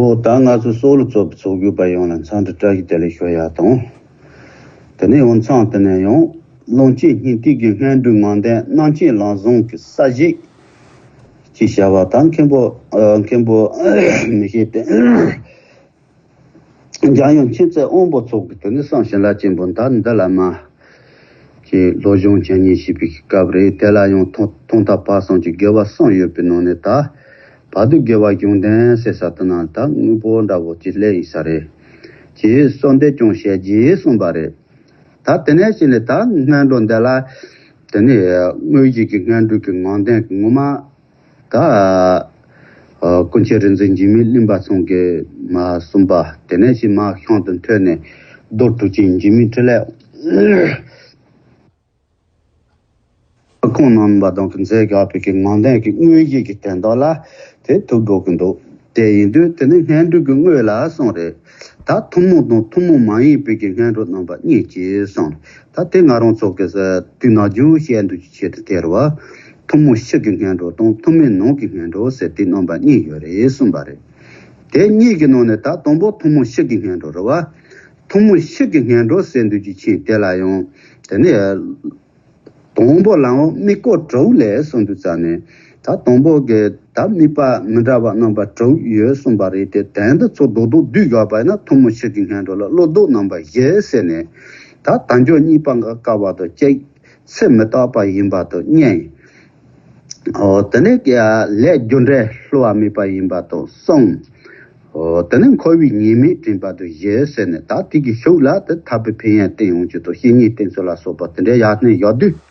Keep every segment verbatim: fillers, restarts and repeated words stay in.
ཨོ་ད་ང་ཚོ་སོག་ལུ་ཚོགས་པའི་ཚོགས་དགོས་པ་ཡོངས་ལ་འཚམས་འདྲི་བཀྲ་ཤིས་བདེ་ལེགས་ཞུ་ཡག་དང་། དེ་ནས་ཡང་མཚམས་དེ་ནས་ཡང་ཀློང་ཆེན་སྙིང་ཐིག་གི་སྔོན་འགྲོའི་ངང་ལྡན་རྣམ་མཁྱེན་ལམ་བཟང་གི་ས་གཞི་ཅེས་བྱ་བ་དང་མཁན་པོ་ཨ་མཁན་པོ་མི་ཤེས་ཏེ། འཇམ་དབྱངས་མཁྱེན་བརྩེ་དབང་པོ་མཆོག་གིས་དེ་ནི་གསུང་བྱིན་རླབས་ཆེན་པོ་ད་འདི་ལ་མ་ཀྱི་སློབ་སྦྱོང་བྱེད་ཉེན་ཞེས་པའི་སྐབས་རེད། དེ་ལ་ཡང་ཐོག་ཐོག་མཐའ་བར་གསུམ་གྱི་དགེ་བ་གསུམ་ཡོད་པའི་ནང་ནས་ད་བར་དུ་དགེ་བ་གཞུང་ལྡན་ཟེར་ས་དེ་ནང་ད་དངོས་པོ་འདྲ་བོ་ཅིག་སླེབས་ཡིན་ས་རེད། ཅེས་གསོལ་འདེབས་ཀྱང་བྱས་རྗེས་གསུངས་པ་རེད། ད་དེ་ནས་ཕྱིན་ནས་ད་སྔོན་འགྲོ་འདི་ལ་དེ་ནི་དངོས་གཞི་གི་སྔོན་འགྲོ་གི་ངང་ལྡན་གྱི་ངོ་མ། ད། ཨ། ཀུན་མཁྱེན་རིག་འཛིན་འཇིགས་མེད་གླིང་པ་ཚང་གིས་མ་གསུངས་པ་དེ་ནས་ཕྱིན་མ་ཤིང་དུ་འཕྲོས་ནས་རྡོ་དྲུག་ཅུའི་འཇིགས་མེད་འཕྲིན་ལས་ཁོང་རྣམ་པ་དང་གི་མཛད་དགའ་བའི་གི་ངང་ལྡན་གྱི་དངོས་གཞི་གི་དོན་དག་ལ་དེ་ཐུགས་འགྲོ་གི་འདུག་དེ་ཡིན་དུས་དེ་ནི་སྔོན་འགྲོ་གི་དངོས་ལ་གསུངས་རེད། ད་ཐུན་མོང་དང་ཐུན་མོང་མ་ཡིན་པའི་གི་སྔོན་འགྲོ་རྣམ་པ་གཉིས་ཀྱིས་གསུངས། ད་དེ་ང་རང་ཚོ་གི་དུས་ནམ་རྒྱུན་བཤད་འདུག་ཀྱི་ཆེད་དུ་དེ་རེད་བ། ཐུན་མོང་ཕྱི་གི་སྔོན་འགྲོ་དང་ཐུན་མོང་ནང་གི་སྔོན་འགྲོ་ཟེར་དེ་རྣམ་པ་གཉིས་ཡོད་རེད་གསུངས་པ་རེད། དེ་གཉིས་ཀྱི་ནང་ནས་ད་དང་པོ་ཐུན་མོང་ཕྱི་གི་སྔོན་འགྲོ་རེད་བ། ཐུན་མོང་ཕྱི་གི་སྔོན་འགྲོ་ཟེར་འདུག་ཀྱི་ཆེད་དེ་ལ་ཡང་དེ་ནས། དང་པོ་ལའང་དམིགས་སྐོར་དྲུག་ལས་གསུངས་འདུག་ཙང་ནས་ད་དང་པོ་གི་ད་དམིགས་པ་མི་འདྲ་བ་རྣམ་པ་དྲུག་ཡོད་གསུངས་པ་རེད་དེ། དོན་འདི་ཚོ་རྡོག་རྡོག་བསྡུས་དགོས་པ་ཡིན་ན་ཐུན་མོང་ཕྱི་གི་སྔོན་འགྲོ་ལ་བློ་ལྡོག་རྣམ་པ་བཞི་ཟེར་ནས། ད་དལ་འབྱོར་རྙེད་པ་དཀའ་བ་དང་གཅིག་ཚེ་མི་རྟག་པ་ཡིན་པ་དང་གཉིས། ཨོ་དེ་ནས་ཀྱི་ལས་རྒྱུ་འབྲས་བསླུ་བ་མེད་པ་ཡིན་པ་དང་གསུམ། ཨོ་དེ་ནས་འཁོར་བའི་ཉེས་དམིགས་དྲན་པ་དང་བཞི་ཟེར་ནས་ད་དེ་གི་ཤུགས་ལ་དེ་ཐར་པའི་ཕན་ཡོན་བསྟན་ཡོང་རྒྱུ་དང་བཤེས་གཉེན་བསྟེན་ཚུལ་ལ་སོགས་པ་དེ་འདྲའི་ཡར་སྣོན་ཡག་དུས།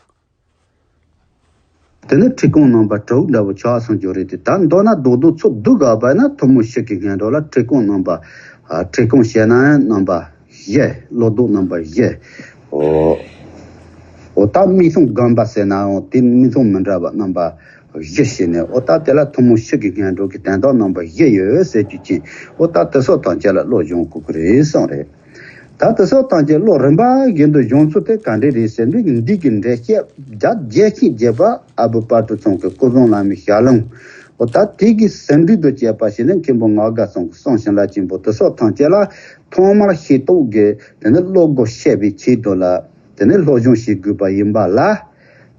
དེ་ནས་ཁྲིད་ཁུངས་རྣམ་པ་དྲུག་འདྲ་བོ་ཆགས་སོང་རྒྱུ་རེད་དེ། ད་མདོར་ན་རྡོག་རྡོག་ཚོ་བསྡུ་དགོས་པ་ན་ཐུན་མོང་ཕྱི་གི་སྔོན་འགྲོ་ལ་ཁྲིད་ཁུངས་རྣམ་པ། ཨ། ཁྲིད་ཁུངས་བཤད་ན་རྣམ་པ་བཞི། བློ་ལྡོག་རྣམ་པ་བཞི། འོ། འོ་ད་དམིགས་མཚུངས་སྒོམ་པ་ཟེར་ནའང་དེ་དམིགས་མཚུངས་མི་འདྲ་བ་རྣམ་པ་བཞི་བྱས་ནས། འོ་ད་དེ་ལ་ཐུན་མོང་ཕྱི་གི་སྔོན་འགྲོ་གི་དོན་དག་རྣམ་པ་བཞི་ཡོད་ཟེར་རྒྱུ་ཅན། འོ་ད་དེ་སོགས་ཐམས་ཅད་ལ་བློ་སྦྱོང་དགོས་ཀྱི་རེད་གསུངས་རེད། ད་དེ་སོགས་ཐམས་ཅད་བློ་རིམ་པ་བཞིན་དུ་སྦྱོང་ཚུལ་དེ་ག་འདྲ་རེད་ཟེར་ན། འདི་གི་འགྲེལ་བཤད་རྒྱ་རྒྱས་ཤིང་རྒྱས་པ་ཨ་བུ་དཔལ་སྤྲུལ་ཚང་གི་སྐུ་གསུང་བླ་མའི་ཞལ་ལུང་། འོ་ད་དེ་གི་ཟིན་བྲིས་དང་བཅས་པ་ཞིག་ནི་མཁན་པོ་ངག་དགའ་ཚང་གི་གསུང་བྱིན་རླབས་ཆེན་པོ་དེ་སོགས་ཐམས་ཅད་ལ་ཐོག་མར་ཤེས་རྟོགས་ཀྱི་དེ་ནི་བློ་སྒོ་ཕྱེ་བའི་ཆེད་དུ་ལ་དེ་ནི་སློབ་སྦྱོང་བྱེད་དགོས་པ་ཡིན་པ་ལ།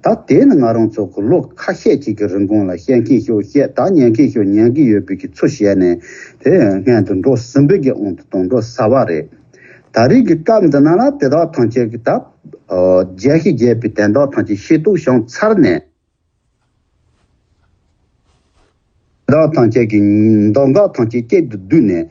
ད་དེ་ནི་ང་རང་ཚོ་གི་ལོ་ཁ་ཤས་ཅིག་གི་རིང་གོང་ལ་བཤད་མཁན་ཤོག་བཤད། ད་ཉན་མཁན་ཤོག་ཉན་གི་ཡོད་པའི་གི་ཚུལ་བྱས་ནས་དེ་སྔོན་དུ་འགྲོ་ཟིན་པའི་གི་དབང་དུ་གཏོང་འགྲོ་ཟེར་བ་རེད། ད་རེས་ཀྱི་སྐབས་འདི་ནང་ལ་དེ་དག་ཐམས་ཅད་ཀྱི་ད་ཨ་རྒྱས་ཤིང་རྒྱས་པའི་དོན་དག་ཐམས་ཅད་ཤེས་རྟོགས་བྱུང་ཚར་ནས། དེ་དག་ཐམས་ཅད་ཀྱི་མདོ་འགག་ཐམས་ཅད་གཅིག་ཏུ་བསྡུས་ནས།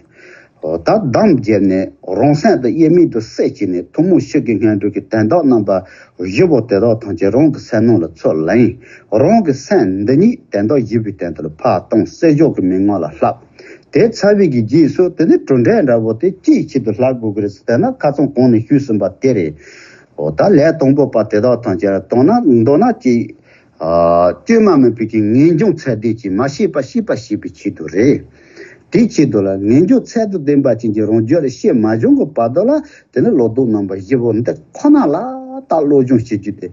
ད་དམ་བརྒྱབ་ནས་རང་སེམས་དང་དབྱེར་མེད་དུ་བསྲེས་བྱས་ནས་ཐུན་མོང་ཕྱི་གི་སྔོན་འགྲོ་གི་དོན་དག་རྣམ་པ་བཞི་པོ་དེ་དག་ཐམས་ཅད་རང་གི་སེམས་ནང་ལ་ཚུར་ལེན། རང་གི་སེམས་འདི་ཉིད་དོན་དག་བཞི་པོའི་སྟེང་དུ་ལ་ཕར་བཏང་། སྲིད་གཞུང་གི་མན་ངག་ལ་བསླབ། དེ་ཚར་བའི་གི་རྗེས་སུ་དེ་ནི་གྲུབ་འབྲས་འདྲ་བོ་དེ་ཅིའི་ཆེད་དུ་བསླབ་དགོས་ཀྱི་རེད་ཟེར་ན། ཁ་སང་གོང་ནས་ཞུས་ཟིན་པ་དེ་རེད། འོ་ད་ལས་དང་པོ་པ་དེ་དག་ཐམས་ཅད་ལ་དོན་ན་མདོར་ན་ཅིག་ཨ། བཅོས་མ་མིན་པའི་གི་ངེས་འབྱུང་ཚད་ལྡན་ཅིག་མ་སྐྱེས་པ་སྐྱེས་པ་བྱེད་པའི་ཆེད་དུ་རེད། དེའི་ཆེད་དུ་ལ་ངེས་འབྱུང་ཚད་དང་ལྡན་པ་ཅན་གྱི་རང་རྒྱུད་ལ་སྐྱེས་མ་བྱུང་གི་བར་དུ་ལ་དེ་ནི་བློ་ལྡོག་རྣམ་པ་བཞི་པོ་འདི་ཁོ་ན་ལ་ད་བློ་སྦྱོང་བྱེད་རྒྱུ་དེ།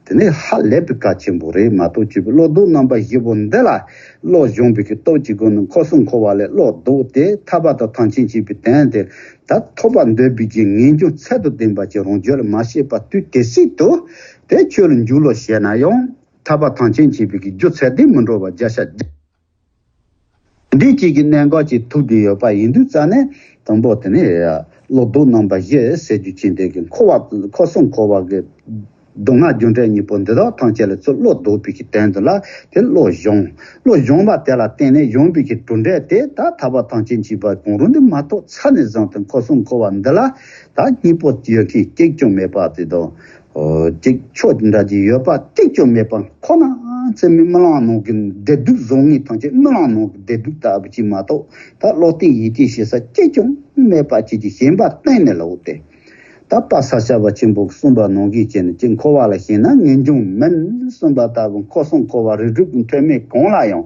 དེ་ནི་ཧ་ལས་པའི་གལ་ཆེན་པོ་རེད་མ་གཏོགས། བཅོས་པའི་བློ་ལྡོག་རྣམ་པ་བཞི་པོ་འདི་ལ་བློ་སྦྱོང་བའི་གི་སྟོབས་ཀྱི་སྒོ་ནས་འཁོར་གསུམ་འཁོར་བ་ལས་བློ་ལྡོག་སྟེ་ཐར་པ་དང་ཐམས་ཅད་མཁྱེན་པའི་དོན་དེ། ད་ཐོབ་པར་འདོད་པའི་གི་ངེས་འབྱུང་ཚད་དང་ལྡན་པ་ཅིག་རང་རྒྱུད་ལ་མ་སྐྱེས་པ་དུས་དེ་སྲིད་དུ་དེ་ཆོས་ལ་འཇུག་ལུགས་བཤད་ན་ཡང་ཐར་པ་ཐམས་ཅད་མཁྱེན་པའི་གི་རྒྱུ་ཚད་དེ་མི་འགྲོ་བ་བརྒྱ་ཆ་བརྒྱ། འདི་གཅིག་གི་གནད་འགག་ཅིག་ཐུག་བསྡད་ཡོད་པ་ཡིན་དུས་ཙང་ནས། དང་པོ་དེ་ནི་བློ་ལྡོག་རྣམ་པ་བཞི་ཟེར་རྒྱུ་ཅན་དེ་གི་འཁོར་བ་འཁོར་གསུམ་འཁོར་བ་གི་སྡུག་བསྔལ་རྒྱུ་འབྲས་གཉིས་པོ་འདི་དག་ཐམས་ཅད་ལས་ཚུར་བློ་ལྡོག་པའི་གི་དོན་དུ་ལ་དེ་བློ་སྦྱོང་། བློ་སྦྱོང་བ་དེ་ལ་བརྟེན་ནས་བྱུང་བའི་གི་གྲུབ་འབྲས་དེ་ད་ཐར་པ་ཐམས་ཅད་མཁྱེན་པ་གང་རུང་དེ་མ་གཏོགས། ཚར་ནས་བཟུང་སྟེ་འཁོར་གསུམ་འཁོར་བ་འདི་ལ་ད་གཉིས་པོ་ཡོད་མཁན་གཅིག་ཀྱང་མེད་པ་དེ་དང་། ཨོ། གཅིག་ཆོས་འདྲ་ཅིག་ཡོད་པ་གཅིག་ཀྱང་མེད་པ་ཁོ་ན་ཚད་མའི་རྨི་ལམ་ནང་གི་བདེ་སྡུག་བཟང་ངན་ཐམས་ཅད་རྨི་ལམ་ནང་གི་བདེ་སྡུག་ལྟ་བུ་ཅིག་མ་གཏོགས། ད་བློ་གཏད་ཡིད་གཏད་བྱེད་ས་གཅིག་ཀྱང་མེད་པ་ཅིག་གི་ཞེན་པ་གཏན་ནས་ལོག་སྟེ། ད་དཔལ་ས་སྐྱ་པ་ཆེན་པོ་གིས་གསུངས་པ་ནང་བཞིན་བྱས་ནས་ཅིག་འཁོར་བ་ལ་ཞེན་ན་ངེས་འབྱུང་མིན་གསུངས་པ་ལྟ་བུ། འཁོར་གསུམ་འཁོར་བ་རིགས་དྲུག་གི་འཁྲུལ་མེད་གང་ལ་ཡང་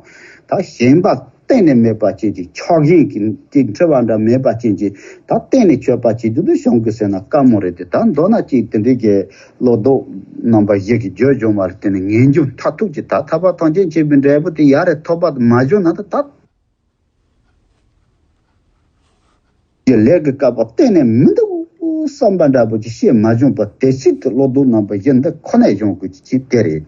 ད་ཞེན་པ་གཏན་ནས་མེད་པ་ཅན་གྱི་ཆགས་ཞེན་གྱི་ཅིག་འཁྲུལ་བ་འདྲ་མེད་པ་ཅན་གྱི་ད་གཏན་ནས་ཆོད་པ་བྱེད་རྒྱུ་དེ་བྱུང་དགོས་ཟེར་ན་དཀའ་མོ་རེད་དེ། ད་མདོར་ན་ཅིག་དེ་འདྲའི་གི་བློ་ལྡོག་རྣམ་པ་བཞི་གི་རྒྱུ་བྱུང་བ་ལ་བརྟེན་ནས་ངེས་འབྱུང་མཐར་ཐུག་ཅིག་ད་ཐར་པ་ཐམས་ཅད་མཁྱེན་པའི་འབྲས་བུ་དེ་ཡར་རེ་ཐོབ་པ་མ་བྱུང་ན་ད་ད། གི་ལས་ཀྱི་བཀག་པ་གཏན་ནས་མི་འདུག་བསམ་པ་འདྲ་པོ་ཅིག་བཤད་མ་བྱུང་བར་དེ་སྲིད་དུ་བློ་ལྡོག་རྣམ་པ་བཞི་འདི་ཁོ་ནས་སྦྱོང་དགོས་ཀྱི་ཅིག་དེ་རེད།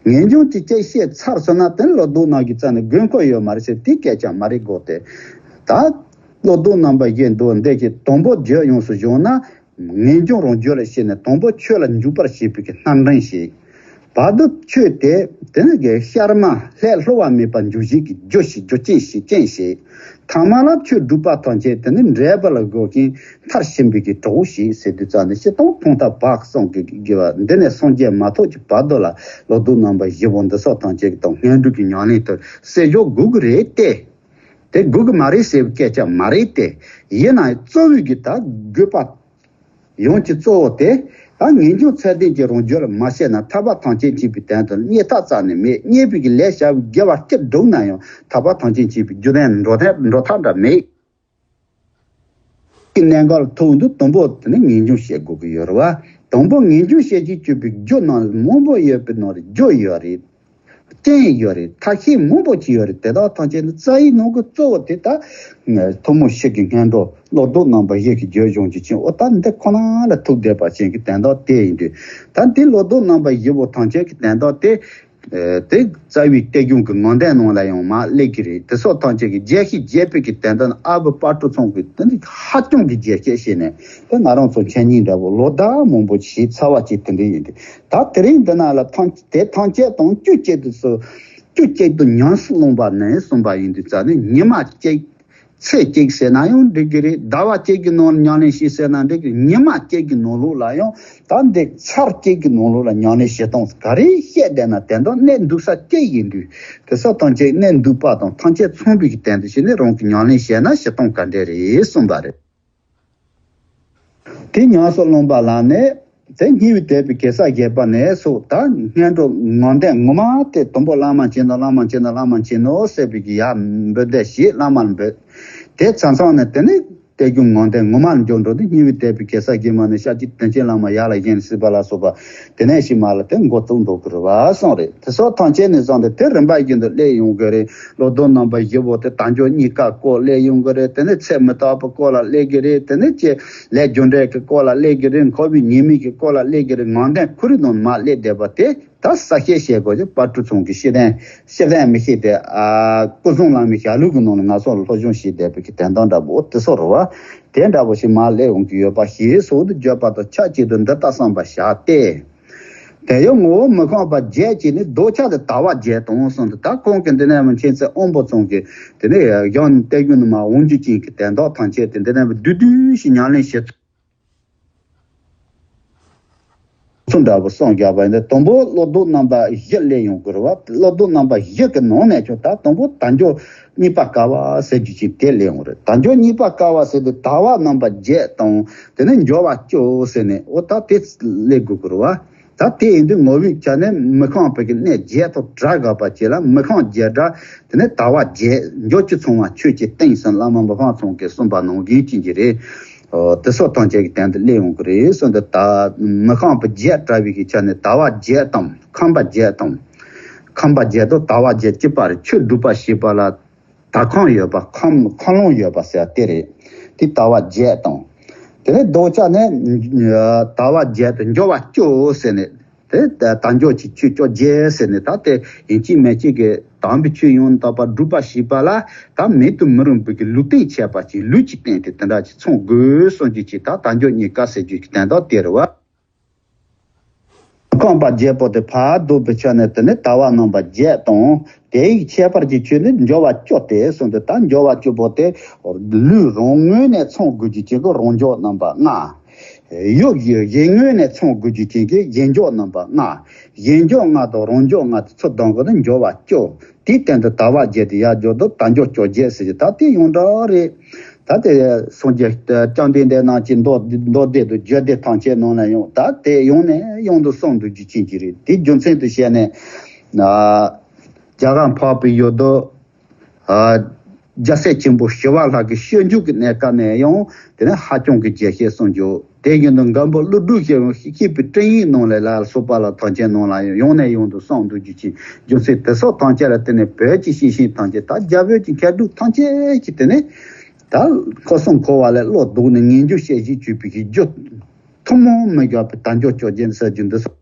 ངེས་འབྱུང་གི་སྐྱེ་ཤས་ཚར་སོང་ན་དེ་བློ་ལྡོག་རྣམ་བཞི་རྩ་ནས་དགོས་མཁོ་ཡོད་མ་རེད་ཟེར་དེ་སྐད་ཆ་མ་རེད་གོ་སྟེ། ད་བློ་ལྡོག་རྣམ་པ་བཞི་འདུག་འདི་ཀྱི་དང་པོ་བརྗོད་ཡོངས་སུ་སྦྱོང་ན། ངེས་འབྱུང་རང་རྒྱུད་ལ་སྐྱེས་ནས་དང་པོ་ཆོས་ལ་འཇུག་པར་བྱེད་པའི་གི་རྣམ་འདྲེན་ཞིག་བར་དུ་ཆོས་དེ་དེ་ནི་གི་ཤར་མ་ལྷད་སླུ་བ་མེད་པར་འཇུག་བྱེད་ཀྱི་རྒྱུ་ཞིག་རྒྱུ་རྐྱེན་ཞིག་རྐྱེན་ཞིག་ཐ་མ་ལ་ཆོས་སྒྲུབ་པ་ཐམས་ཅད་དེ་ནི་འབྲས་བུ་ལ་འགོད་མཁན་མཐར་ཕྱིན་པའི་གི་གྲོགས་ཞིག་ཟེར་དུས་ཙམ་ནས་སྤྱིར་བཏང་ཐོག་མཐའ་བར་གསུམ་གྱི་དགེ་བ་འདི་ནས་སངས་རྒྱས་མ་ཐོབ་ཀྱི་བར་དུ་ལ་བློ་ལྡོག་རྣམ་པ་བཞི་པོ་འདི་སོགས་ཐམས་ཅད་ཀྱི་དང་སྔོན་འགྲོ་གི་ཉམས་ལེན་དུ་སེལ་འཇོག་དགོས་ཀྱི་རེད་དེ། དེ་དགོས་ཀྱི་མ་རེད་ཟེར་བའི་སྐད་ཆ་མ་རེད་དེ། ཡིན་ནའང་གཙོ་བོའི་གི་ད་དགོས་པ་ཡོངས་ཀྱི་གཙོ་བོ་དེ། ད་ངེས་འབྱུང་ཚད་ལྡན་གྱི་རང་རྒྱུད་ལ་མ་སྐྱེས་ན་ཐར་པ་ཐམས་ཅད་མཁྱེན་པའི་དོན་དུ་རྙེད་ཐབས་རྩ་ནས་མེད། རྙེད་པའི་གི་ལས་བྱ་བའི་དགེ་བ་སྐྱིད་སྒྲུབ་ན་ཡང་ཐར་པ་ཐམས་ཅད་མཁྱེན་པའི་རྒྱུ་ལྡན་འགྲོ་ཐབས་འགྲོ་ཐབས་འདྲ་མེད། གི་གནད་འགག་ལ་ཐུག་འདུག་དང་པོ་དེ་ནི་ངེས་འབྱུང་བཤད་དགོས་ཀྱི་ཡོད་རེད་བ། དང་པོ་ངེས་འབྱུང་བཤད་ཀྱི་སྤྱོད་པའི་རྒྱུ་ནང་ལ་མང་པོ་ཡོད་པའི་ནང་ལ་རྒྱུ་ཡོད་རེད། རྐྱེན་ཡོད་རེད། ཐབས་ཤེས་མང་པོ་ཅིག་ཡོད་རེད། དེ་དག་ཐམས་ཅད་ནི་རྩ་བའི་ནང་གི་གཙོ་བོ་དེ་ད་ཐུན་མོང་ཕྱི་གི་སྔོན་འགྲོ་བློ་ལྡོག་རྣམ་པ་བཞི་གི་རྒྱུ་སྦྱོང་རྒྱུ་ཅན་འོ་ད་འདི་ཁོ་ན་ལ་ཐུག་བསྡད་པ་ཅན་གྱི་དོན་དག་དེ་ཡིན་དུས་ད་འདི་བློ་ལྡོག་རྣམ་པ་བཞི་པོ་ཐམས་ཅད་ཀྱི་དོན་དག་དེ། དེ་རྩ་བའི་གཏེར་གཞུང་གི་ངག་འདོན་ནང་ལ་ཡང་མར་སླེབས་ཀྱི་རེད། དེ་སོགས་ཐམས་ཅད་ཀྱི་རྒྱས་ཤིང་རྒྱས་པའི་གི་དོན་དག་ནི་ཨ་བུ་དཔལ་སྤྲུལ་ཚང་གིས་དེ་འདི་ཧ་ཅང་གི་རྒྱས་བཤད་བྱས་ནས་དེ་ང་རང་ཚོ་འཆད་ཉན་འདྲ་པོ་ལོ་ཟླ་མང་པོ་ཞིག་ཚར་བ་ཅིག་དེ་འདྲ་ཡིན་ཏེ། ད་དེ་རིང་འདི་ན་ལ་ཐམས་དེ་ཐམས་ཅད་དང་དཀྱུས་གཅིག་ཏུ་སུ་དཀྱུས་གཅིག་ཏུ་ཉམས་སུ་བླངས་པ་ནས་གསུངས་པ་ཡིན་དུས་ཙང་ནས་ཉི་མ་གཅིག་ཚེས་གཅིག་ཟེར་ན་ཡང་འགྲིག་གི་རེད། ཟླ་བ་གཅིག་གི་ནང་ཉམས་ལེན་བྱེད་ཟེར་ན་འགྲིག་གི་རེད། ཉི་མ་གཅིག་གི་ནང་ལོགས་ལ་ཡང་ད་འདི་ཚར་གཅིག་གི་ནང་ལོགས་ལ་ཉམས་ལེན་བྱེད་སྟངས་ག་རེ་བཤད་བསྡད་ན་དེ་འདྲ་གནད་འདུག་ས་གཅིག་ཡིན་དུས་དེ་ས་ཐམས་ཅད་གནད་འདུག་པ་དང་ཐམས་ཅད་མཚུངས་པའི་གི་དོན་དུ་བྱས་ནས་རང་གི་ཉམས་ལེན་བྱས་ན་བྱེད་སྟངས་ག་འདྲ་རེད་གསུངས་པ་རེད། དེ་ཉམས་སུ་བླངས་པ་ལ་ནི། དེ་སྙིང་པོའི་དད་པའི་གེ་སར་རྒྱལ་པོ་ནས་སོགས་ད་སྔོན་འགྲོ་ངག་འདོན་ངོ་མ་དེ་དང་པོ་བླ་མ་མཁྱེན་དང་བླ་མ་མཁྱེན་དང་བླ་མ་མཁྱེན་ནོ་ཟེར་བའི་གི་ཡར་འབོད་བསྡད་ཞེས་བླ་མར་འབོད། དེ་ཚང་ཚང་ནས་དེ་ནས་གཏེར་གཞུང་ངག་འདོན་ངོ་མ་ལ་འཇོག་འགྲོ་དུས་སྙིང་པོའི་དད་པའི་གེ་སར་རྒྱལ་མ་ནས་ཤཱཀྱའི་དོན་ཆེན་བླ་མ་ཡར་ལ་བཞེངས་ནས་སྲིད་པ་ལ་སོགས་པ་དེ་ནས་ཤི་མ་ལ་དེ་འགོ་བཙུགས་འགྲོ་གི་རེད་བ་གསུངས་རེད། དེ་སོགས་ཐམས་ཅད་ནས་བཟུང་སྟེ་དེ་རིམ་པ་བཞིན་དུ་སླེབས་ཡོང་གི་རེད། བློ་ལྡོག་རྣམ་པ་བཞི་པོ་དེ་དལ་འབྱོར་རྙེད་དཀའི་སྐོར་སླེབས་ཡོང་གི་རེད། དེ་ནས་ཚེ་མི་རྟག་པའི་སྐོར་ལ་སླེབས་ཀྱི་རེད། དེ་ནས་ཅེས་ལས་རྒྱུ་འབྲས་ཀྱི་སྐོར་ལ་སླེབས་ཀྱི་རེད། འཁོར་བའི་ཉེས་དམིགས་ཀྱི་སྐོར་ལ་སླེབས་ཀྱི་རེད། ངག་འདོན་ཁོ་རའི་ནང་མར་སླེབས་བསྡད་པ་དེ་ད་གསལ་བཤད་བྱེད་དགོས་ཀྱི་དཔལ་སྤྲུལ་ཚང་གི་ཤེས་ལྡན་ཤེས་ལྡན་མི་ཤེས་ཏེ་ཨ་སྐུ་གསུང་བླ་མའི་ཞལ་ལུང་གི་ནང་ལ་ང་ཚོ་ལ་སློབ་སྦྱོང་བྱས་བསྡད་པའི་གི་དོན་དག་འདྲ་པོ་དེ་ཚོ་རེད་བ། དེ་འདྲ་པོ་ཞིག་མར་སླེབས་འོང་གི་ཡོད་པ་ཞེས་སོགས་དུ་བརྗོད་པ་དང་ཆབས་ཅིག་ཏུ་འདི་ལྟར་བསམ་པར་བྱ་སྟེ། དེ་ཡང་ངོ་བོ་མི་ཁོམ་པ་བརྒྱད་ཀྱིས་ནི་ལྡོག་ཆ་དེ་དལ་བ་བརྒྱད་དང་གསུངས་ཏེ། ད་ཁོང་གིས་འདི་ནས་མི་མཁྱེན་ཚེ་དབང་པོ་ཚང་གིས་དེ་ནས་གཞུང་གཏེར་གཞུང་ནས་མར་འོང་རྒྱུ་ཅན་གྱི་དོན་དག་ཐམས་ཅད་དེ་འདི་ནས་མི་བསྡུས་བསྡུས་ཤིག་ཉམས་ལེན་བྱེད་ཚུལ་འདྲ་པོ་གསུངས་བཞག་པ་ཡིན་ཏེ། དང་པོ་བློ་ལྡོག་རྣམ་པ་བཞི་སླེབས་ཡོང་དགོས་རེད་བ། བློ་ལྡོག་རྣམ་པ་བཞི་གི་ནང་ནས་ཀྱང་ད་དང་པོ་དལ་འབྱོར་རྙེད་པར་དཀའ་བ་ཟེར་རྒྱུ་ཅིག་དེ་སླེབས་ཡོང་རེད། དལ་འབྱོར་རྙེད་པར་དཀའ་བ་ཟེར་དུས་དལ་བ་རྣམ་པ་བརྒྱད་དང་དེ་ནས་འབྱོར་བ་བཅུ་ཟེར་ནས་འོ་ད་དེ་སླེབས་དགོས་ཀྱི་རེད་བ། ད་དེ་ཡིན་དུས་ངོ་བོའི་ཆ་ནས་མི་ཁོམ་པའི་གི་གནས་བརྒྱད་དང་བྲལ་དགོས་པ་བྱས་ལ་མི་ཁོམ་བརྒྱད་དྲག་དེ་ནས་དལ་བ་བརྒྱད་འབྱོར་བཅུ་ཚང་བ་ཆོས་ཀྱི་སྟེང་ཟེར་བླ་མ་མི་ཕམ་ཚང་གིས་གསུངས་པ་ནང་བཞིན་ཅན་གྱི་རེད། ཨོ་དེ་སོགས་ཐམས་ཅད་ཀྱི་དོན་དུ་སླེབས་ཡོང་གི་རེད་གསུངས་ཏེ། ད་མི་ཁོམ་པ་བརྒྱད་བྲལ་བའི་གི་ཆ་ནས་དལ་བ་བརྒྱད་དང་ཁོམ་པ་བརྒྱད་དང་། ཁོམ་པ་བརྒྱད་དང་དལ་བ་བརྒྱད་གཅིག་པ་རེད། ཆོས་སྒྲུབ་པ་བྱེད་པ་ལ་དལ་ཁོམ་ཡོད་པ་ཁོམ་ཁོམ་ལོང་ཡོད་པ་ཟེར་བ་དེ་རེད། དེ་དལ་བ་བརྒྱད་དང་། དེ་ནས་ལྡོག་ཆ་ནས་དལ་བ་བརྒྱད་དང་འབྱོར་བ་བཅུ་ཟེར་ནས། དེ་ད་དལ་འབྱོར་གྱི་ཆོས་བཅོ་བརྒྱད་ཟེར་ནས་ད་དེ་ཡིན་གཅིག་མིན་གཅིག་གི་དམ་པའི་ཆོས་ཡང་དག་པར་སྒྲུབ་པ་ཞེས་པ་ལ་ད་མེད་དུ་མི་རུང་བའི་གི་ལུས་རྟེན་ཁྱད་པར་ཅན་ལུས་ཀྱི་རྟེན་དེ་དེ་འདྲ་ཅིག་ཚང་དགོས་གསུངས་རྒྱུ་ཅིག་ད་དལ་འབྱོར་རྙེད་དཀའ་ཟེར་རྒྱུ་གི་དོན་དག་དེ་རེད་བ། ཁོམ་པ་བརྒྱད་པོ་དེ་ཕར་ལྡོག་པའི་ཆ་ནས་དེ་ནི་དལ་བ་རྣམ་པ་བརྒྱད་དང་དེའི་ཁྱད་པར་གྱི་ཆོས་ནི་འབྱོར་བ་བཅུ་སྟེ་གསུངས་ཏེ། ད་འབྱོར་བ་བཅུ་པོ་དེ་ལུས་རང་ངོས་ནས་ཚང་དགོས་རྒྱུ་ཅན་གྱི་རང་འབྱོར་རྣམ་པ་ལྔ། ཡུལ་གཞན་ངོས་ནས་ཚང་དགོས་རྒྱུ་ཅན་གྱི་གཞན་འབྱོར་རྣམ་པ་ལྔ། གཞན་འབྱོར་ལྔ་དང་རང་འབྱོར་ལྔ་དེ་ཚུར་བསྡོམས་པ་ནི་འབྱོར་བ་བཅུ། དེའི་སྟེང་དུ་དལ་བ་བརྒྱད་དེ་ཡར་འཇོག་དུས་དལ་འབྱོར་བཅོ་བརྒྱད་ཟེར་གྱི་ད་དེ་ཡོངས་གྲགས་རེད། ད་དེ་སངས་རྒྱས་བཅོམ་ལྡན་འདས་རྣམས་ཀྱི་མདོ་མདོ་སྡེ་དང་རྒྱུད་སྡེ་ཐམས་ཅད་ནང་ན་ཡང་ད་དེ་ཡང་ནས་ཡང་དུ་གསུངས་འདུག་རྒྱུ་ཅན་གྱི་རེད། དེ་རྒྱུ་མཚན་དུ་བྱས་ནས་ན། རྒྱ་གར་འཕགས་པའི་ཡུལ་དུ། རྒྱལ་སྲས་ཆེན་པོ་ཞི་བ་ལྷ་གི་སྤྱོད་འཇུག་གི་གནས་སྐབས་ནས་ཡང་དེ་ནས་ཧ་ཅང་གི་རྒྱས་བཤད་གསུངས་འདུག་དེ་བཞིན་དུ་མགོན་པོ་ཀླུ་སྒྲུབ་ཀྱིས་ཡང་བཤད་པའི་སྤྲིངས་ཡིག་ནང་ལ་ལ་སོགས་པ་ལ་ཐམས་ཅད་ནང་ལ་ཡང་ནས་ཡང་དུ་གསུངས་འདུག་རྒྱུ་ཅན་རྒྱུ་མཚན་དེ་སོགས་ཐམས་ཅད་ལ་བརྟེན་ནས་བོད་ཀྱི་ཤེས་བཞིན་ཐམས་ཅད་ད་རྒྱ་བོད་ཀྱི་མཁས་གྲུབ་ཐམས་ཅད་ཀྱིས་དེ་ནས་ ད་འཁོར་གསུམ་འཁོར་བ་ལས་བློ་ལྡོག་ནས་ངེས་འབྱུང་ཤེས་བཞིན་གྱུར་པའི་གི་རྒྱུ་ཐུན་མོང་མི་འགག་པའི་དལ་འབྱོར་བཅོ་བརྒྱད་ཟེར་རྒྱུ་འདི་སོགས།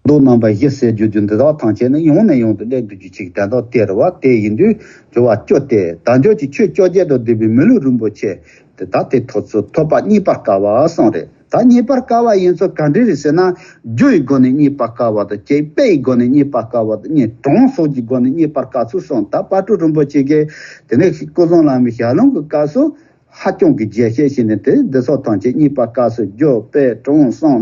མདོ་རྣམ་པ་བཞི་ཟེར་རྒྱུ་རྒྱུ་འདི་དག་ཐམས་ཅད་ནི་ཡང་ནས་ཡང་དུ་སླེབས་འདུག་རྒྱུ་ཅིག་དོན་དག་དེ་རེད་བ། དེ་ཡིན་དུས་སྦྱོར་བ་བཅུ་སྟེ། དལ་འབྱོར་གྱི་ཆོས་བཅོ་བརྒྱད་དང་ལྡན་པའི་མི་ལུས་རིན་པོ་ཆེ་དེ་དག་དེ་ཐོབ་ཚུལ་ཐོབ་པ་རྙེད་པར་དཀའ་བ་གསུངས་རེད། ད་རྙེད་པར་དཀའ་བ་ཡིན་ཚུལ་ག་འདྲ་རེད་ཟེར་ན། རྒྱུ་ཡི་སྒོ་ནས་རྙེད་པར་དཀའ་བ་དང་། དཔེ་ཡི་སྒོ་ནས་རྙེད་པར་དཀའ་བ་དང་། གྲངས་སོགས་ཀྱི་སྒོ་ནས་རྙེད་པར་དཀའ་ཚུལ་གསུངས། ད་དཔལ་སྤྲུལ་རིན་པོ་ཆེ་གིས་དེ་ནས་སྐུ་གསུང་ལམ་གྱི་ཞལ་ལུང་གི་སྐབས་སུ། ཧ་ཅང་གི་རྒྱས་བཤད་བྱས་ནས། དེ་འདི་སོགས་ཐམས་ཅད་རྙེད་པར་དཀའ་ཚུལ། རྒྱུ་དཔེ་གྲངས་གསུམ།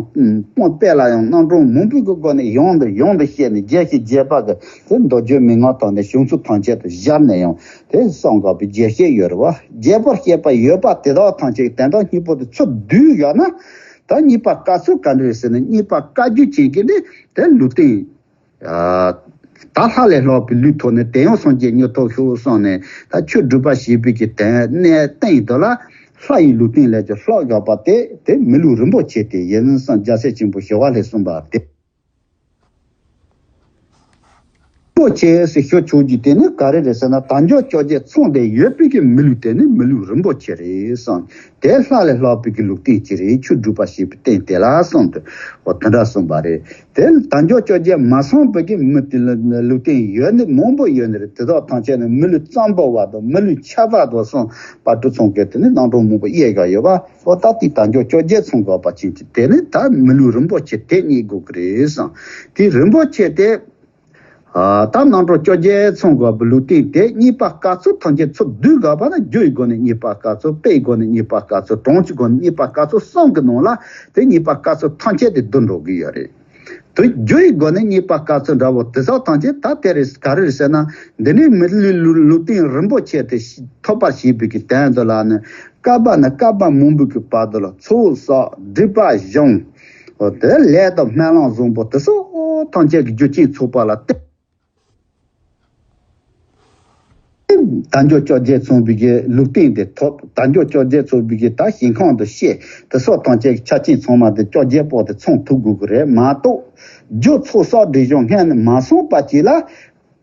དཔེ་ལ་ཡང་རྣམ་གྲངས་མང་པོའི་གི་སྒོ་ནས་ཡང་དང་ཡང་དུ་བཤད་ནས། རྒྱས་བཤད་རྒྱས་པ་གི་དེ་མདོ་རྒྱུད་མན་ངག་དང་ནི་བྱུང་ཚུལ་ཐམས་ཅད་དུ་སྦྱར་ནས་ཡང་དེ་གསུངས་དགོས་པའི་རྒྱས་བཤད་ཡོད་རེད་བ། རྒྱས་པར་བཤད་པ་ཡོད་པ་དེ་དག་ཐམས་ཅད་དོན་དག་གཉིས་པོ་དེ་ཚུར་བསྡུས་ཡོད་ན། ད་རྙེད་པར་དཀའ་ཚུལ་ག་འདྲ་རེད་ཟེར་ན། རྙེད་པར་དཀའ་རྒྱུ་ཅན་གྱི་ནི་དེ་ལུས་རྟེན། ད་ལྷ་ལས་ལྷག་པའི་ལུས་ཐོབ་ནས། དེ་ཡང་སངས་རྒྱས་མྱུར་ཐོབ་ཤོག་གསུངས་ནས། ད་ཆོས་སྒྲུབ་པ་བྱེད་པའི་གི་དོན་གནད་སྟེང་དུ་ལ། ལྷ་ཡི་ལུས་རྟེན་ལས་ཀྱང་ལྷག་དགོས་པ་དེ་དེ་མི་ལུས་རིན་པོ་ཆེ་དེ་ཡིན་གསུངས། རྒྱལ་སྲས་ཆེན་པོ་ཞི་བ་ལྷས་གསུངས་པ་དེ། རིན་པོ་ཆེ་ཟེར་ཞུ་ཆོག་རྒྱུ་དེ་ནི་ག་རེ་རེད་ཟེར་ན། དལ་འབྱོར་བཅོ་བརྒྱད་ཚང་བསྡད་ཡོད་པའི་གི་མི་ལུས་དེ་ནི་མི་ལུས་རིན་པོ་ཆེ་རེད་གསུངས། དེ་ལྷ་ལས་ལྷག་པའི་གི་ལུས་རྟེན་ཅིག་རེད། ཆོས་སྒྲུབ་པ་བྱེད་པའི་རྟེན་དེ་ལ་གསུངས་ཏེ། འོ་དེ་འདྲ་གསུངས་པ་རེད། དེ་དལ་འབྱོར་བཅོ་བརྒྱད་མ་ཚང་བའི་གི་མི་དེ་ལ་ལུས་རྟེན་ཡོད་ནི་མང་པོ་ཡོད་ནི་རེད། དེ་དག་ཐམས་ཅད་ནི་མི་ལུས་གཙང་པོ་བ་དང་མི་ལུས་ཁྱད་པར་དུ་སོང་བ་དུ་ཚང་གི་དེ་ནི་རྣམ་གྲངས་མང་པོ་དབྱེ་ག་ཡོད་པ། འོ་ད་དེ་དལ་འབྱོར་བཅོ་བརྒྱད་ཚང་དགོས་པ་ཅན་གྱི་དེ་ནི་ད་མི་ལུས་རིན་པོ་ཆེ་དེ་རྙེད་དགོས་ཀྱི་རེད་གསུངས། དེ་རིན་པོ་ཆེ་དེ། ཨ། ད་རྣམ་གྲངས་བཅོ་བརྒྱད་ཚང་དགོས་པའི་ལུས་རྟེན་དེ་རྙེད་པར་དཀའ་ཚུལ་ཐམས་ཅད་ཚུར་བསྡུས་དགོས་པ་ན། རྒྱུ་ཡི་སྒོ་ནས་རྙེད་པར་དཀའ་ཚུལ། དཔེ་ཡི་སྒོ་ནས་རྙེད་པར་དཀའ་ཚུལ། གྲངས་ཀྱི་སྒོ་ནས་རྙེད་པར་དཀའ་ཚུལ་གསུམ་གྱི་ནང་ལ་དེ་རྙེད་པར་དཀའ་ཚུལ་ཐམས་ཅད་དེ་བསྡུ་འགྲོ་གི་ཡོད་རེད། དེ་རྒྱུ་ཡི་སྒོ་ནས་རྙེད་པར་དཀའ་ཚུལ་འདྲ་བོ་དེ་ཚོ་ཐམས་ཅད་ད་དེ་རེད། ག་རེ་རེད་ཟེར་ན། འདི་ནས་མི་ལུས་ལུས་རྟེན་རིན་པོ་ཆེ་དེ་ཐོབ་པར་བྱེད་པའི་གི་དོན་དུ་ལ་ནི། བསྐལ་པ་ནས་བསྐལ་པ་མང་པོའི་གི་བར་དུ་ལ་ཚོགས་བསགས་སྒྲིབ་པ་སྦྱངས། འོ་དེ་ལས་དང་སྨོན་ལམ་བཟང་པོ་དེ་སོགས་ཐམས་ཅད་ཀྱི་རྒྱུ་རྐྱེན་ཚོགས་པ་ལ་བརྟེན། དལ་འབྱོར་བཅོ་བརྒྱད་ཚང་བའི་གི་ལུས་རྟེན་དེ་ཐོབ། དལ་འབྱོར་བཅོ་བརྒྱད་ཚང་བའི་གི་ད་ཞིང་ཁམས་དུ་གཤེགས། དེ་སོགས་ཐམས་ཅད་ཀྱི་ཆ་རྐྱེན་ཚང་མ་དེ་བཅོ་བརྒྱད་པོ་དེ་ཚང་ཐུབ་དགོས་ཀྱི་རེད་མ་གཏོགས། རྒྱུ་ཚོགས་བསགས་སྒྲིབ་སྦྱོང་སྔོན་ནས་མ་སོང་བ་ཅིག་ལ།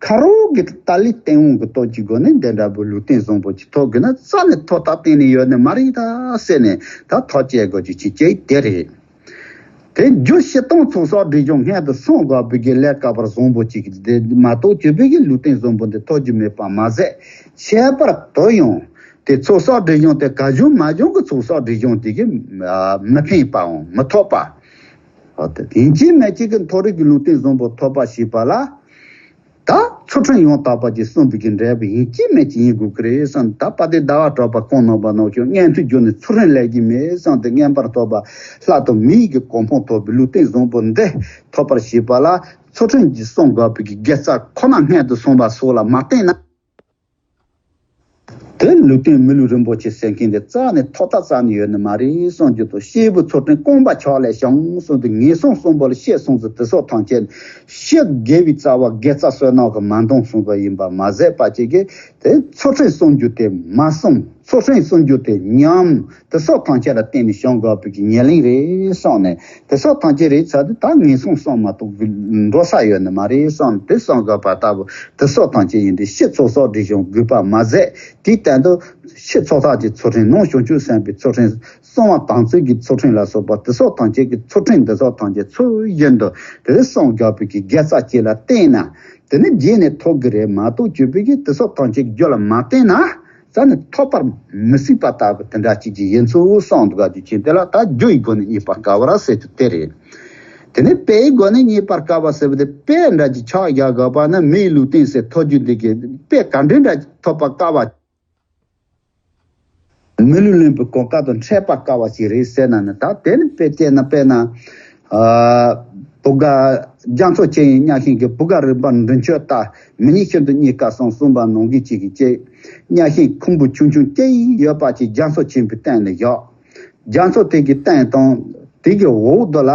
ཁ་རོག་གི་ཏཱ་ལའི་སྟེང་འོང་གི་སྟོབས་ཀྱི་སྒོ་ནས་འདི་འདྲ་བུ་ལུས་རྟེན་བཟང་པོ་ཅིག་ཐོབ་དགོས་ན། རྩ་ནས་ཐོབ་ཐང་གཏན་ནས་ཡོད་ནི་མ་རེད་ད་ཟེར་ནས། ད་ཐག་བཅད་དགོས་ཀྱི་ཅིག་ཅིག་དེ་རེད། དེ་རྒྱུ་སྤྱིར་བཏང་ཚོགས་བསགས་སྒྲིབ་སྦྱོང་སྔོན་དུ་སོང་དགོས་པའི་གི་ལས་སྐལ་པ་བཟང་པོ་ཅིག་དེ་མ་གཏོགས་གྱུར་པའི་གི་ལུས་རྟེན་བཟང་པོ་འདི་ཐོབ་རྒྱུ་མེད་པ་མ་ཟད། ཁྱད་པར་དུ་ཡང་དེ་ཚོགས་བསགས་སྒྲིབ་སྦྱོང་དེ་ག་བྱུང་མ་བྱུང་གི་ཚོགས་བསགས་སྒྲིབ་སྦྱོང་དེ་གི་མི་ཕན་པའམ་མི་ཐོགས་པ། ཡིན་གཅིག་མིན་གཅིག་གི་མཐོ་རིས་ཀྱི་ལུས་རྟེན་བཟང་པོ་ཐོབ་པ་ཞེས་པ་ལ། ད་ཚུལ་ཁྲིམས་ཡང་དག་པ་ཅིག་སྲུང་བའི་གི་འབྲས་བུ་ཡིན་གཅིག་མིན་གཅིག་ཡིན་དགོས་ཀྱི་རེད་བསམ། ད་དཔལ་ལྡན་ཟླ་བ་གྲགས་པ་གོང་ན་པ་ནང་བཞིན། མངོན་མཐོའི་རྒྱུ་ནི་ཚུལ་ཁྲིམས་ལས་གཞན་མེད་བསམ་སྟེ། མངོན་པར་རྟོགས་པ་ལྷ་དང་མིའི་གི་གོ་འཕང་ཐོབ་པའི་ལུས་རྟེན་བཟང་པོ་འདི་ཐོབ་པར་བྱེད་པ་ལ། ཚུལ་ཁྲིམས་ཀྱིས་བསྲུང་དགོས་པའི་གི་དགེ་རྩ་ཁོ་ན་སྔོན་དུ་སོང་བ་སོགས་ལ་མ་བརྟེན་ན། དེ་ལུས་རྟེན་མི་ལུས་རིན་པོ་ཆེ་ཟེར་མཁན་དེ་རྩ་ནས་ཐོབ་ཐང་རྩ་ནས་ཡོད་ནི་མ་རེད་གསུང་རྒྱུ་དང་། སྐྱེས་བུ་ཚུལ་ཁྲིམས་རྐང་པ་ཆག་ལས་བྱུང་གསུངས་ཏེ། ངན་སོང་གསུམ་པོ་ལ་སྐྱེས་སོང་ཚེ་དེ་སོགས་ཐམས་ཅད་ཕྱི་དགེ་བའི་རྩ་བ་དགེ་རྩ་བསོད་ནམས་ཀྱིས་མ་འདང་གསུངས་པ་ཡིན་པ་མ་ཟད། པ་ཅིག་གིས་དེ་ཚུལ་ཁྲིམས་སྲུང་རྒྱུ་དེ་མ་བསྲུང་། ཚུལ་ཁྲིམས་སྲུང་རྒྱུ་དེ་ཉམས། དེ་སོགས་ཐམས་ཅད་ལ་བརྟེན་ནས་བྱུང་དགོས་པའི་གི་ཉེར་ལེན་རེད་གསུངས་ནས། དེ་སོགས་ཐམས་ཅད་རེད་ཚར་དུས་ད་ངན་སོང་གསུམ་མ་གཏོགས་འགྲོ་ས་ཡོད་ནི་མ་རེད་བསམ། དེ་བསམ་དགོས་པ་ལྟ་བུ་དེ་སོགས་ཐམས་ཅད་ཡིན་ཏེ། ཕྱི་ཚོགས་བསགས་སྒྲིབ་སྦྱོང་དགོས་པ་མ་ཟད། དེའི་སྟེང་དུ་ཕྱི་ཚོགས་བསགས་ཀྱི་ཚུལ་ཁྲིམས། ནང་བྱང་ཆུབ་སེམས་དཔའི་ཚུལ་ཁྲིམས། གསང་བ་དམ་ཚིག་གི་ཚུལ་ཁྲིམས་ལ་སོགས་པ་དེ་སོགས་ཐམས་ཅད་ཀྱི་ཚུལ་ཁྲིམས་འདི་སོགས་ཐམས་ཅད་ཚུལ་བཞིན་དུ་དེ་བསྲུང་དགོས་པའི་གི་དགེ་རྩ་བཅས་ལ་བརྟེན་ན། དེ་ནི་རྗེས་ནས་ཐོབ་ཀྱི་རེད་མ་གཏོགས། གྱུར་པའི་གི་དེ་སོགས་ཐམས་ཅད་ཀྱི་རྒྱུ་ལ་མ་བརྟེན་ན། རྩ་ནས་ཐོབ་པར་མི་སྲིད་པ་ལྟ་བུ་དེ་འདྲ་ཅིག་ཅིག་ཡིན་ཚུལ་གསུངས་འདུག་ག་དུས་ཆེན་དེ་ལ་ད་རྒྱུ་ཡི་སྒོ་ནས་རྙེད་པར་དཀའ་བར་ཟེར་རྒྱུ་དེ་རེད། དེ་ནས་དཔེ་ཡི་སྒོ་ནས་རྙེད་པར་དཀའ་བ་ཟེར་བ་དེ། དཔེ་འདྲ་ཅིག་ཆ་བཞག་དགོས་པ་ན། མི་ཡི་ལུས་རྟེན་ཟེར་ཐོབ་རྒྱུ་འདི་གི་དཔེ་ག་འདྲ་འདྲ་ཅིག་ཐོབ་པར་དཀའ་བ། མི་ལུས་ལེན་པའི་གོ་སྐབས་དང་འཕྲད་པར་དཀའ་བ་ཞིག་རེད་ཟེར་ན་ནི། ད་དེ་ནི་དཔེ་བྱས་ན། དཔེར་ན། ཨ། བུ་ག་རྒྱ་མཚོ་ཆེ་ཡི་གཉའ་ཤིང་གི། བུ་ག་རིག་པ་མགྲིན་ཆུང་ལྟར། མི་ཉིད་ཤིན་ཏུ་རྙེད་དཀའ་གསུངས། གསུངས་པ་ནང་བཞིན་ཅིག་གི་ཅིག་གཉའ་ཤིང་ཁུང་བུ་ཆུང་ཆུང་སྐྱེས་ཡོད་པ་ཅིག་རྒྱ་མཚོ་ཆེན་པོའི་སྟེང་ནས་བཞག་རྒྱ་མཚོ་དེ་གི་སྟེང་དང་དེ་གི་འོག་ཏུ་ལ་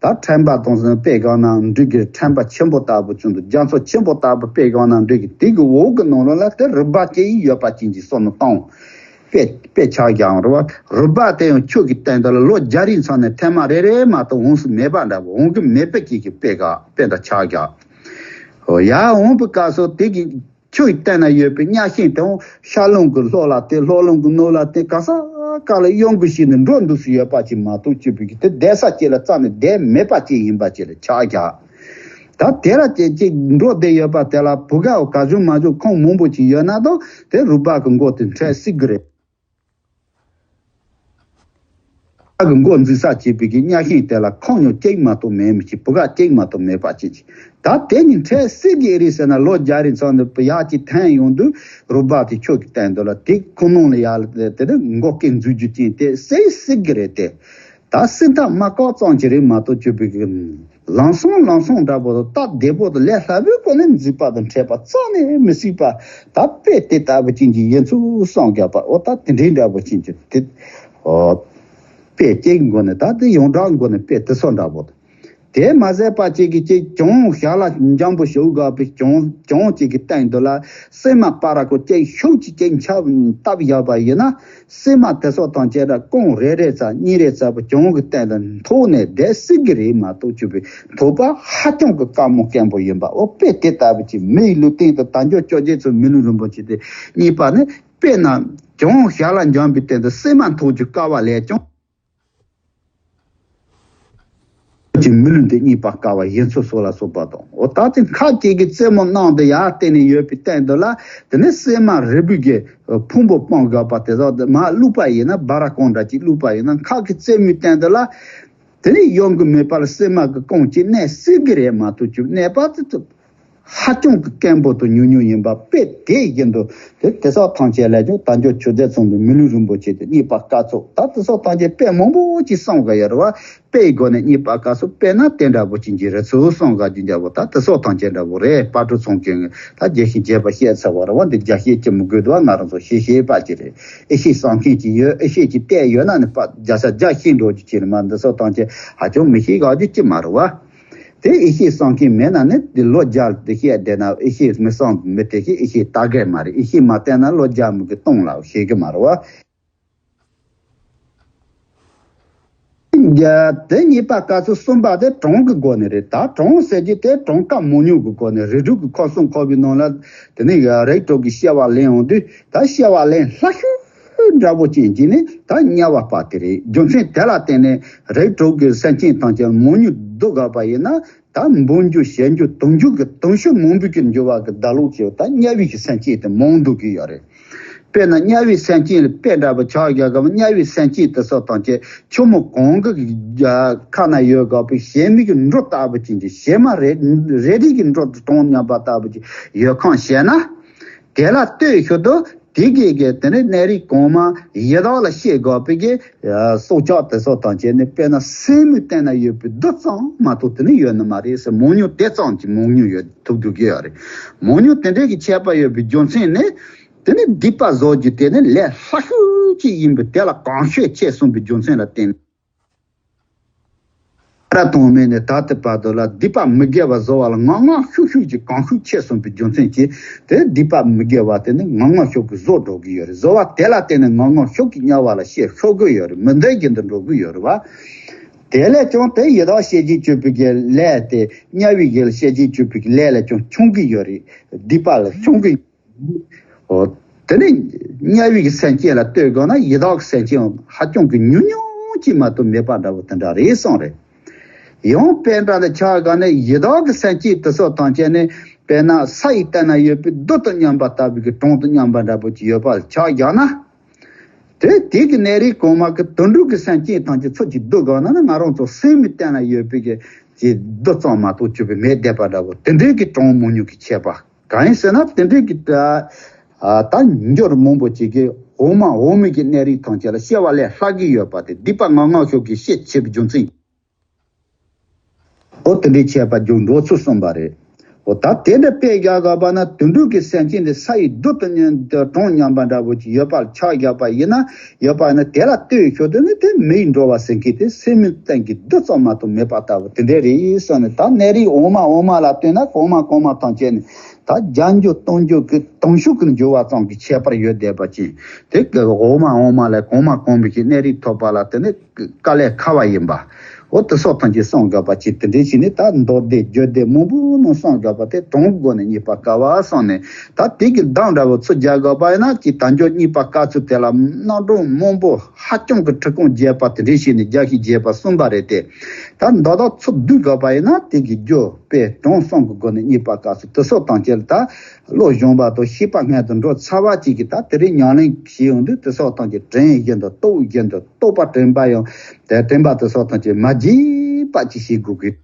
ད་ཕྲེང་བ་དང་ཟེར་དཔེ་བཞག་ན་འགྲིག་གི། ཕྲེང་བ་ཆེན་པོ་ལྟ་བུ་བྱུང་འདུག་རྒྱ་མཚོ་ཆེན་པོ་ལྟ་བུ་དཔེ་བཞག་ན་འགྲིག་གི། དེ་གི་འོག་གི་ནང་ལོགས་ལ་དེ་རུས་སྦལ་སྐྱེས་ཡོད་པ་ཅན་གྱི་བསམ་བློ་བཏང་། དཔེ་དཔེ་ཆ་བཞག་ཡང་རེད་བ། རུས་སྦལ་དེ་ཡང་ཆུ་གི་སྟེང་དུ་ལ་ལོ་བརྒྱ་རེའི་མཚམས་ནས་ཐེངས་མ་རེ་རེ་མ་གཏོགས་འོང་ས་མེད་པ་འདྲ་བོ། འོང་གི་མེད་པའི་སྐད་ཀྱི་དཔེ་ག་དཔེ་འདྲ་ཆ་བཞག་འོ་ཡ། འོང་པའི་སྐབས་སུ་དེ་གི་ ཁྱོད་ཀྱི་སྟེང་ན་ཡོད་པའི་གཉའ་ཤིང་དེའང་ཤར་རླུང་གི་ལྷོ་ལ་བལྟས། ལྷོ་རླུང་གི་ནུབ་ལ་བལྟས། ག་ས་ག་ལ་གཡོ་འགུལ་བྱས་ནས་འགྲོ་འདུག་སེ་ཡོད་པ་ཅིག་མ་གཏོགས་གཅིག་པུ་གི་དེ་བསྡད་ས་གཅིག་ལ་རྩ་ནས་བསྡད་མེད་པ་ཅིག་ཡིན་པ་ཅིག་ལ་ཆགས་བཞག་ད་དེ་ལ་ཅིག་ཅིག་འགྲོ་བསྡད་ཡོད་པ་དེ་ལ་བུ་ག་ག་བྱུང་མ་བྱུང་ཁོང་མང་པོ་ཅིག་ཡོད་ན་དང་དེ་རུས་སྦལ་གི་མགོ་དེ་འཕྲད་སྲིད་གི་རེད། ཨ་གི་མགོ་འཛུགས་ས་བྱེད་པའི་གི་གཉའ་ཤིང་དེ་ལ་ཁོང་ཉོ་གཅིག་མ་གཏོགས་མེད་མི་གཅིག་བུ་ག་གཅིག་མ་གཏོགས་མེད་པ་གཅིག་གཅིག་ད་དེ་ནི་འཕྲལ་སྲིད་གི་རེད་ཟེར་ན་ལོ་བརྒྱ་རེ་ཚང་ནས་ཡར་གཅིག་ཐོན་ཡོང་དུས་རུས་སྦལ་དེ་ཁྱོད་ཀྱི་སྟེང་དུ་ལ་དེ་ཁོ་ནང་ལ་ཡར་དེ་ནི་མགོ་སྐེ་འཛུགས་རྒྱུ་ཅན་དེ་སྲིད་སྲིད་གི་རེད་དེ། ད་སྲིད་མཐའ་མ་བཀག་ཙམ་གྱི་རེད་མ་གཏོགས་གཅིག་པུ་གི་ལམ་སང་ལམ་སང་འདྲ་པོ་དང་སྟབས་བདེ་པོ་དང་ལས་སླ་པོའི་སྒོ་ནས་འཛིན་པ་དང་འཕྲད་པ་རྩ་ནས་མི་སྲིད་པ། ད་དཔེ་དེ་ལྟ་བུ་ཅན་གྱི་ཡིན་ཚུལ་གསུངས་བཞག་པ། འོ་ད་དེ་འདྲའི་འདྲ་པོ་ཅན་གྱི་དེ། འོ། དཔེ་གཅིག་མགོ་ནས་ད་དེ་ཡོངས་གྲགས་མགོ་ནས་དཔེ་དེ་ཚོ་འདྲ་པོ་དང་། དེ་མ་ཟད་པ་གཅིག་གི་གཅིག་གྱང་ཞལ་ལ་འཇམ་པོ་ཞུགས་དགོས་པའི་གྱང་གྱང་གཅིག་གི་སྟེང་དུ་ལ་སྲན་མ་པ་ར་ཀོ་གཅིག་ཤུགས་ཀྱིས་གཅིག་འཆབ་བཏབ་བཞག་པ་ཡིན་ན། སྲན་མ་དེ་ཚོ་དང་བཅས་ར་རྐང་རེ་རེ་ཙམ་གཉིས་རེ་ཙམ་བུ་གྱང་གི་སྟེང་ལ་འཐོག་ནས་བསྡད་སྲིད་གི་རེད་མ་གཏོགས་གཅིག་པུ་འཐོག་པ་ཧ་ཅང་གི་དཀའ་མོ་སྐམ་པོ་ཡིན་པ། འོ་དཔེ་དེ་ལྟ་བུ་ཅིག་མི་ཡི་ལུས་རྟེན་དུ་དལ་འབྱོར་བཅོ་བརྒྱད་ཚོ་མི་ལུས་རིན་པོ་ཆེ་དེ་གཉིས་པ་ནི་དཔེར་ན་གྱང་ཞལ་ལ་འཇམ་པའི་སྟེང་དུ་སྲན་མ་འཐོག་རྒྱུ་དཀའ་བ་ལས་ཀྱང་། ཀྱི་མི་ལུས་འདི་རྙེད་པ་དཀའ་བ་ཡིན་ཚུལ་སོགས་ལ་སོགས་པ་དང་། འོ་ད་ཅི་ཁ་ཅིག་གི་རྩེད་མོ་གནང་སྟེ་ཡར་བལྟས་ནས་ཡོད་པའི་སྟེང་དུ་ལ་དེ་ནས་སྲན་མ་རིལ་བུ་གི་ཕུང་པོ་སྤུངས་དགོས་པ་དེ་དག་མར་བླུགས་པ་ཡིན་ན་སྦ་ར་གང་འདྲ་ཅིག་བླུགས་པ་ཡིན་ན་ཁ་གི་རྩེད་མོའི་སྟེང་དུ་ལ་དེ་ནས་གཡོ་འགུལ་མེད་པར་སྲན་མ་གི་རྐང་གཅིག་གནས་སྲིད་གི་རེད་མ་གཏོགས་གཅིག་གནས་པ་དེ་ཚོ། ཧ་ཅང་གི་སྐམ་པོ་དང་ཉུང་ཉུང་ཡིན་པ་དཔེ་དེ་བཞིན་དུ་དེ་དེ་སོགས་ཐམས་ཅད་ལས་ཀྱང་དལ་འབྱོར་ཆོས་ལྡན་ཚང་གི་མི་ལུས་རིན་པོ་ཆེ་དེ་རྙེད་པ་དཀའ་ཚུལ་ད་དེ་སོགས་ཐམས་ཅད་དཔེ་མང་པོ་ཅིག་གསུངས་ག་ཡོད་རེད་བ། དཔེའི་སྒོ་ནས་རྙེད་པ་དཀའ་ཚུལ་དཔེར་ན་དེ་འདྲ་པོ་ཅིག་གི་རེད་ཚུལ་གསུངས་ག་རྒྱུ་འདྲ་པོ་ད་དེ་སོགས་ཐམས་ཅད་འདྲ་པོ་རེད། དཔལ་སྤྲུལ་ཚོང་མཁན་གྱི་ད་རྒྱལ་ཞིང་རྒྱས་པ་བཤད་ཚར་བ་རེད་བ། འདི་རྒྱ་བཤད་ཅི་མི་དགོས་འདུག་བ། ང་རང་ཚོ་ཤེས་ཤེས་པ་ཅིག་རེད། ཨེ་ཤེས་བསམ་མཁན་ཅིག་ཡོད། ཨེ་ཤེས་ཅིག་བལྟས་ཡོད་ན་ནི་པ་རྒྱ་ས་རྒྱ་ཤེས་འགྲོ་རྒྱུ་ཅིག་རེད་མ། འདི་སོགས་ཐམས་ཅད་ཧ་ཅང་མི་ཤེས་ག་རྒྱུ་ཅི་མ་རེད་བ། དེ་ཨེ་ཤེས་བསམ་མཁན་མེད་ན་ནི་དེ་ལོ་བརྒྱ་དེ་བཤད་བསྡད་ན་ཨེ་ཤེས་མི་བསམ་མི་དེ་ཤེས་ཨེ་ཤེས་ལྟ་གི་མ་རེད། ཨེ་ཤེས་མ་བསྟན་ན་ལོ་བརྒྱ་མི་གི་སྟོང་ལ་ཤེས་གི་མ་རེད་བ། ཡ། དེ་རྙེད་པ་དཀའ་ཚུལ་གསུམ་པ་དེ་གྲངས་ཀྱི་སྒོ་ནས་རེད། ད་གྲངས་ཟེར་རྒྱུ་དེ་གྲངས་ཀ་མང་ཉུང་གི་སྒོ་ནས་རིགས་དྲུག་གི་ཁམས་གསུམ་འཁོར་བའི་ནང་ལ་དེ་ནས་རིགས་དྲུག་གི་སྐྱེ་བ་ལེན་འོང་དུས་ད་སྐྱེ་བ་ལེན་སླ་ཤོས་འདྲ་པོ་ཅན་གྱི་ནི་ད་དམྱལ་བ་པ་དེ་རེད། རྒྱུ་མཚན་དེ་ལ་བརྟེན་ནས་རིགས་དྲུག་གི་སེམས་ཅན་ཐམས་ཅད་མང་ཉུང་བསྡུ་དགོས་པ་ཡིན་ན་ད་འབུམ་འགྱུར་བྱེ་འགྱུར་དུང་འགྱུར་གྱི་དུང་ཕྱུར་མང་པོ་གི་འགྱུར་བ་གི་བརྡ་ལུགས་ཀྱི་ད་དམྱལ་བའི་གི་སེམས་ཅན་དེ་མང་འདུག་གི་ཡོད་རེད། དཔེར་ན་དམྱལ་བའི་སེམས་ཅན་ལ་དཔེ་འདྲ་པོ་ཆགས་རྒྱག་གམ། དམྱལ་བའི་སེམས་ཅན་དེ་ཚོ་ཐམས་ཅད་ཆུ་མོ་གངྒཱ་གི་ཁ་ན་ཡོད་དགོས་པའི་བྱེ་མའི་གི་འབྲུ་ལྟ་བུ་ཅན་གྱི་བྱེ་མ་རེ་རེ་རེ་གི་འབྲུ་དུ་གྲངས་མཉམ་པ་ལྟ་བུ་ཅིག་ཡོད་ཁང་བྱས་ན། དེ་ལ་ལྟོས་ཤོག་དུ་དེ་གའི་གི་དེ་ནི་གནས་རིས་གོང་མ་ཡི་དྭགས་ལ་བཤད་དགོས་པའི་གི་སྲོག་ཆགས་དེ་ཚོ་ཐམས་ཅད་ནི་དཔེར་ན་སེན་མོའི་སྟེང་ན་ཡོད་པའི་རྡུལ་ཙམ་མ་གཏོགས་དེ་ནི་ཡོད་ནི་མ་རེད་ཟེར། མང་ཉུང་དེ་ཙམ་གྱི་མང་ཉུང་ཡོད་ཐུབ་ཐུབ་ཀྱི་ཡོད་རེད། མང་ཉུང་དེ་འདྲའི་གི་ཁྱད་པར་ཡོད་པའི་རྒྱུ་མཚན་ནི། དེ་ནི་སྡིག་པ་བཟོ་རྒྱུ་དེ་ནི་ལས་སླ་ཤོས་ཅིག་ཡིན་པས་དེ་ལ་གང་ཤོས་ཆེ་གསུངས་པའི་རྒྱུ་མཚན་ལ་བརྟེན། ར་དང་མེད་ནས་ད་ལྟ་བར་དུ་ལ་སྡིག་པ་མི་དགེ་བ་བཟོ་བ་ལ་ངང་ངང་ཤུགས་ཤུགས་ཀྱིས་གང་ཤུགས་ཆེ་གསུངས་པའི་རྒྱུ་མཚན་གྱིས་དེ་སྡིག་པ་མི་དགེ་བ་དེ་ནི་ངང་ངང་ཤུགས་ཀྱིས་བཟོ་འགྲོ་གི་ཡོད་རེད། བཟོ་བ་དེ་ལ་བརྟེན་ནས་ངང་ངང་ཤུགས་ཀྱིས་དམྱལ་བ་ལ་བཤད་ཤོར་གི་ཡོད་རེད། མི་འདོད་རྒྱུ་འདི་འགྲོ་གི་ཡོད་རེད་བ། དེ་ལས་ཀྱང་དེ་ཡི་དྭགས་ཤེས་བྱའི་སྤྱོད་པའི་གི་ལས་དེ་དམྱལ་བའི་གི་ཤེས་བྱའི་སྤྱོད་པའི་གི་ལས་ལས་ཀྱང་ཆུང་གི་ཡོད་རེད། སྡིག་པ་ལ་ཆུང་གི། འོ། དེ་ནས་དམྱལ་བའི་གི་སེམས་ཅན་ལ་ལྟོས་དགོས་ན་ཡི་དྭགས་ཀྱི་སེམས་ཅན་ཧ་ཅང་གི་ཉུང་ཉུང་ཅིག་མ་གཏོགས་མེད་པ་འདྲ་བོ་དེ་འདྲ་རེད་གསུངས་རེད། ཡང་དཔེ་འདྲ་ལ་ཆ་བཞག་ན་ཡི་དྭགས་ཀྱི་སེམས་ཅན་དེ་ཚོ་ཐམས་ཅད་ནི་དཔེར་ན་ས་ཡི་སྟེང་ན་ཡོད་པའི་རྡུལ་དང་མཉམ་པ་ལྟ་བུའི་གི་གྲངས་དང་མཉམ་པ་འདྲ་པོ་ཅིག་ཡོད་པ་ལ་ཆ་བཞག་ན། དེ་དེ་གི་གནས་རིས་གོང་མ་གི་དུད་འགྲོ་གི་སེམས་ཅན་ཐམས་ཅད་ཚུར་ཅིག་བསྡུ་དགོས་ན་ནི་ང་རང་ཚོ་སེན་མོའི་སྟེང་ན་ཡོད་པའི་གི་ཅིག་རྡུལ་ཙམ་མ་གཏོགས་གཅིག་པུ་མེད་བསྡད་པ་འདྲ་བོ་དེ་འདྲའི་གི་གྲངས་མང་ཉུང་གི་ཁྱད་པར། གང་ཡིན་ཟེར་ན་དེ་འདྲའི་གི་ད་ད་འབྱོར་མང་པོ་ཅིག་གིས་འོག་མ་འོག་མའི་གི་གནས་རིས་ཐམས་ཅད་ལ་སྐྱེ་བ་ལེན་སླ་གི་ཡོད་པ་དེ་སྡིག་པ་ངང་ངང་ཤོར་གི་ཤེད་ཆེ་བའི་རྒྱུ་མཚན། འོ་དེ་འདྲའི་ཁྱད་པར་འཇུག་འགྲོ་ཚུལ་གསུངས་པ་རེད། འོ་ད་དེ་འདྲ་དཔེ་བཞག་དགོས་པ་ན་དུད་འགྲོ་གི་སེམས་ཅན་དེ་ས་ཡི་རྡུལ་དང་མཉམ་དུ་གྲངས་མཉམ་པ་འདྲ་བོ་ཅིག་ཡོད་པ་ལ་ཆ་བཞག་པ་ཡིན་ན་ཡོད་པ་ཡིན་ན་དེ་ལ་ལྟོས་ཤོག་དེ་ནི་དེ་མི་ཡི་འགྲོ་བ་ཟེར་མཁན་དེ་སེན་མོའི་སྟེང་གི་རྡུལ་ཙམ་མ་གཏོགས་མེད་པ་ལྟ་བུ་དེ་འདྲ་རེད་གསུངས་ནས། ད་གནས་རིས་འོག་མ་འོག་མ་ལ་ལྟོས་ན་གོང་མ་གོང་མ་ཐམས་ཅད་ནི་ད་བརྒྱ་འགྱུར་སྟོང་འགྱུར་གྱི་དུང་ཕྱུར་གྱི་འགྱུར་བ་ཙམ་གྱི་ཁྱད་པར་ཡོད་བསྡད་པ་ཅན། དེ་གི་འོག་མ་འོག་མ་ལས་གོང་མ་གོང་མའི་གི་གནས་རིས་ཐོབ་པ་ལ་དེ་ནི་དཀའ་ལས་ཁག་པ་ཡིན་པ། འོ་དེ་སོགས་ཐམས་ཅད་བསམ་དགོས་པ་ཅིག་དེ་འདྲའི་ཞིག་ནི་ད་མདོ་སྡེ་རྒྱུད་སྡེ་མང་པོ་ནང་བསམ་དགོས་པ་དེ་གྲངས་སྒོ་ནས་རྙེད་པར་དཀའ་བ་བསམ་ནས། ད་དེ་གི་གདངས་འདྲ་བོ་ཚུར་རྒྱག་དགོས་པ་ཡིན་ན་ཅིག་དལ་འབྱོར་རྙེད་པ་དཀའ་ཚུལ་དེ་ལ་རྣམ་གྲངས་མང་པོ་ཧ་ཅང་གི་ཁྲི་སྐོང་རྒྱས་པ་དེ་འདྲའི་ཞིག་ནི་རྒྱས་ཤིང་རྒྱས་པ་གསུངས་པ་རེད་དེ། ད་མདོ་དག་ཚུར་བསྡུས་དགོས་པ་ཡིན་ན་དེ་གི་རྒྱུ་དཔེ་གྲངས་གསུམ་གི་སྒོ་ནས་རྙེད་པར་དཀའ་ཚུལ་དེ་སོགས་ཐམས་ཅད་ལ་ད། བློ་སྦྱོང་བ་དང་ཤེས་པ་སྔོན་དུ་འགྲོ་ཚར་བ་ཅིག་གིས་ད་དེ་རིང་ཉམས་ལེན་བྱེད་ཡོང་དུས་དེ་སོགས་ཐམས་ཅད་དྲན་བཞིན་དུ་རྟོགས་བཞིན་དུ་རྟོགས་པ་དྲན་པ་ཡང་དེ་དྲན་པ་དེ་སོགས་ཐམས་ཅད་མ་བརྗེད་པ་ཅིག་བྱེད་དགོས་ཀྱི།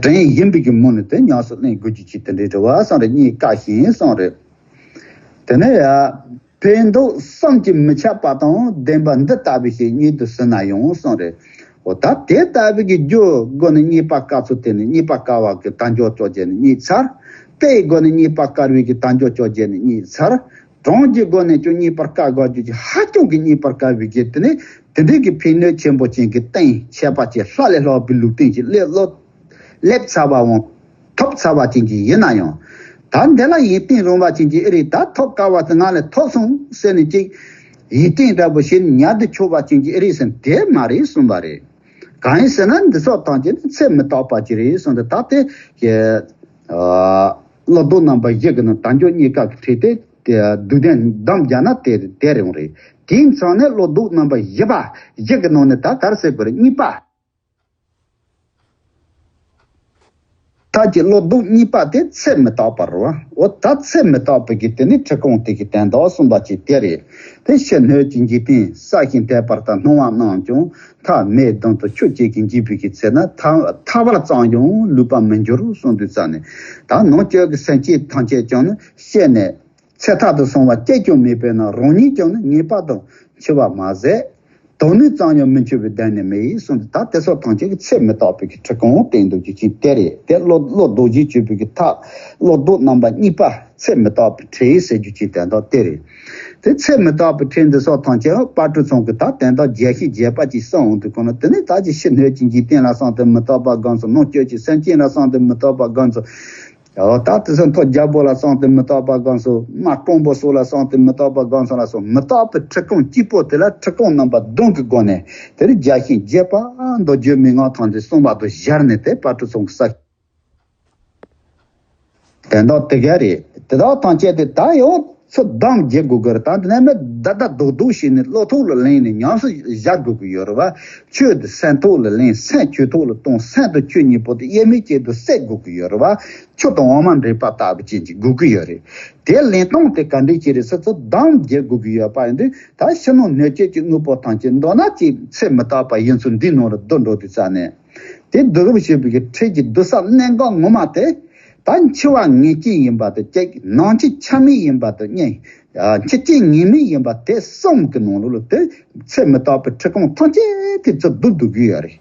དྲན་བཞིན་པའི་གི་མུ་ནས་དེ་ཉམས་སུ་ལེན་དགོས་ཀྱི་ཅིག་དེ་འདྲའི་རེ་བ་བསམ་རེ་རྙེད་དཀའ་ཞིང་བསམ་རེ། དེ་ནས་ཡ། ཕན་འདོགས་བསམ་གྱིས་མི་ཁྱབ་པ་དང་ལྡན་པ་འདི་ལྟ་བུའི་ཞིག་ཉིད་དུ་ཟིན་ན་ཡང་གསུངས་རེད། འོ་ད་དེ་ལྟ་བུའི་གི་རྒྱུ་སྒོ་ནས་རྙེད་པ་དཀའ་ཚུལ་དེ་ནི་རྙེད་པ་དཀའ་བ་གི་དལ་འབྱོར་བཅོ་བརྒྱད་ནི་རྙེད་ཚར། དཔེའི་སྒོ་ནས་རྙེད་པ་དཀའ་བའི་གི་དལ་འབྱོར་བཅོ་བརྒྱད་ནི་རྙེད་ཚར། གྲངས་ཀྱི་སྒོ་ནས་ཀྱང་རྙེད་པར་དཀའ་དགོས་རྒྱུ་ཅིག་ཧ་ཅང་གི་རྙེད་པར་དཀའ་བའི་གི་དེ་ནི་དེ་འདྲའི་གི་ཕན་ནུས་ཆེན་པོ་ཅན་གྱི་རྟེན་ཁྱད་པར་ཅན་ལྷ་ལས་ལྷག་པའི་ལུས་རྟེན་ཅིག་སླེབས་ལོ། སླེབས་ཚར་བའང་ཐོབ་ཚར་བ་ཅན་གྱི་ཡིན་ན་ཡང་། ད་འདི་ལ་ཡིད་བརྟན་རུང་བ་ཅན་གྱི་ཨེ་རེད། ད་ཐོབ་དཀའ་བ་དེ་ང་ལས་ཐོབ་སོང་ཟེར་ནས་ཅིག་ཡིད་བརྟན་འདྲ་པོ་བྱས་ནས་ཉར་དུ་ཆོག་པ་ཅན་གྱི་ཨེ་རེད་ཟེར་ན་དེ་མ་རེད་གསུངས་པ་རེད། གང་ཡིན་ཟེར་ན་འདི་སོགས་ཐམས་ཅད་ནི་ཚད་མི་རྟག་པ་ཅིག་རེད་གསུངས་ཏེ། ད་དེ་ཨ་བློ་ལྡོག་རྣམ་པ་བཞི་གི་ནང་དལ་འབྱོར་རྙེད་དཀའ་གི་ཁྲིད་དེ་དེ་བསྡུས་དོན་བསྡོམས་བརྒྱབ་ན་དེ་དེ་རེད་རེད། དེའི་མཚམས་ནས་བློ་ལྡོག་རྣམ་པ་བཞི་པ་བཞི་གི་ནང་ནས་ད་ག་རེ་ཟེར་དགོས་རེད། གཉིས་པ། ད་ཀྱི་བློ་ལྡོག་གཉིས་པ་དེ་ཚད་མི་རྟག་པ་རེད་བ། འོ་ད་ཚད་མི་རྟག་པའི་གི་དེ་ནི་ཁྲི་སྐོང་དེ་གི་དོན་དག་གསུངས་པ་ཅིག་དེ་རེད། དེ་ཕྱི་སྣོད་ཀྱི་འཇིག་རྟེན་གསལ་ཞིང་དད་པར་ལྟ་སྣང་བ་རྣམས་ཀྱང་ཐ་མལ་དོན་དུ་ཆོས་ཅན་གྱི་འཇིག་པའི་གི་ཚེ་ན་ཐ་ཐ་བར་ཙམ་ཡང་ལུས་པར་མི་འགྱུར་གསུངས་དུས་ཙམ་ནས། ད་ནང་བཅུད་ཀྱི་སེམས་ཅན་ཐམས་ཅད་ཀྱང་ནི་ཤེས་ནས། ཚེ་ཐར་དུ་སོང་བ་གཅིག་ཀྱང་མེད་པས་ན་རང་ཉིད་ཀྱང་ནི་ངེས་པར་དུ་འཆི་བ་མ་ཟད། དོན་ནི་ཙམ་ཡང་མི་འཆི་བའི་གདེང་ནི་མེད་གསུངས་ཏེ། ད་དེ་སོགས་ཐམས་ཅད་ཀྱི་ཚད་མི་རྟག་པའི་གི་ཁྲི་སྐོང་བསྟན་འདུག་རྒྱུ་ཅན་དེ་རེད། དེ་བློ་བློ་ལྡོག་བཞི་གཅོད་པའི་གི་ཐབས་བློ་ལྡོག་རྣམ་པ་གཉིས་པ་ཚད་མི་རྟག་པའི་ཁྲིད་ཟེར་རྒྱུ་ཅན་དོན་དག་དེ་རེད། དེ་ཚད་མི་རྟག་པའི་ཁྲིད་འདི་སོགས་ཐམས་ཅད་དཔལ་སྤྲུལ་ཚང་གི་ད་དོན་དག་རྒྱས་ཤིང་རྒྱས་པ་ཅིག་གསུངས་འོང་དུས་གོང་ན། དེ་ནི་ད་ཅི་ཕྱི་སྣོད་ཀྱི་འཇིག་རྟེན་ལ་སོགས་ཏེ་མི་རྟག་པ་སྒོམ་ཚུལ། ནང་བཅུད་ཀྱི་སེམས་ཅན་ལ་སོགས་ཏེ་མི་རྟག་པ་སྒོམ་ཚུལ། ཡང་ད་དེ་ཚོ་མཐོ་རྒྱལ་པོ་ལ་སོགས་ཏེ་མི་རྟག་པ་སྒོམ་ཚུལ། དམག་སྤྲང་པོ་སོགས་ལ་སོགས་ཏེ་མི་རྟག་པ་སྒོམ་ཚུལ་ལ་སོགས་མི་རྟག་པའི་ཁྲི་སྐོང་གཅིག་པོ་དེ་ལ་ཁྲི་སྐོང་རྣམ་པ་བདུན་གྱི་སྒོ་ནས་དེར་རྒྱས་ཤིང་རྒྱས་པ་མདོ་རྒྱུད་མན་ངག་ཐམས་ཅད་གསུངས་པ་དང་སྦྱར་ནས་དེ་དཔལ་སྤྲུལ་ཚང་གི་ས་དོན་དག་དེ་ག་རེད། དེ་དག་ཐམས་ཅད་དེ་ད་ཡང་ཚུར་བསྡོམས་བགྱི་དགོས་ཀྱི་རེད། ད་འདི་ནས་མི་བདག་བདག་རྡོག་རྡོག་བྱས་ནས་བློ་ཐོག་ལ་ལེན་ནས་ཉམས་སུ་བཞག་དགོས་ཀྱི་ཡོད་རེད་བ། ཆོས་དེ་སེམས་ཐོག་ལ་ལེན། སེམས་ཆོས་ཐོག་ལ་གཏོང་། སེམས་དང་ཆོས་གཉིས་པོ་དེ་དབྱེར་མེད་ཅན་དུ་བསྲེ་དགོས་ཀྱི་ཡོད་རེད་བ། ཆུ་དང་འོ་མ་འདྲེས་པ་ལྟ་བུ་ཅན་གྱི་དགོས་ཀྱི་ཡོད་རེད། དེ་ལེན་སྟངས་དེ་ག་འདྲས་ཅིག་རེད་ཟེར་ཚུལ་བསྡོམས་བགྱི་དགོས་ཀྱི་ཡོད་པ་ཡིན་དུས། ད་ཕྱི་ནང་སྣོད་བཅུད་ཀྱི་དངོས་པོ་ཐམས་ཅད་མདོར་ན་ཅིག་ཚད་མི་རྟག་པ་ཡིན་ཚུལ་འདིའི་ནང་ལ་བསྡུ་འགྲོ་དུས་ཙ་ནས། དེ་བསྡུ་རུབ་བྱེད་པའི་གི་ཁྲིད་ཀྱི་བསྡུ་ས་གནད་འགག་ངོ་མ་དེ། ད་འཆི་བ་ངེས་ཅན་ཡིན་པ་དང་གཅིག་ནང་འཆི་ཆ་མེད་ཡིན་པ་དང་གཉིས། འཆི་རྐྱེན་ངེས་མེད་ཡིན་པ་དེ་གསུམ་གྱི་ནང་ལོགས་ལ་དེ་ཚད་མི་རྟག་པའི་ཁྲི་སྐོང་ཐམས་ཅད་དེ་ཚུར་བསྡུ་བསྡུ་གི་ཡོད་རེད།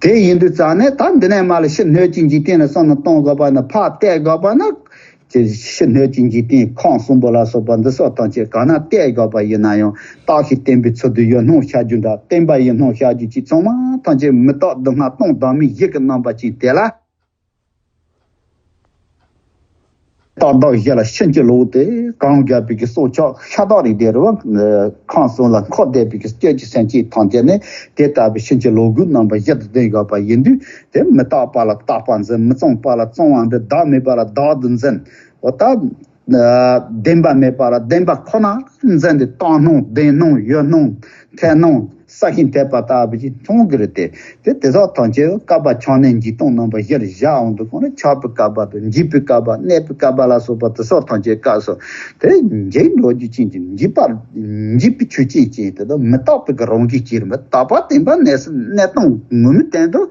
དེ་ཡིན་དུས་ཙང་ནས་ད་འདི་ནས་མར་ལ་ཕྱི་སྣོད་ཀྱི་འཇིག་རྟེན་ལ་བསམ་བློ་གཏོང་དགོས་པ་ན། ཕར་བལྟས་དགོས་པ་ན། ཅེས་ཕྱི་སྣོད་ཀྱི་འཇིག་རྟེན་ཁམས་གསུམ་པོ་ལ་སོགས་པ་འདི་སོགས་ཐམས་ཅད་གང་ན་བལྟས་དགོས་པ་ཡིན་ན་ཡང་། རྟགས་ཤིག་བརྟན་པའི་ཚུལ་དུ་ཡོད་སྣང་ཤར་རྒྱུ་འདྲ། བརྟན་པ་ཡིན་སྣང་ཤར་རྒྱུ་ཅིག་ཚང་མ་ཐམས་ཅད་མི་རྟག་སྡུག་བསྔལ་སྟོང་བདག་མེད་བཞི་གི་རྣམ་པ་ཅན་དེ་ལ། རྟགས་བདག་བཞི་ལ་ཕྱིན་ཅི་ལོག་སྟེ་གང་རྒྱལ་པའི་གི་སྲོག་ཆགས་ཤ་སྟག་རིགས་དེ་རུ་ཁམས་གསུམ་ལ་འཁོར་བསྡད་པའི་གི་སྐྱོན་གྱི་སེམས་ཅན་ཐམས་ཅད་ནི་དེ་ལྟ་བུའི་ཕྱིན་ཅི་ལོག་གི་རྣམ་པ་བཞི་དང་ལྡན་དགོས་པ་ཡིན་དུས། དེ་མི་རྟག་པ་ལ་རྟག་པ་འཛིན། མི་གཙང་བ་ལ་གཙང་བ་འདྲེན། བདག་མེད་པ་ལ་བདག་ཏུ་འཛིན། འོ་ད། བདེན་པ་མེད་པ་ལ་བདེན་པ་ཁོ་ན་འཛིན་ཏེ། རྟག་སྣང་བདེན་སྣང་ཡོད་སྣང་འཐད་སྣང་གསལ་ཞིང་དད་པ་ལྟ་བུ་ཅིག་མཐོང་གི་རེད་དེ། དེ་དེ་དག་ཐམས་ཅད་བསྐལ་པ་ཆ་མཉམ་འཇིག་སྟངས་རྣམ་པ་བཞིར་བཞག་འོང་དུས་གོང་ནས་ཆགས་པའི་བསྐལ་པ་དང་། འཇིག་པའི་བསྐལ་པ། གནས་པའི་བསྐལ་པ་ལ་སོགས་པ་དེ་སོགས་ཐམས་ཅད་སྐབས་སུ་དེ་འཇིག་འགྲོ་རྒྱུ་ཅན་གྱི་འཇིག་པ། འཇིག་པའི་ཆོས་ཅན་ཅན་དེ་དག་མི་རྟག་པའི་གི་རང་བཞིན་ཅན་རེད། མི་རྟག་པ་བདེན་པ་གནས་གནས་སྟངས་ངོ་མའི་སྟེང་དུ།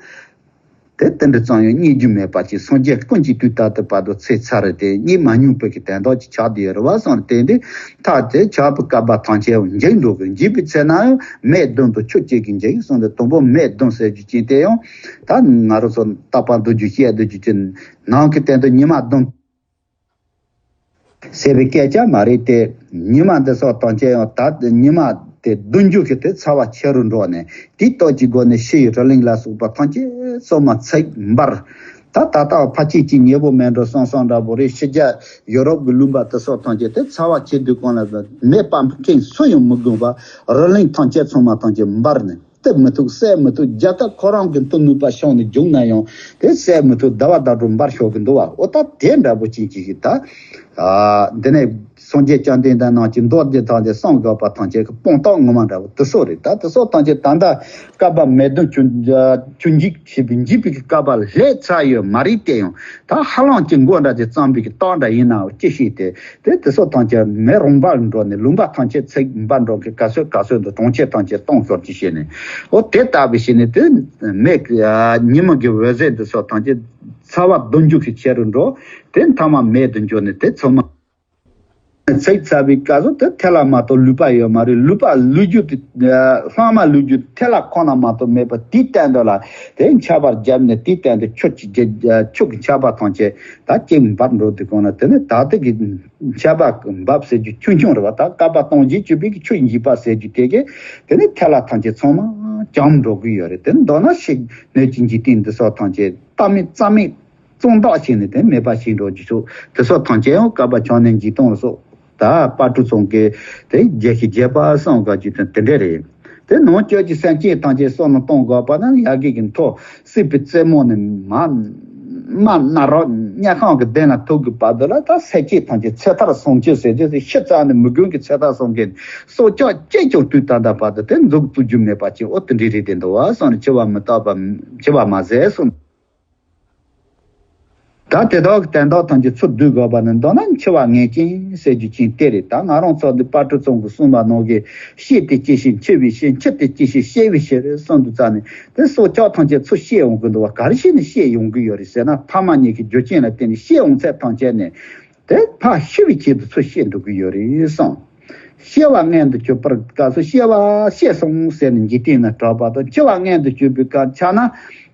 དེ་དེ་འདྲ་ཙམ་ཡང་རྙེད་རྒྱུ་མེད་པ་ཅིག་སངས་རྒྱས་ཀུན་གྱི་དུས་ད་ལྟ་བར་དུ་ཚེ་ཚར་རེ་དེ་རྙེད་མ་མྱོང་པའི་གི་དོན་དག་ཅིག་ཆགས་བསྡད་ཡོད་རེད་བ་བསམ། དེ་འདི་ཐག་དེ་ཆགས་པའི་བསྐལ་པ་ཐམས་ཅད་འཇིག་འགྲོ་གི། འཇིག་པའི་ཚེ་ན་ཡང་མེ་བདུན་དང་ཆུ་གཅིག་གིས་འཇིག་གསུངས་ཏེ། དང་པོ་མེ་བདུན་ཟེར་རྒྱུ་ཅན་དེ་ཡང་ད་ང་རང་ཚོ་རྟག་པར་མདོ་རྒྱུད་བཤད་སྡོད་རྒྱུ་ཅན་ནང་གི་སྟེང་དུ་ཉི་མ་བདུན། ཟེར་བའི་སྐད་ཆ་མ་རེད་དེ། ཉི་མ་འདི་སོགས་དང་བཅས་ཡང་ད་ཉི་མ་དེ་བདུན་འགྱུར་གྱི་དེ་ཚ་བ་ཆེ་རུ་འགྲོ་ནས། དེའི་སྟོབས་ཀྱི་སྒོ་ནས་ཕྱི་ཡི་རི་གླིང་ལ་སོགས་པ་ཐམས་ཅད་སོ་མ་ཚིག་འབར། ད་ད་ལྟ་ཕལ་ཆེར་གྱི་ཉེ་བོ་མེད་འགྲོ་བསམ་བསམ་འདྲ་པོ་རེད། ཕྱི་རྒྱལ་ཡོ་རོབ་ཀྱི་ལུང་པ་དེ་སོགས་ཐམས་ཅད་དེ་ཚ་བ་ཆེ་དུས་གང་ལ་མེ་སྤར་མཁན་སུ་ཡང་མི་དགོས་པར་རི་གླིང་ཐམས་ཅད་ཚང་མ་ཐམས་ཅད་འབར་ནས་བཏུབ་མི་ཐུབ་བསད་མི་ཐུབ། རྒྱལ་ཁབ་ཁོ་རང་གི་མཐུ་ནུས་པ་ཤོང་ནས་བྱུང་ན་ཡང་དེ་བསད་མི་ཐུབ། ཟླ་བ་ཟླ་གྲོགས་འབར་ཤོག་གི་འདུག་བ། འོ་ད་དེ་འདྲ་པོ་ཅན་གྱི་ཞིག་ད་ཨ་འདི་ནས། སངས་རྒྱས་བཅོམ་ལྡན་འདས་རྣམས་ཀྱིས་མདོ་སྡེ་དག་ལས་གསུངས་དགོས་པ་ཐམས་ཅད་ཀྱི་དཔང་རྟགས་ངོ་མ་འདྲ་བོ་དེ་སོགས་རེད། ད་དེ་སོགས་ཐམས་ཅད་ད་ལྟ་བསྐལ་པ་མེ་བདུན་ཆུ་ཆུ་འཇིག་བྱེད་པའི་འཇིག་པའི་བསྐལ་པ་སླེབས་ཚར་ཡོད་མ་རེད་དེ། ཡང་ད་ཧ་ལམ་གྱི་མགོ་འདྲ་ཅིག་བརྩམས་པའི་གི་རྟགས་འདྲ་ཡིན་ནའང་ཅི་ཞིག་དེ་དེ་དེ་སོགས་ཐམས་ཅད་མེ་རུ་འབར་འགྲོ་ནས་ལུང་པ་ཐམས་ཅད་ཚིག་འབར་འགྲོ་གི་ག་ཚོད་ག་ཚོད་འདུག་གྲོང་ཁྱེར་ཐམས་ཅད་སྟོང་ཤོར་གྱི་བྱས་ནས། འོ་དེ་ལྟ་བུ་བྱས་ནས་དེ་མེ་ཉི་མ་གི་འོད་ཟེར་དེ་སོགས་ཐམས་ཅད་ཚ་བ་བདུན་འཇུག་གི་ཆེ་རུ་འགྲོ། དེ་མཐའ་མ་མེ་དུ་འགྱུར་ནས་དེ་ཚང་མ། ཚིག་ཚ་བའི་སྐབས་སུ་དེ་ཐལ་བ་མ་གཏོགས་ལུད་པ་ཡོད་མ་རེད། ལུད་པ་ལུད་རྒྱུ་དེ་ལྷག་མ་ལུད་རྒྱུ་ཐལ་བ་ཁོ་ན་མ་གཏོགས་མེད་པ་དེའི་སྟེང་དུ་ལ་དེ་འཁྱག་པར་བརྒྱབ་ནས་དེའི་སྟེང་དུ་ཆུ་གི་ཆུ་གི་འཁྱག་པ་ཐམས་ཅད་ད་གཅིག་འབབ་འགྲོ་དུས་གང་ན་དེ་ནི་ད་ལྟ་གི་འཁྱག་པ་འབབ་ཟེར་རྒྱུ་ཆུང་ཆུང་རེད་བ། ད་བསྐལ་པ་སྟོང་བཞི་བཅུ་པའི་གི་ཆུ་འཇིག་པ་ཟེར་རྒྱུ་དེ་གི་དེ་ནི་ཐལ་བ་ཐམས་ཅད་ཚང་མ་འཇོམས་འགྲོ་གི་ཡོད་རེད། དེ་ནི་མདོར་ན་ཤིག་སྣོད་ཀྱི་འཇིག་རྟེན་འདི་སོགས་ཐམས་ཅད་རྟག་མེད་རྩ་མེད། གཙང་དག་བྱས་ནས་དེ་མེད་པ་བྱེད་འགྲོ་རྒྱུ་ཚོ་དེ་སོགས་ཐམས་ཅད་ཡང་བསྐལ་པ་བྱང་ནས་འཇིག་སྟོང་ལ་སོགས་ད་དཔལ་སྤྲུལ་ཚང་གི་དེ་རྒྱལ་གྱི་རྒྱལ་པ་གསུངས་དགོས་རྒྱུ་དོན་དེ་འདྲ་རེད། དེ་ནང་བཅུད་ཀྱི་སེམས་ཅན་ཐམས་ཅད་བསམ་བློ་གཏོང་དགོས་པ་ན་ཡ་གི་གི་མཐོ་སྲིད་པའི་རྩེ་མོ་ནས་མ་མ་ན་རོ་དམྱལ་ཁམས་ཀྱི་གདན་ལ་ཐུག་གི་བར་དུ་ལ་ད་སེམས་ཅན་ཐམས་ཅད་ཚེ་ཐར་སྲོག་གཅོད་ཟེར་རྒྱུ་དེ་ཤི་ཙམ་ནས་མི་དགོས་ཀྱི་ཚེ་ཐར་སྲོག་གཅོད་སྲོག་ཆགས་སྐྱེ་ཀྱང་དུས་ད་ལྟ་བར་དུ་དེ་མཛུབ་བཙུགས་རྒྱུ་མེད་པ་ཅིག་འོ་དེ་འདྲ་རེད་དེ་འདུག་བ་གསུངས་ནས་འཆི་བ་མི་རྟག་པ་འཆི་བ་མ་ཟད་གསུངས། ད་དེ་དག་གི་དོན་དག་ཐམས་ཅད་ཚུར་བསྡུ་དགོས་པ་ནི་མདོར་ན་འཆི་བ་ངེས་ཅན་ཟེར་རྒྱུ་ཅན་དེ་རེད། ད་ང་རང་ཚོ་འདི་དཔལ་སྤྲུལ་ཚང་གིས་གསུངས་པ་ནང་གི་ཤི་དེ་སྐྱེ་ཤི་འཆི་བའི་ཤི། འཆི་དེ་སྐྱེ་ཤི་ཤི་བའི་ཤི་རེད་གསུངས་དུས་ཙ་ནས་དེ་སྲོག་ཆགས་ཐམས་ཅད་ཚུར་ཤི་ཡོང་གི་འདུག་བ། ག་རེ་བྱས་ནས་ཤི་ཡོང་གི་ཡོད་རེད་ཟེར་ན་ཕ་མ་གཉིས་ཀྱི་རྒྱུ་རྐྱེན་ལ་བརྟེན་ནས་ཤི་ཡོང་ཚད་ཐམས་ཅད་ནས་དེ་ཕར་ཤི་བའི་ཆེད་དུ་ཚུར་ཤི་འགྲོ་གི་ཡོད་རེད་གསུངས། ཤི་བ་མངོན་དུ་གྱུར་པར་སྐབས་སུ་ཤི་བ་ཤི་སོང་ཟེར་ནས་འཇིག་རྟེན་ན་གྲགས་པ་དང་། འཆི་བ་མངོན་དུ་གྱུར་པའི་སྐབས་ཆགས་ན་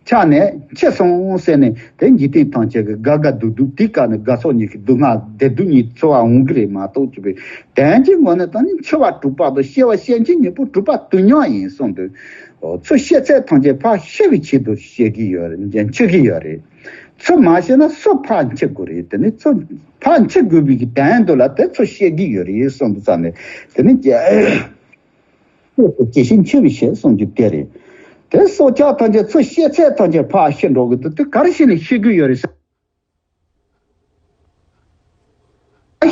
ཆགས་ནས་འཆི་སོང་ཟེར་ནས་དེ་འཇིག་རྟེན་ཐམས་ཅད་ཀྱི་དགའ་དགའ་སྡུག་སྡུག་དེའི་སྐབས་ནས་དགའ་ཚོར་གཉིས་ཀྱི་སྡུག་བསྔལ་བདེ་སྡུག་གཉིས་ཚོར་བ་འོང་གི་རེད་མ་གཏོགས་གྱུར་པའི་དོན་གྱི་ངོས་ནས་ད་ནི་འཆི་བ་གྲུབ་པ་དང་ཤི་བ་ཤན་འབྱེད་གཉིས་པོ་གྲུབ་པ་དུས་མཉམ་ཡིན་གསུངས་འདུག་ཚུར་ཤི་ཚད་ཐམས་ཅད་ཕར་ཤི་བའི་ཆེད་དུ་ཤི་གི་ཡོད་རེད། འཆི་གི་ཡོད་རེད། ཚུར་མ་ཤི་ན་སུ་ཕར་འཆི་དགོས་རེད། དེ་ནི་ཚུར་ཕར་འཆི་དགོས་པའི་གི་དོན་དུ་ལ་དེ་ཚུར་ཤི་གི་ཡོད་རེད་གསུངས་འདུག་ཙང་ནས་དེ་ནི་ཤི་དེ་སྐྱེ་ཤི་འཆི་བའི་ཤི་གསུངས་རྒྱུ་དེ་རེད། དེ་སྲོག་ཆགས་ཐམས་ཅད་ཚུར་ཤི་ཚད་ཐམས་ཅད་ཕར་ཤི་འགྲོ་གི་འདུག་དེ་ག་རེ་བྱས་ནས་ཤི་གི་ཡོད་རེད་ཟེར།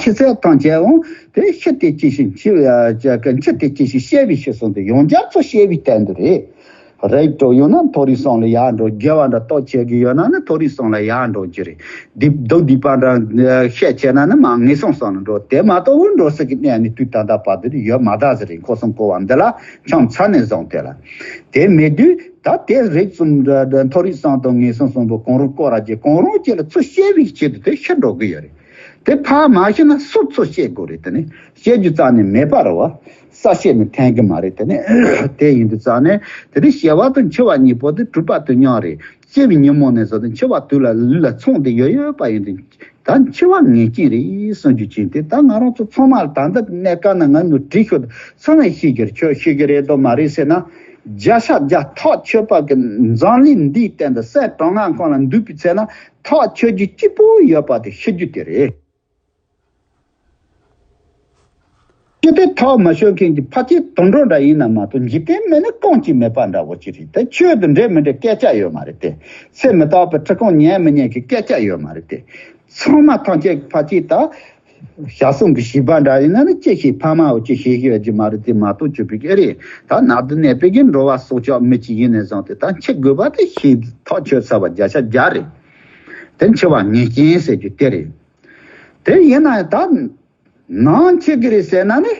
ཤི་ཚད་ཐམས་ཅད་འོང་དེ་ཤི་དེ་སྐྱེ་ཤི་འཆི་བའི་ཤི་དེ་སྐྱེ་ཤི་ཤི་བའི་ཤི་གསུངས་ཏེ་ཡང་བསྐྱར་ཚུར་ཤི་བའི་དོན་དུ་རེད། རིགས་དྲུག་ཡོད་ན་མཐོ་རིས་གསུམ་ལ་ཡར་འགྲོ། དགེ་བ་འདྲ་རྟོག་བྱེད་ཀྱི་ཡོད་ན་ནི་མཐོ་རིས་གསུམ་ལ་ཡར་འགྲོ་རྒྱུ་རེད། སྡིག་སྡུག་སྡིག་པ་འདྲ་བཤད་བྱས་ན་ནི་མར་ངན་སོང་གསུམ་ལ་འགྲོ། དེ་མ་གཏོགས་འགྲོ་ས་གི་གནས་ནི་དུས་ད་ལྟ་བར་དུ་ཡོད་མ་ད་ཟེར་རེད། འཁོར་གསུམ་བསྐོར་བ་འདི་ལ་འཁྱམས་ཚར་ནས་བཟུང་དེ་ལ་དེ་མེད་དུས་ད་དེ་རིགས་གསུམ་འདྲ་མཐོ་རིས་གསུམ་དང་ངན་སོང་གསུམ་པོ་གང་རུང་བསྐོར་ར་རྒྱུ་གང་རུང་གཅིག་ལ་ཚུར་ཤི་བའི་ཆེད་དུ་དེ་ཤི་འགྲོ་གི་ཡོད་རེད། དེ་ཕར་མ་ཤི་ན་སུ་ཚུར་ཤི་དགོས་རེད། དེ་ནི་ཤི་རྒྱུ་རྩ་ནས་མེད་པ་རེད་བ། ས་ཤི་ནི་འཐེན་གི་མ་རེད། དེ་ནི་དེ་ཡིན་དུས་རྩ་ནས་དེ་ནི་ཤི་བ་དང་འཆི་བ་གཉིས་པོ་དེ་གྲུབ་པ་དུས་མཉམ་རེད། སྐྱེ་བའི་ཉིན་མོ་ནས་བཟུང་སྟེ་འཆི་བ་དུས་ལ་ལུས་ལ་མཚུངས་ཏེ་ཡོད་ཡོད་པ་ཡིན་དུས་ད་འཆི་བ་ངེས་ཅན་རེད་གསུང་རྒྱུ་ཅན་དེ་ད་ང་རང་ཚོ་ཚང་མ་ལ་ད་ལྟ་གནས་སྐབས་ན་ང་ནུ་བྲིས་ཤོག་ཚང་མས་ཤེས་ཀྱི་རེད། ཁྱོད་ཤེས་ཀྱི་རེད་དོ་མ་རེད་ཟེར་ན། བརྒྱ་ཆ་བརྒྱ་ཐག་ཆོད་པ་གི་འཛམ་གླིང་འདིའི་སྟེང་དུ་སེམས་གྲངས་ལྔ་ཁོང་ལ་འདུས་པའི་ཚེ་ན་ཐག་ཆོད་རྒྱུ་གཅིག་པོ་ཡོད་པ་དེ་ཤི་རྒྱུ་དེ་རེད། ཤི་སྟེ་ཐག་མ་ཆོད་མཁན་གྱི་ཕལ་ཆེར་དུད་འགྲོ་འདྲ་ཡིན་ན་མ་གཏོགས་འཇིག་རྟེན་མི་ནི་རྐང་གཅིག་མེད་པ་འདྲ་བོ་ཅིག་རེད། དེ་ཆོས་དང་འབྲེལ་མི་འབྲེལ་སྐད་ཆ་ཡོད་མ་རེད་དེ། ཚེ་མི་རྟག་པའི་འཁྲི་ཁང་ཉན་མི་ཉན་གྱི་སྐད་ཆ་ཡོད་མ་རེད་དེ། ཚང་མ་ཐམས་ཅད་ཕལ་ཆེར་ད་ཞག་གསུམ་གྱི་བྱིས་པ་འདྲ་ཡིན་ན་ནི་ཅི་ཞིག་ཕ་མའོ་ཅི་ཞིག་ཡོད་ཀྱི་མ་རེད་དེ། མ་གཏོགས་ཆོས་པའི་སྐད་རེད། ད་ནག་དུ་གནས་པའི་གི་འགྲོ་བ་སྲོག་ཆགས་མི་གཅིག་ཡིན་ནས་བཟུང་སྟེ་ད་འཆི་དགོས་པ་དེ་ཤེས་ཐག་ཆོད་ཚར་བ་བརྒྱ་ཆ་བརྒྱ་རེད། དེ་འཆི་བ་ངེས་ཅན་ཟེར་རྒྱུ་དེ་རེད། དེ་ཡིན་ན་ད། ནམ་འཆི་གི་རེད་ཟེར་ན་ནི།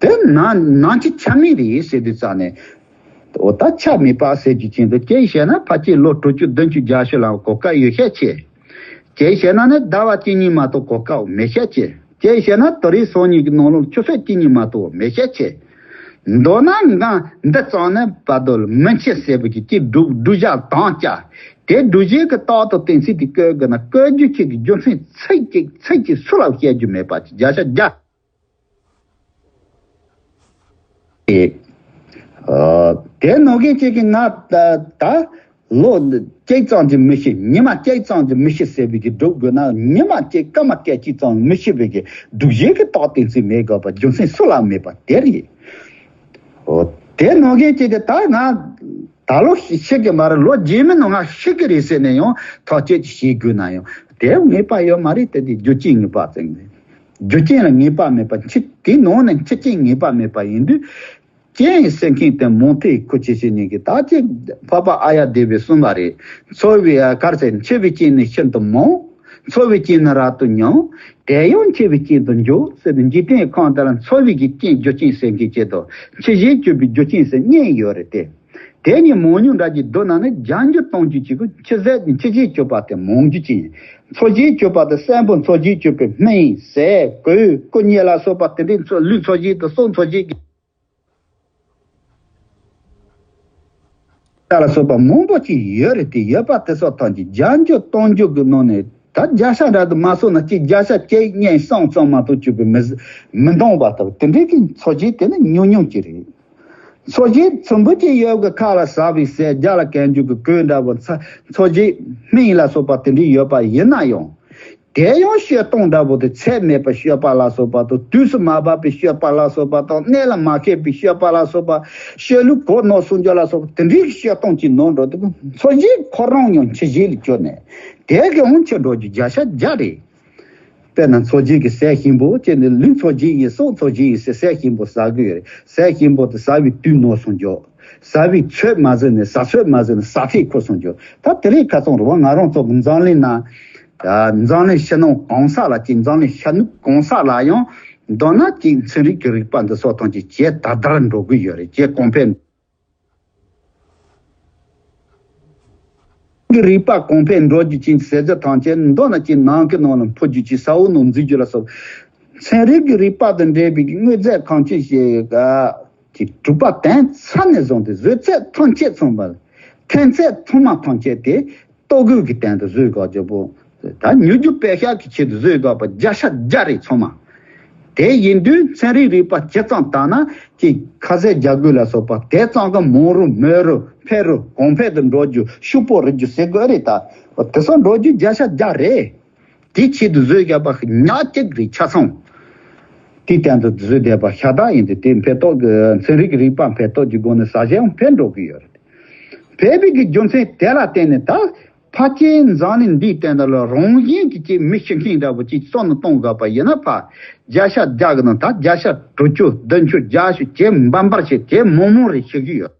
དེ་ནམ་ནམ་འཆི་ཆ་མེད་རེད་ཟེར་དུས་ཙང་ནས། འོ་ད་ཆ་མེད་པ་ཟེར་རྒྱུ་ཅན་དུ་སྐྱེས་བྱས་ན་ཕལ་ཆེར་ལོ་དྲུག་ཅུ་བདུན་ཅུ་བརྒྱད་ཅུ་ལ་གོ་སྐབས་ཡོད་ཤས་ཆེ། སྐྱེས་བྱས་ན་ནི་ཟླ་བ་གཅིག་གཉིས་མ་གཏོགས་གོ་སྐབས་མེད་ཤས་ཆེ། སྐྱེས་བྱས་ན་དེ་རིང་སང་ཉིན་གྱི་ནང་ལོགས་ཆུ་ཚོད་གཅིག་གཉིས་མ་གཏོགས་མེད་ཤས་ཆེ། མདོར་ན་ང་འདི་ཙམ་ནས་བར་དོ་ལ་མི་འཆི་ཟེར་བ་གི་ཅིག་སྒྲུབ་སྒྲུབ་བྱ་དང་བཅའ། དེ་སྒྲུབ་བྱེད་ཀྱི་རྟགས་དང་གཏན་ཚིགས་དེ་བཀོད་དགོས་ན་བཀོད་རྒྱུ་ཅིག་གི་རྒྱུ་མཚན་ཚིག་གཅིག་ཚིག་གཅིག་སུ་ལ་བཤད་རྒྱུ་མེད་པ་ཅིག་བརྒྱ་ཆ་བརྒྱ། ཨེ། ཨ། དེ་ནང་གི་ཅིག་གི་ང་ད་ད་ ལོ་གཅིག་ཙམ་གྱིས་མི་ཤི། ཉི་མ་གཅིག་ཙམ་གྱིས་མི་ཤི་ཟེར་བའི་གི་སྒྲུབ་དགོས་ན། ཉི་མ་གཅིག་སྐར་མ་སྐད་ཅིག་ཙམ་མི་ཤི་བའི་གི་སྒྲུབ་བྱེད་ཀྱི་རྟགས་གཏན་ཚིགས་མེད་དགོས་པ་རྒྱུ་མཚན་སུ་ལ་མེད་པ་དེ་རེད། འོ། དེ་ནང་བཞིན་བྱས་ཏེ་ད་ང་ད་ལོ་ཤི་ཤི་གི་མ་རེད། ལོ་རྗེས་མའི་ནང་ང་ཤི་གི་རེད་ཟེར་ནས་ཡང་ཐག་གཅོད་ཅིག་བྱེད་དགོས་ན་ཡང་དེ་ངེས་པ་ཡོད་མ་རེད། དེ་དེ་རྒྱུ་རྐྱེན་ངེས་པ་ཙམ་རེད། རྒྱུ་རྐྱེན་ལ་ངེས་པ་མེད་པ་འཆི། དེའི་ནང་ནས་འཆི་རྐྱེན་ངེས་པ་མེད་པ་ཡིན་དུས། རྐྱེན་ཟེར་མཁན་དེ་མུ་མཐུད་ཁུ་ཆེ་ཆེ་ཉིད་ཀྱི་ད་ཅིག་འཕགས་པ་ཨཱརྱ་དེ་བས་གསུངས་པ་རེད། འཚོ་བའི་གར་ཟེར། འཆི་བའི་རྐྱེན་ནི་ཤིན་ཏུ་མང་། འཚོ་བའི་རྐྱེན་ནི་རབ་ཏུ་ཉུང་། དེ་ཡང་འཆི་བའི་རྐྱེན་དུ་འགྱུར་ཟེར་ཏེ། འཇིག་རྟེན་ཁམས་འདི་ལ་འཚོ་བའི་གི་རྐྱེན་རྒྱུ་རྐྱེན་ཟེར་མཁན་གཅིག་དང་། འཆི་བྱེད་གཅོད་པའི་རྒྱུ་རྐྱེན་ཟེར་གཉིས་ཡོད་རེད་དེ། དེ་གཉིས་མང་ཉུང་འདྲ་གྱི་བསྡུར་ན་ནི་བརྒྱ་འགྱུར་སྟོང་འགྱུར་གཅིག་གི་འཆི་ཟད་འཆི་བྱེད་གཅོད་པ་དེ་མང་རྒྱུ་ཅན། འཚོ་བྱེད་གཅོད་པ་དེ་གསོན་པོ་འཚོ་བྱེད་གཅོད་པའི་སྨན་ཟས་གོས་སྐུ་གཉིད་ལ་སོགས་པ་དེ་འདྲའི་འཚོ་ལུས་འཚོ་བྱེད་དང་སྲོག་འཚོ་བྱེད་ཀྱི་ལ་སོགས་པ་མང་པོ་ཅིག་ཡོད་རེད་དེ། ཡོད་པ་དེ་ཚོ་ཐམས་ཅད་བརྒྱ་འགྱུར་སྟོང་འགྱུར་གྱི་ནང་ནས་ད་བརྒྱ་ཆ་འདྲ་དུ་མ་སོང་ན་གཅིག་བརྒྱ་ཆ་གཅིག་གཉིས་གསུམ་ཙམ་མ་གཏོགས་གཅིག་པུ་མི་མི་འདང་བ་ལྟ་བུ་དེ་འདྲའི་གི་འཚོ་བྱེད་དེ་ནི་ཉུང་ཉུང་ཅིག་རེད། འཚོ་བྱེད་ཚོམ་བུ་ཅིག་ཡོད་གི་ཁ་ལ་ཟ་བའི་ཟས། རྒྱབ་ལ་གན་རྒྱུ་གི་གོས་འདྲ་བོ། འཚོ་བྱེད་སྨན་ལ་སོགས་པ་དེ་འདྲའི་ཡོད་པ་ཡིན་ན་ཡང་། དེ་ཡང་སྤྱིར་བཏང་འདྲ་བོ་དེ་ཚད་མེད་པའི་སྤྱོད་པ་ལ་སོགས་པ་དང་། དུས་སུ་མ་བབ་པའི་སྤྱོད་པ་ལ་སོགས་པ་དང་། གནས་ལ་མ་ཁེལ་བའི་སྤྱོད་པ་ལ་སོགས་པ། སྤྱོད་ལུགས་གོ་ནོར་སྲུང་སྐྱོབ་ལ་སོགས་པ་དེ་འདྲའི་སྤྱིར་བཏང་གི་ནོར་འགྲོ་དུས། འཚོ་བྱེད་ཁོ་རང་ཡང་འཆི་བྱེད་ལ་གྱུར་ནས་དེ་གི་འོང་འཆི་འགྲོ་རྒྱུ་བརྒྱ་ཆ་བརྒྱ་རེད། དཔེར་ན་འཚོ་བྱེད་ཀྱི་ཟས་ཞིམ་པོ་བྱས་ནས། ལུས་འཚོ་བྱེད་ཡིན། སྲོག་འཚོ་བྱེད་ཡིན་ཟེར། ཟས་ཞིམ་པོ་ཟ་གི་ཡོད་རེད། ཟས་ཞིམ་པོ་དེ་ཟ་བའི་དུས་ནོར་སོང་འགྱོ། ཟ་བའི་ཚོད་མ་ཟིན་ནས། ཟ་ཚོད་མ་ཟིན་ནས་ཟ་ཐིག་ཁུར་སོང་འགྱོ། ད་དེ་རིང་ཁ་སང་རུ་བ་ང་རང་ཚོ་གི་འཛམ་གླིང་ན། ཨ། འཛམ་གླིང་ཕྱི་ནང་གང་ས་ལ་ཅིག་འཛམ་གླིང་ཤར་ནུབ་གང་ས་ལ་ཡང་མདོར་ན་ཅིག་ཚན་རིག་གི་རིག་པ་འདི་ཚོ་ཐམས་ཅད་ཇེ་དར་དར་འགྲོ་གི་ཡོད་རེད། ཇེ་གོང་འཕེལ། གི་རིག་པ་གོང་འཕེལ་འགྲོ་རྒྱུ་ཅན་ཟས་རྫས་ཐམས་ཅད་མདོར་ན་ཅིག་ནམ་མཁའི་ནང་ལ་འཕུར་རྒྱུ་ཅིག་ས་འོག་ནང་འཛུལ་རྒྱུ་ལ་སོགས། ཚན་རིག་གི་རིག་པ་དང་འབྲེལ་བའི་དངོས་རྫས་གང་ཅི་ཞིག་ག་ཅིག་གྲུབ་པ་དེང་སང་ནས་བཟུང་སྟེ་བཟོ་ཚད་ཐམས་ཅད་ཚང་མ། ཐོན་ཚད་ཚང་མ་ཐམས་ཅད་དེ་ལྟོ་གོས་ཀྱི་སྟེང་དུ་བཟོས་དགོས་ཀྱི་པོ། ད་མྱུར་འགྱུར་པད་ཤག་གི་ཆེད་དུ་བཟོས་དགོས་པ་བརྒྱ་ཆ་བརྒྱ་རེད་ཚང་མ། དེ་ཡིན་དུས་ཚན་རིག་རིག་པ་ཇི་ཙམ་དར་ན་ཅིག་ཁ་ཟས་རྒྱ་གོས་ལ་སོགས་པ་དེ་ཙམ་གྱིས་མང་རུ་མོད་རུ་འཕེལ་རུ་གོང་འཕེལ་དུ་འགྲོ་རྒྱུ། ཕྱུག་པོ་རུ་རྒྱུ་ཟེར་དགོས་རེད། ད་དེ་ཚོ་འགྲོ་རྒྱུ་བརྒྱ་ཆ་བརྒྱ་རེད། དེ་ཆེད་དུ་བཟོས་བཞག་པ་ཉག་གཅིག་རེད་ཆ་ཚང་། དེའི་སྟེང་དུ་བཟོས་བསྡད་པ་ཤ་སྟག་ཡིན་ཏེ། དེ་འཕེལ་ཐོག་གི་ཚན་རིག་གི་རིག་པ་འཕེལ་ཐོག་གི་སྒོ་ནས་ཟ་བཞིན་འཕེལ་འགྲོ་གི་ཡོད་རེད། འཕེལ་བའི་གི་རྒྱུ་མཚན་དེ་ལ་བརྟེན་ནས་ད་ཕལ་ཆེར་འཛམ་གླིང་འདིའི་སྟེང་དུ་ལ་རང་བཞིན་གྱི་ཅིག་མི་ཤི་མཁན་འདྲ་བོ་ཅིག་བསམ་བློ་གཏོང་དགོས་པ་ཡིན་ན། ཕར་བརྒྱ་ཆ་བརྒྱ་གི་ནང་ད་བརྒྱ་ཆ་དྲུག་ཅུ་བདུན་ཅུ་བརྒྱད་ཅུ་ཇེ་འབར་འབར་ཞིག་ཇེ་མང་མང་རེ་ཤི་གི་ཡོད།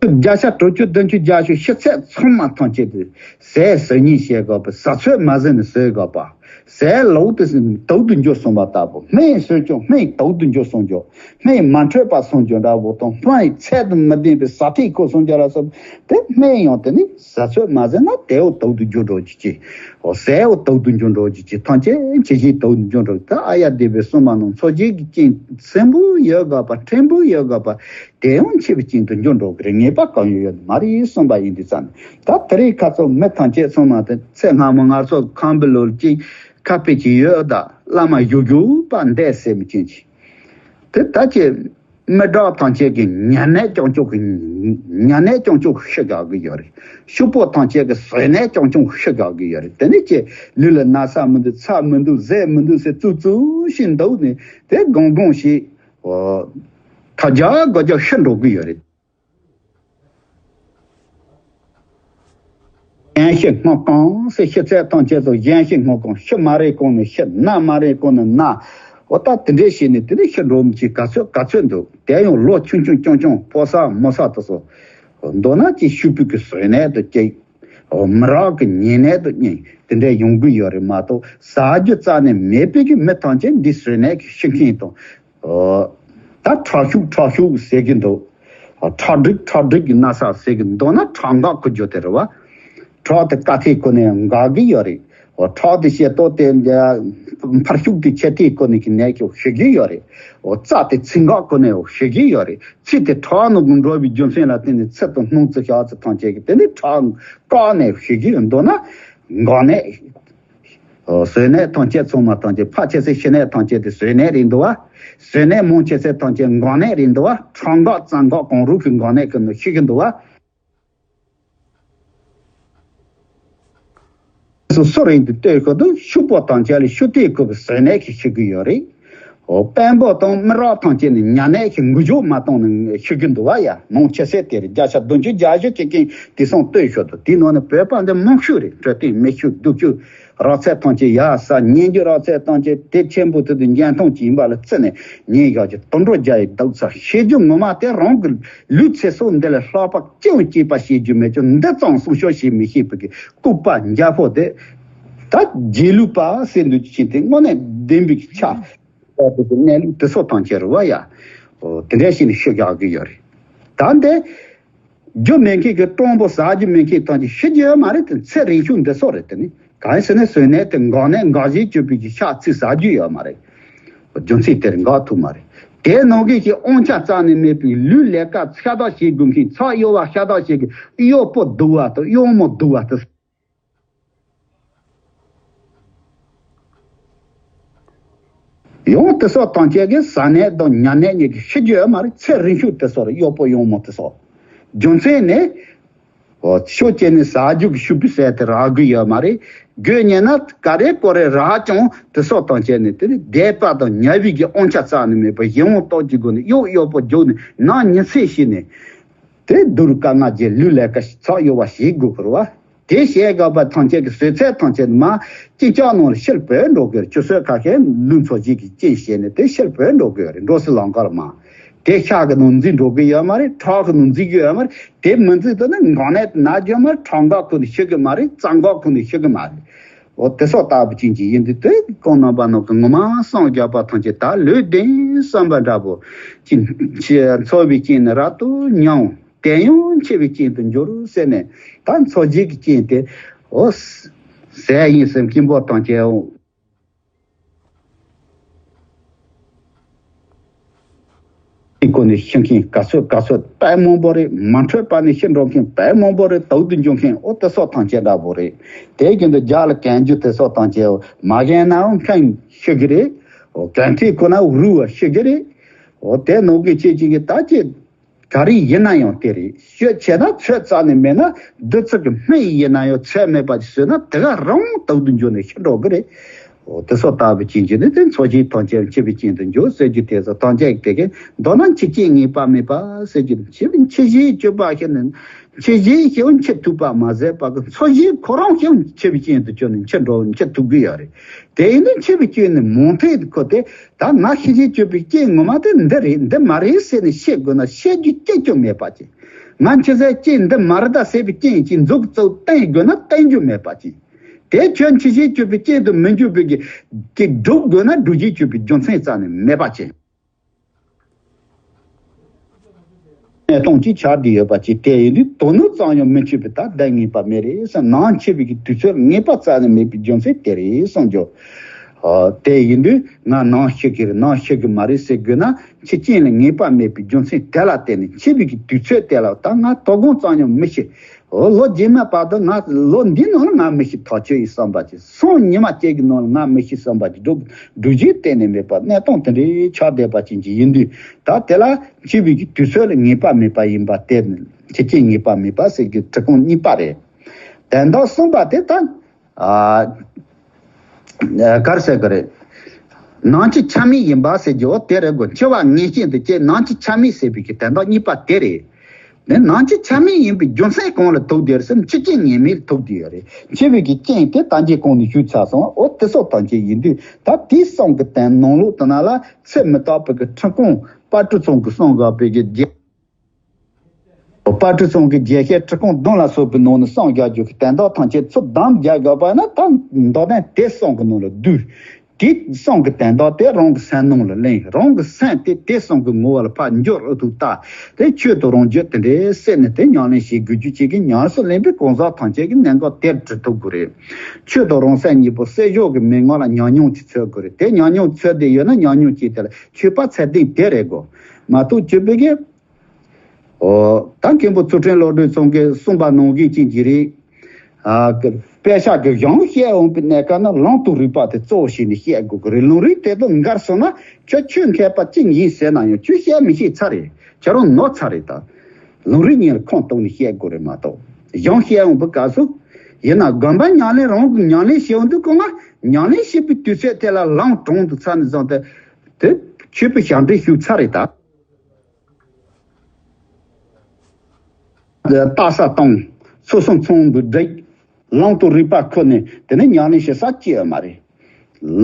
བརྒྱ་ཆ་དྲུག་ཅུ་བདུན་ཅུ་བརྒྱད་ཅུ་ཤི་ཚད་ཚང་མ་ཐམས་ཅད་དུ་ཟས་ཟ་ཉེས་བྱེད་དགོས་པ། ཟ་ཚོད་མ་ཟིན་ནས་ཟོས་དགོས་པ། ཟས་ལོག་ཏུ་དུག་ཏུ་འགྱུར་སོང་བ་ལྟ་བུ། སྨན་ཟོས་ཀྱང་སྨན་དུག་ཏུ་འགྱུར་སོང་རྒྱུ། སྨན་མ་འཕྲོད་པ་སོང་རྒྱུ་འདྲ་བོ་དང་། སྨན་ཚད་དང་མི་ལྡན་པའི་ཟ་ཐིག་ཁུར་སོང་རྒྱུ་ལ་སོགས་དེ། སྨན་ཡང་དེ་ནི་ཟ་ཚོད་མ་ཟིན་ན་དེའོ་དུག་ཏུ་འགྱུར་འགྲོ་རྒྱུ་ཅིག་འོ། ཟས་འོ་དུག་ཏུ་འགྱུར་འགྲོ་རྒྱུ་ཅིག་ཐམས་ཅད་འཆི་བྱེད་དུག་ཏུ་འགྱུར་འགྲོ། ད་ཨཱརྱ་དེ་བས་གསུངས་པ་ནང་འཚོ་བྱེད་ཀྱི་རྐྱེན་ཚན་པོ་ཡོད་དགོས་པ། ཕྲན་བུ་ཡོད་དགོས་པ། དེ་ཡང་འཆི་བའི་རྐྱེན་དུ་འགྱུར་འགྲོ་གི་རེད། ངེས་པ་གང་ཡང་ཡོད་མ་རེད་གསུངས་པ་ཡིན་དུས་ཙང་ནས། ད་དེ་རིང་ཁ་སང་མི་ཐམས་ཅད་ཚང་མ་དེ་ཚེ་སྔ་མ་ང་ཚོ་ཁམས་པའི་ལོ་ལ་ཅིག་ཁ་དཔེ་ཅིག་ཡོད། ད་བླ་མ་བཞུགས་བཞུགས་པ་འདས་ཟེར་མི་ཅན་ཅིག་དེ་ད་ཅི་མི་དྲག་ཐམས་ཅད་ཀྱི་ཉ་ནད་རྐྱང་རྐྱང་གི་ཉ་ནད་རྐྱང་རྐྱང་ཤི་དགོས་ཀྱི་ཡོད་རེད། ཕྱུག་པོ་ཐམས་ཅད་ཀྱི་ཟོས་ནད་རྐྱང་རྐྱང་ཤི་དགོས་ཀྱི་ཡོད་རེད། དེ་ནས་ཅི་ལུས་ལ་ན་ཚ་མི་འདུག་ཚ་མི་འདུག་ཟས་མི་འདུག་ཟེར་ཙུག་ཙུག་ཞིག་འདུག་ནས་དེ་གང་གང་ཞིག་ཐ་རྒྱ་དགོ་རྒྱ་ཤི་འགྲོ་གི་ཡོད་རེད། གཞན་ཤི་སྔོན་གང་ཟེར། ཤི་ཚད་ཐམས་ཅད་དུ་གཞན་ཤི་སྔོན་གང་། ཤི་མ་རན་གོང་ནས་ཤི། ན་མ་རན་གོང་ནས་ན། འོ་ད་དེ་འདྲས་བྱས་ནས་དེ་ནས་ཤི་འགྲོ་མི་ཅིག་ག་ཚོད་ག་ཚོད་འདུག་དེ་ཡང་ལོ་ཆུང་ཆུང་ཆུང་ཆུང་ཕོ་གསར་མོ་གསར་དུ་སོང་། མདོར་ན་ཅིག་ཕྱུག་པོའི་གི་ཟོས་ནད་དུ་སྐྱེ། འོ་མི་རག་གི་ཉེན་ནད་དུ་གཉིས་དེ་འདྲས་ཡོང་གི་ཡོད་རེད་མ་གཏོགས། ཟ་རྒྱུ་རྩ་ནས་མེད་པའི་གི་མི་ཐམས་ཅད་འདི་ཟོས་ནད་ཀྱི་ཤི་མཁན་དང་། ཨོ། ད་ཁྲག་ཤུགས་ཁྲག་ཤུགས་ཟེར་གྱི་འདུག་ཁྲག་སྒྲིག་ཁྲག་སྒྲིག་གི་ན་ཚ་ཟེར་གྱི་འདུག་ན་ཁྲག་འགག་གི་རྒྱུ་དེ་རེད་བ། ཁྲག་དེ་དཀའ་ཐེབས་ཁོ་ནས་འགག་གི་ཡོད་རེད། ཨོ། ཁྲག་དེ་ཤེད་ཏོག་དེ་འཕར་ཤུགས་དེ་ཆེ་ཐེབས་ཁོ་ནས་ཀྱི་ནད་ཀྱི་ཤི་གི་ཡོད་རེད། ཨོ། རྩ་དེ་ཚི་འགག་ཁོ་ནས་ཤི་གི་ཡོད་རེད། ཚི་དེ་ཁྲག་ནང་འགྲོ་བའི་རྒྱུ་མཚན་ལ་བརྟེན་ནས་ཚི་དང་སྣུམ་རྩི་ཤ་ཚི་ཐམས་ཅད་ཀྱི་དེ་ནི་ཁྲག་བཀག་ནས་ཤི་གི་ཡོད་འདུག་ན། འགག་ནད། བཟོ་གནས་ཐམས་ཅད་ཚང་མ་ཐམས་ཅད་ཕལ་ཆེར་ཤི་གནས་ཐམས་ཅད་དེ་བཟོ་གནས་རེད་འདུག་བ། བཟོ་གནས་མང་ཆེ་ཚད་ཐམས་ཅད་འགག་གནས་རེད་འདུག་བ། ཁྲག་འགག་རྩ་འགག་གང་རུང་གི་འགག་གནས་ཀྱི་ནང་ཤི་གི་འདུག་བ། སོ་སོ་རེད་འདུག་ལྟོས་ཤོག་དང་ཤུག་པ་དང་བཅས་ལ་ཤུག་ཏེ་ཁུ་བའི་ཟོས་ནད་ཀྱིས་ཤི་གི་ཡོད་རེད། འོ་དཔོན་པོ་དང་མི་རབས་ཐམས་ཅད་ནི་ཉ་ནད་ཀྱི་འགུལ་སྐྱོད་མ་བཏང་ནས་ཤི་གི་འདུག་བ། ཡ་མང་ཆེ་ས་དེ་རེད། བརྒྱ་ཆ་བདུན་ཅུ་བརྒྱད་ཅུ་ཅིག་གིས་དེ་སོང་ལྟོས་ཤོག་དང་དེའི་ནང་ནས་བོད་པ་འདི་མང་ཤོས་རེད། འཕྲོད་བསྟེན་མི་ཤུགས་སྡུག་ཤུགས་རག་ཚད་ཐམས་ཅད་ཡ་ས་ཉན་རྒྱུ་རག་ཚད་ཐམས་ཅད་དེ་ཆེན་པོ་དེ་དུ་འགན་ཐོང་ཅིག་ཡིན་པ་ལ་བརྩི་ནས་ཉིན་ཞག་གི་དུད་འགྲོ་རྒྱ་ཡི་བདག་ཚ་ཤེས་རྒྱུ་ངོ་མ་དེ་རང་གི་ལུས་ཚེ་སྲོག་འདི་ལ་ལྷག་པ་ཅི་ཡང་སྐྱེས་པ་ཤེས་རྒྱུ་མེད་ཀྱང་འདི་ཙམ་སྲུང་སྐྱོབ་བྱེད་མི་ཤེས་པའི་ལྐུགས་པ་འཇའ་ཕོག་དེ་ད་རྗེས་ལུས་པ་ཟེར་འདུག་ཅིག་དེ་དངོས་གནས་བདེན་པའི་ཆ་ད་དེ་གནས་ལུགས་དེ་སོགས་དང་བཅས་རུ་བ་ཡ། འོ་དེ་འདྲ་ཞིག་ནས་ཤི་རྒྱག་གི་ཡོད་རེད། ད་འདི། རྒྱུ་མེད་མཁན་གྱི་སྤྲང་པོ་ཟ་རྒྱུ་མེད་མཁན་ཐམས་ཅད་ཤི་རྒྱུ་ཡོད་མ་རེད་དེ། ཚེ་རིང་ཤོས་འདི་སོགས་རེད་དེ་ནི། གང་ཡིན་ཟེར་ན་ཟོས་ནས་དེ་འགག་ནས་འགག་བཞིན་གྱུར་པའི་གི་ཤ་ཚིག་ཟ་རྒྱུ་ཡོད་མ་རེད། རྒྱུ་མཚན་དེར་འགག་ཐུབ་མ་རེད། དེ་ནང་གི་ཞིག་དབང་ཆ་རྩ་ནས་མེད་པའི་ལུས་ལས་ཀ་ཤ་སྟག་བྱེད་དགོས་མཁན་ཚགས་གཡོ་བ་ཤ་སྟག་བྱེད་མཁན་གཡོག་པོ་སྡུག་བ་དང་གཡོག་མོ་སྡུག་བ་དེ། ཡང་དེ་སོགས་དང་བཅས་ཀྱི་ཟ་ནད་དང་ཉ་ནད་གཉིས་ཀྱི་ཤི་རྒྱུ་ཡོད་མ་རེད། ཚེ་རིང་ཤོས་དེ་སོགས་རེད། གཡོག་པོ་གཡོག་མོ་དེ་སོགས། རྒྱུ་མཚན་ནི། འོ་ཤོ་བཅད་ནས་ཟ་རྒྱུ་གི་ཤུག་པའི་ཟས་དེ་རག་གི་ཡོད་མ་རེད། རྒྱུ་ཉེ་ན་ག་རེ་གོ་རེ་རག་ཀྱང་དེ་སོགས་དང་བཅས་ནས་དེ་ནི་དད་པ་དང་ཉ་བིག་གི་དབང་ཆ་རྩ་ནས་མེད་པར་གཞན་དབང་རྟོགས་ཀྱི་སྒོ་ནས་གཡོག་གཡོག་པོ་རྒྱུགས་ནས་ནང་ཉི་ཚེ་ཤི་ནས། དེ་སྡུག་རུ་དཀའ་ངལ་གྱི་ལུས་ལས་ཀ་ཚགས་གཡོ་བ་ཞིག་དགོས་ཀྱི་རེད་བ། དེ་བྱས་དགོས་པ་ཐམས་ཅད་ཀྱི་བཟོས་ཚད་ཐམས་ཅད་མ་གཅིན་སྐྱག་ནང་ལ་ཕྱིར་བུད་འགྲོ་དགོས་རེད། ཆུ་ཚོད་ཁ་ཤས་ལུས་འཚོ་བྱེད་ཀྱི་རྐྱེན་བྱས་ནས་དེ་ཕྱིར་བུད་འགྲོ་དགོས་རེད། འགྲོ་སའི་ལམ་ཁར་མ། དེ་ཤ་གི་ནང་འཛུལ་འགྲོ་གི་ཡོད་མ་རེད། ཁྲག་གི་ནང་འཛུལ་གི་ཡོད་མ་རེད། དེ་མི་འཛུལ་དུས་ན་འགག་ནད་དེ་ན་རྒྱུ་མ་རེད། ཁྲག་འགག་ཁུལ་ནས་ཤི་གི་མ་རེད། རྩ་འགག་ཁུལ་ནས་ཤི་གི་མ་རེད། འོ་དེ་སོགས་ལྟ་བུ་ཅན་གྱི་ཡིན་དུས་དེ་ཁོང་རྣམ་པ་རྣམས་ཀྱི་ངོ་མ་སངས་རྒྱས་པ་ཐམས་ཅད་ད་ལུས་ལྡན་བསམ་པ་འདྲ་པོ་ཅིག་འཚོ་བའི་རྐྱེན་ནི་རབ་ཏུ་ཉམས། དེ་ཡང་འཆི་བའི་རྐྱེན་དུ་འགྱུར་ཟེར་ནས་ད་འཚོ་བྱེད་ཀྱི་རྐྱེན་དེ་འོ་ཟས་ཡིན་ཟེར་སྐྱིན་པོ་དང་བཅས་འོ། དེ་ཀུན་ནས་ཤི་མཁན་ག་ཚོད་ག་ཚོད་དཔེ་མང་པོ་རེད། མ་འཕྲོད་པ་ནས་ཤི་འགྲོ་མཁན་དཔེ་མང་པོ་རེད། དུག་ཏུ་འཇུག་མཁན་འོ་དེ་སོགས་ཐམས་ཅད་འདྲ་པོ་རེད། དེ་བཞིན་དུ་རྒྱ་ལ་གན་རྒྱུ་དེ་སོགས་ཐམས་ཅད་འོ་མ་གན་ནའང་མཁན་ཤི་གི་རེད། འོ་གན་ཐིག་ཁོ་ན་རུལ་བ་ཤི་གི་རེད། འོ་དེ་ནང་གི་ཆེ་ཆེ་གི་ད་ཅི་ག་རེ་ཡིན་ན་ཡང་དེ་རེད། ཤོད་བྱས་ན་ཚོད་རྩ་ནས་མེད་ན་བདུད་རྩི་གི་སྨན་ཡིན་ན་ཡང་ཚོད་མེད་པ་ཞིག་ཟོས་ན་དེ་ག་རང་དུག་ཏུ་འགྱུར་ནས་ཤི་འགྲོ་གི་རེད། འོ་དེ་སོགས་ལྟ་བུ་ཅན་གྱི་ནི་དེ་འཚོ་བྱེད་ཐམས་ཅད་འཆི་བའི་རྐྱེན་དུ་འགྱུར་ཟེར་རྒྱུ་དེ་ཚོ་ཐམས་ཅད་དེ་གའི་མདོར་ན་འཆི་རྐྱེན་ངེས་པ་མེད་པ་ཟེར་རྒྱུ་འཆི་བའི་འཆི་བཞིའི་སྤྱོད་པ་ཞིག་ནི་འཆི་བཞིའི་ཞིག་འཆི་ཐུབ་པ་མ་ཟད་པ་གི་འཚོ་བཞིའི་ཁོ་རང་ཞིག་འཆི་བའི་རྐྱེན་དུ་གྱུར་ནས་འཆི་འགྲོ་འཆི་ཐུབ་ཀྱི་ཡོད་རེད། དེ་ཡིན་དུས་འཆི་བའི་རྐྱེན་ནི་མང་ཐོས་ཁོ་དེ། ད་ང་ཤི་བྱེད་སྤྱོད་པའི་རྐྱེན་ངོ་མ་དེ་འདི་རེད་འདི་མ་རེད་ཟེར་ནས་བཤད་དགོས་ན་བཤད་རྒྱུ་སྐྱེ་རྒྱུ་མེད་པ་ཅིག་ང་འཆི་སའི་རྐྱེན་འདི་མ་རེད་ད་ཟེར་བའི་རྐྱེན་ཅིག་མཛུབ་གཙོ་བསྟན་དགོས་ན་བསྟན་རྒྱུ་མེད་པ་ཅིག་དེ་ཁྱོད་འཆི་བྱེད་སྤྱོད་པའི་རྐྱེན་དུ་མི་འགྱུར་བའི་གི་ཅིག་སྒྲུབ་དགོས་ན་སྒྲུབ་བྱེད་སྤྱོད་པའི་རྒྱུ་མཚན་རྩ་ནས་མེད་པ་ཅིག་གནས་སྟངས་ཅིག་ཆགས་བསྡད་ཡོད་པ་ཅིག་དེ་ཡིན་དུས་དོ་ནུབ་ཙམ་ཡང་མི་བྱེད་པའི་ད་བདེན་ངེས་པ་མེད་རེད་ཟེར། ནང་འཆི་བའི་གི་དུས་ཚོད་ངེས་པ་རྩ་ནས་མེད་པའི་རྒྱུ་མཚན་དེ་རེད་གསུངས་རྒྱུ། ཨ། དེ་ཡིན་དུས་ང་ནང་ཤི་གི་རེད་ནང་ཤི་གི་མ་རེད་ཟེར་དགོས་ན་འཆི་རྐྱེན་ལ་ངེས་པ་མེད་པའི་རྒྱུ་མཚན་དེ་ལ་བརྟེན་ནས་འཆི་བའི་གི་དུས་ཚོད་དེ་ལ་ད་ང་དོ་དགོང་ཙམ་ཡང་མི་ཤི། ལོ་རྗེས་མ་བར་དུ་ང་ལོ་འདིའི་ནང་ལ་ང་མི་ཤི་ཐག་ཆོད་ཡིན་བསམ་པ་ཅིག་སང་ཉི་མ་གཅིག་གི་ནང་ལ་ང་མི་ཤི་བསམ་པ་ཅིག་སྒྲུབ་སྒྲུབ་བྱེད་གཏན་ནས་མེད་པ་གནས་སྟངས་དེ་འདྲའི་ཆགས་བསྡད་པ་ཅན་ཅིག་ཡིན་དུས་ད་དེ་ལ་འཆི་བའི་གི་དུས་ཚོད་ལ་ངེས་པ་མེད་པ་ཡིན་པ་དེ་འཆི་རྐྱེན་ངེས་པ་མེད་པ་ཟེར་གྱི་འབྲི་གུང་གཉིས་པ་རེད། དོན་དག་གསུམ་པ་དེ་ད། ཨ། ག་རེ་ཟེར་གི་རེད། ནང་འཆི་ཆ་མེད་ཡིན་པ་ཟེར་རྒྱུ་བོ་དེ་རེད་གོ་འཆི་བ་ངེས་ཅན་དུ་སྐྱེ་ནང་འཆི་ཆ་མེད་ཟེར་བའི་གི་དོན་དག་གཉིས་པ་དེ་རེད། དེ་ནང་འཆི་ཆ་མེད་ཡིན་པའི་རྒྱུ་མཚན་གང་ལ་ཐུག་བསྡད་རེད་ཟེར་ན་འཆི་རྐྱེན་ངེས་མེད་ལ་ཐུག་བསྡད་ཡོད་རེད། འཆི་བའི་གི་རྐྱེན་དེ་ད་གིན་གོང་ནས་ཞུས་ཚར་སོང་། འོ་དེ་སོགས་དང་བཅས་ཡིན་དུས་ད་དེའི་གསུང་གི་དོན་ནང་ལོགས་དེ་ན་ལ་ཚེ་མི་རྟག་པའི་གི་ཁྲི་ཀོང་དཔལ་སྤྲུལ་ཚང་གི་གསུང་དགོས་པའི་གི་རྒྱལ། དཔལ་སྤྲུལ་ཚང་གི་རྒྱས་བཤད་ཁྲི་ཀོང་བདུན་ལ་སོགས་པའི་ནང་ནས་གསུངས་རྒྱག་རྒྱུ་གི་དོན་དག་ཐམས་ཅད་ཚུར་བསྡམས་རྒྱག་དགོས་པ་ན་ད་མདོར་ན་དེ་གསུང་གི་ནང་ལ་བསྡུས། དེ་གསུང་གི་དོན་དག་དེ་རང་གི་སེམས་ནང་ལ་ལེན། རང་གི་སེམས་དེ་དེ་གསུང་གི་ངོ་བོ་ལ་ཕར་འགྱུར་ཨུ་ཐུག་ལྟ། དེ་ཆོས་དང་རང་རྒྱུད་དེ་འདྲའི་སེམས་ནས་དེ་ཉམས་ལེན་བྱེད་དགོས་རྒྱུ་བཅས་ཀྱི་ཉམས་སུ་ལེན་པའི་གང་ཟག་ཐམས་ཅད་ཀྱི་གནད་འགག་དེར་འདྲི་ཐུབ་དགོས་རེད། ཆོས་དང་རང་སེམས་གཉིས་པོ་བསྲེ་བཞག་གི་མན་ངག་ལ་ཉམས་མྱོང་ཅིག་འཚོལ་དགོས་རེད། དེ་ཉམས་མྱོང་འཚོལ་བསྡད་ཡོད་ན་ཉམས་མྱོང་ཅིག་དེ་ལ་ཆོས་པ་ཚད་ལྡན་དེ་རེད་གོ། མ་གཏོགས་ཆོས་པའི་གི། ཨོ། ད་མཁན་པོ་ཚུལ་ཁྲིམས་བློ་གྲོས་ཚང་གིས་གསུངས་པ་ནང་བཞིན་ཅན་གྱི་རེད། ཨ་གི་དཔེ་ཆ་གི་གཞུང་བཤད་འོང་པའི་གནས་སྐབས་ན་ལུང་དང་རིགས་པ་དེ་གཙོ་བོ་བྱས་ནས་བཤད་དགོས་ཀྱི་རེད། ལུང་རིགས་དེ་དག་འགལ་སོང་ན་ཁྱོད་ཆོས་མཁས་པ་ཅི་ཡིན་ཟེར་ན་ཡང་ཁྱོད་བཤད་མི་ཤེས་ཚར་རེད། ཁྱོད་རང་ནོར་ཚར་རེད་ད། ལུང་རིགས་གཉིས་ལ་ཁུངས་གཏུགས་ནས་བཤད་དགོས་རེད་མ་གཏོགས། གཞུང་བཤད་འོང་པའི་སྐབས་སུ་ཡིན་ན་དགོན་པ་ཉམས་ལེན་རང་གི་ཉམས་ལེན་བྱེད་འོང་དུས་སྐབས་ན་ཉམས་ལེན་བྱེད་པའི་དུས་ཚོད་དེ་ལ་ལམ་གྲོང་དུ་ཚར་ནས་བཟུང་སྟེ་དེ་ཆོས་པའི་ཞབས་འདྲེན་ཞུས་ཚར་རེད་ད། རྟགས་གསལ་བཏང་། ཚུལ་གསུམ་ཚང་བའི་སྒྲིག་ལུང་དང་རིགས་པ་ཁུར་ནས་དེ་ནས་ཉམས་ལེན་བྱེད་ས་སྐྱེ་ཡོད་མ་རེད།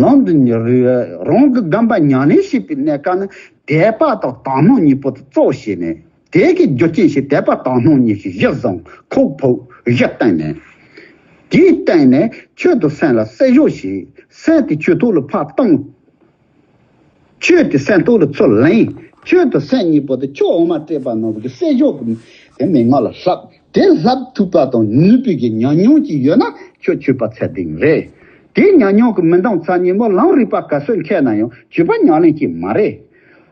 ལུང་དང་རིགས་རང་གི་སྒོམ་པ་ཉམས་ལེན་བྱེད་པའི་གནས་སྐབས་ན་དད་པ་དང་དག་སྣང་གཉིས་པོ་དེ་གཙོ་བྱས་ནས་དེ་གི་རྒྱུ་རྐྱེན་བྱས་དད་པ་དག་སྣང་གཉིས་ཀྱི་གཞི་བཟུང་ཁོག་ཕུབ་གཞི་བཏིང་ནས། དེའི་སྟེང་ནས་ཆོས་དང་སེམས་ལ་བརྩི་འཇོག་བྱས། སེམས་དེ་ཆོས་ཐོག་ལ་ཕར་བཏང་། ཆོས་དེ་སེམས་ཐོག་ལ་ཚུར་ལེན། ཆོས་དང་སེམས་གཉིས་པོ་དེ་ཆོས་འོ་མ་སྤྲད་པ་ནང་བཞིན་གྱི་བསྲེ་འཇོག་གི་དེ་མན་ངག་ལ་བསླབ། དེ་བསླབ་ཐུབ་པ་དང་ནུས་པའི་གི་ཉམས་མྱོང་ཅིག་ཡོད་ན་ཁྱོད་ཆོས་པ་ཚད་ལྡན་རེད། དེ་ཉམས་མྱོང་གི་མི་འདང་ཚར་ཉིན་མོ་ལམ་རིམ་པ་ག་ཚོད་མཁས་ན་ཡང་ཆོས་པ་ཉམས་ལེན་གྱི་མ་རེད།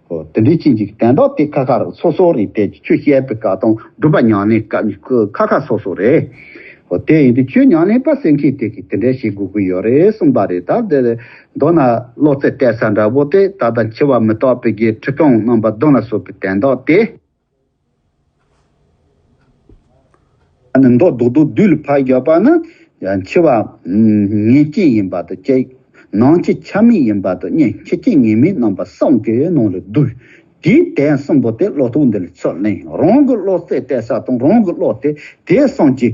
ཨོ་དེ་འདྲའི་ཅན་གྱི་དན་རྟགས་དེ་ཁ་ཁ་རུ་སོ་སོ་རེད། དེ་ཆོས་བཤད་པའི་སྐབས་དང་སྒྲུབ་པ་ཉམས་ལེན་སྐབས་ཁ་ཁ་སོ་སོ་རེད། ཨོ་དེ་ཡིན་དུས་ཆོས་ཉམས་ལེན་པ་ཟེར་མཁན་དེ་གིས་དེ་འདྲ་བྱེད་དགོས་ཀྱི་ཡོད་རེད་གསུངས་པ་རེད། ད་དེ་མདོར་ན་བློ་རྩེ་གཏད་ས་འདྲ་པོ་དེ་ད་ལྟ་འཆི་བ་མི་རྟག་པའི་གི་ཁྲི་སྟོང་རྣམ་པ་བདུན་ལ་སོགས་པའི་དན་རྟགས་དེ། ནི་མདོ་རྡོག་རྡོག་བསྡུས་ལ་ཕར་བཞག་པ་ནི་འཆི་བ་ངེས་ཅན་ཡིན་པ་དང་གཅིག་ནམ་འཆི་ཆ་མེད་ཡིན་པ་དང་གཉིས། འཆི་རྐྱེན་ངེས་མེད་རྣམ་པ་གསུམ་གྱི་ནང་ལ་བསྡུས། དེའི་དོན་གསུམ་པོ་དེ་བློ་རྟོག་འདི་ལ་ཚུར་ལེན། རང་གི་བློ་རྩེ་གཏད་ས་དང་རང་གི་བློ་དེ་དེ་གསུམ་གྱི་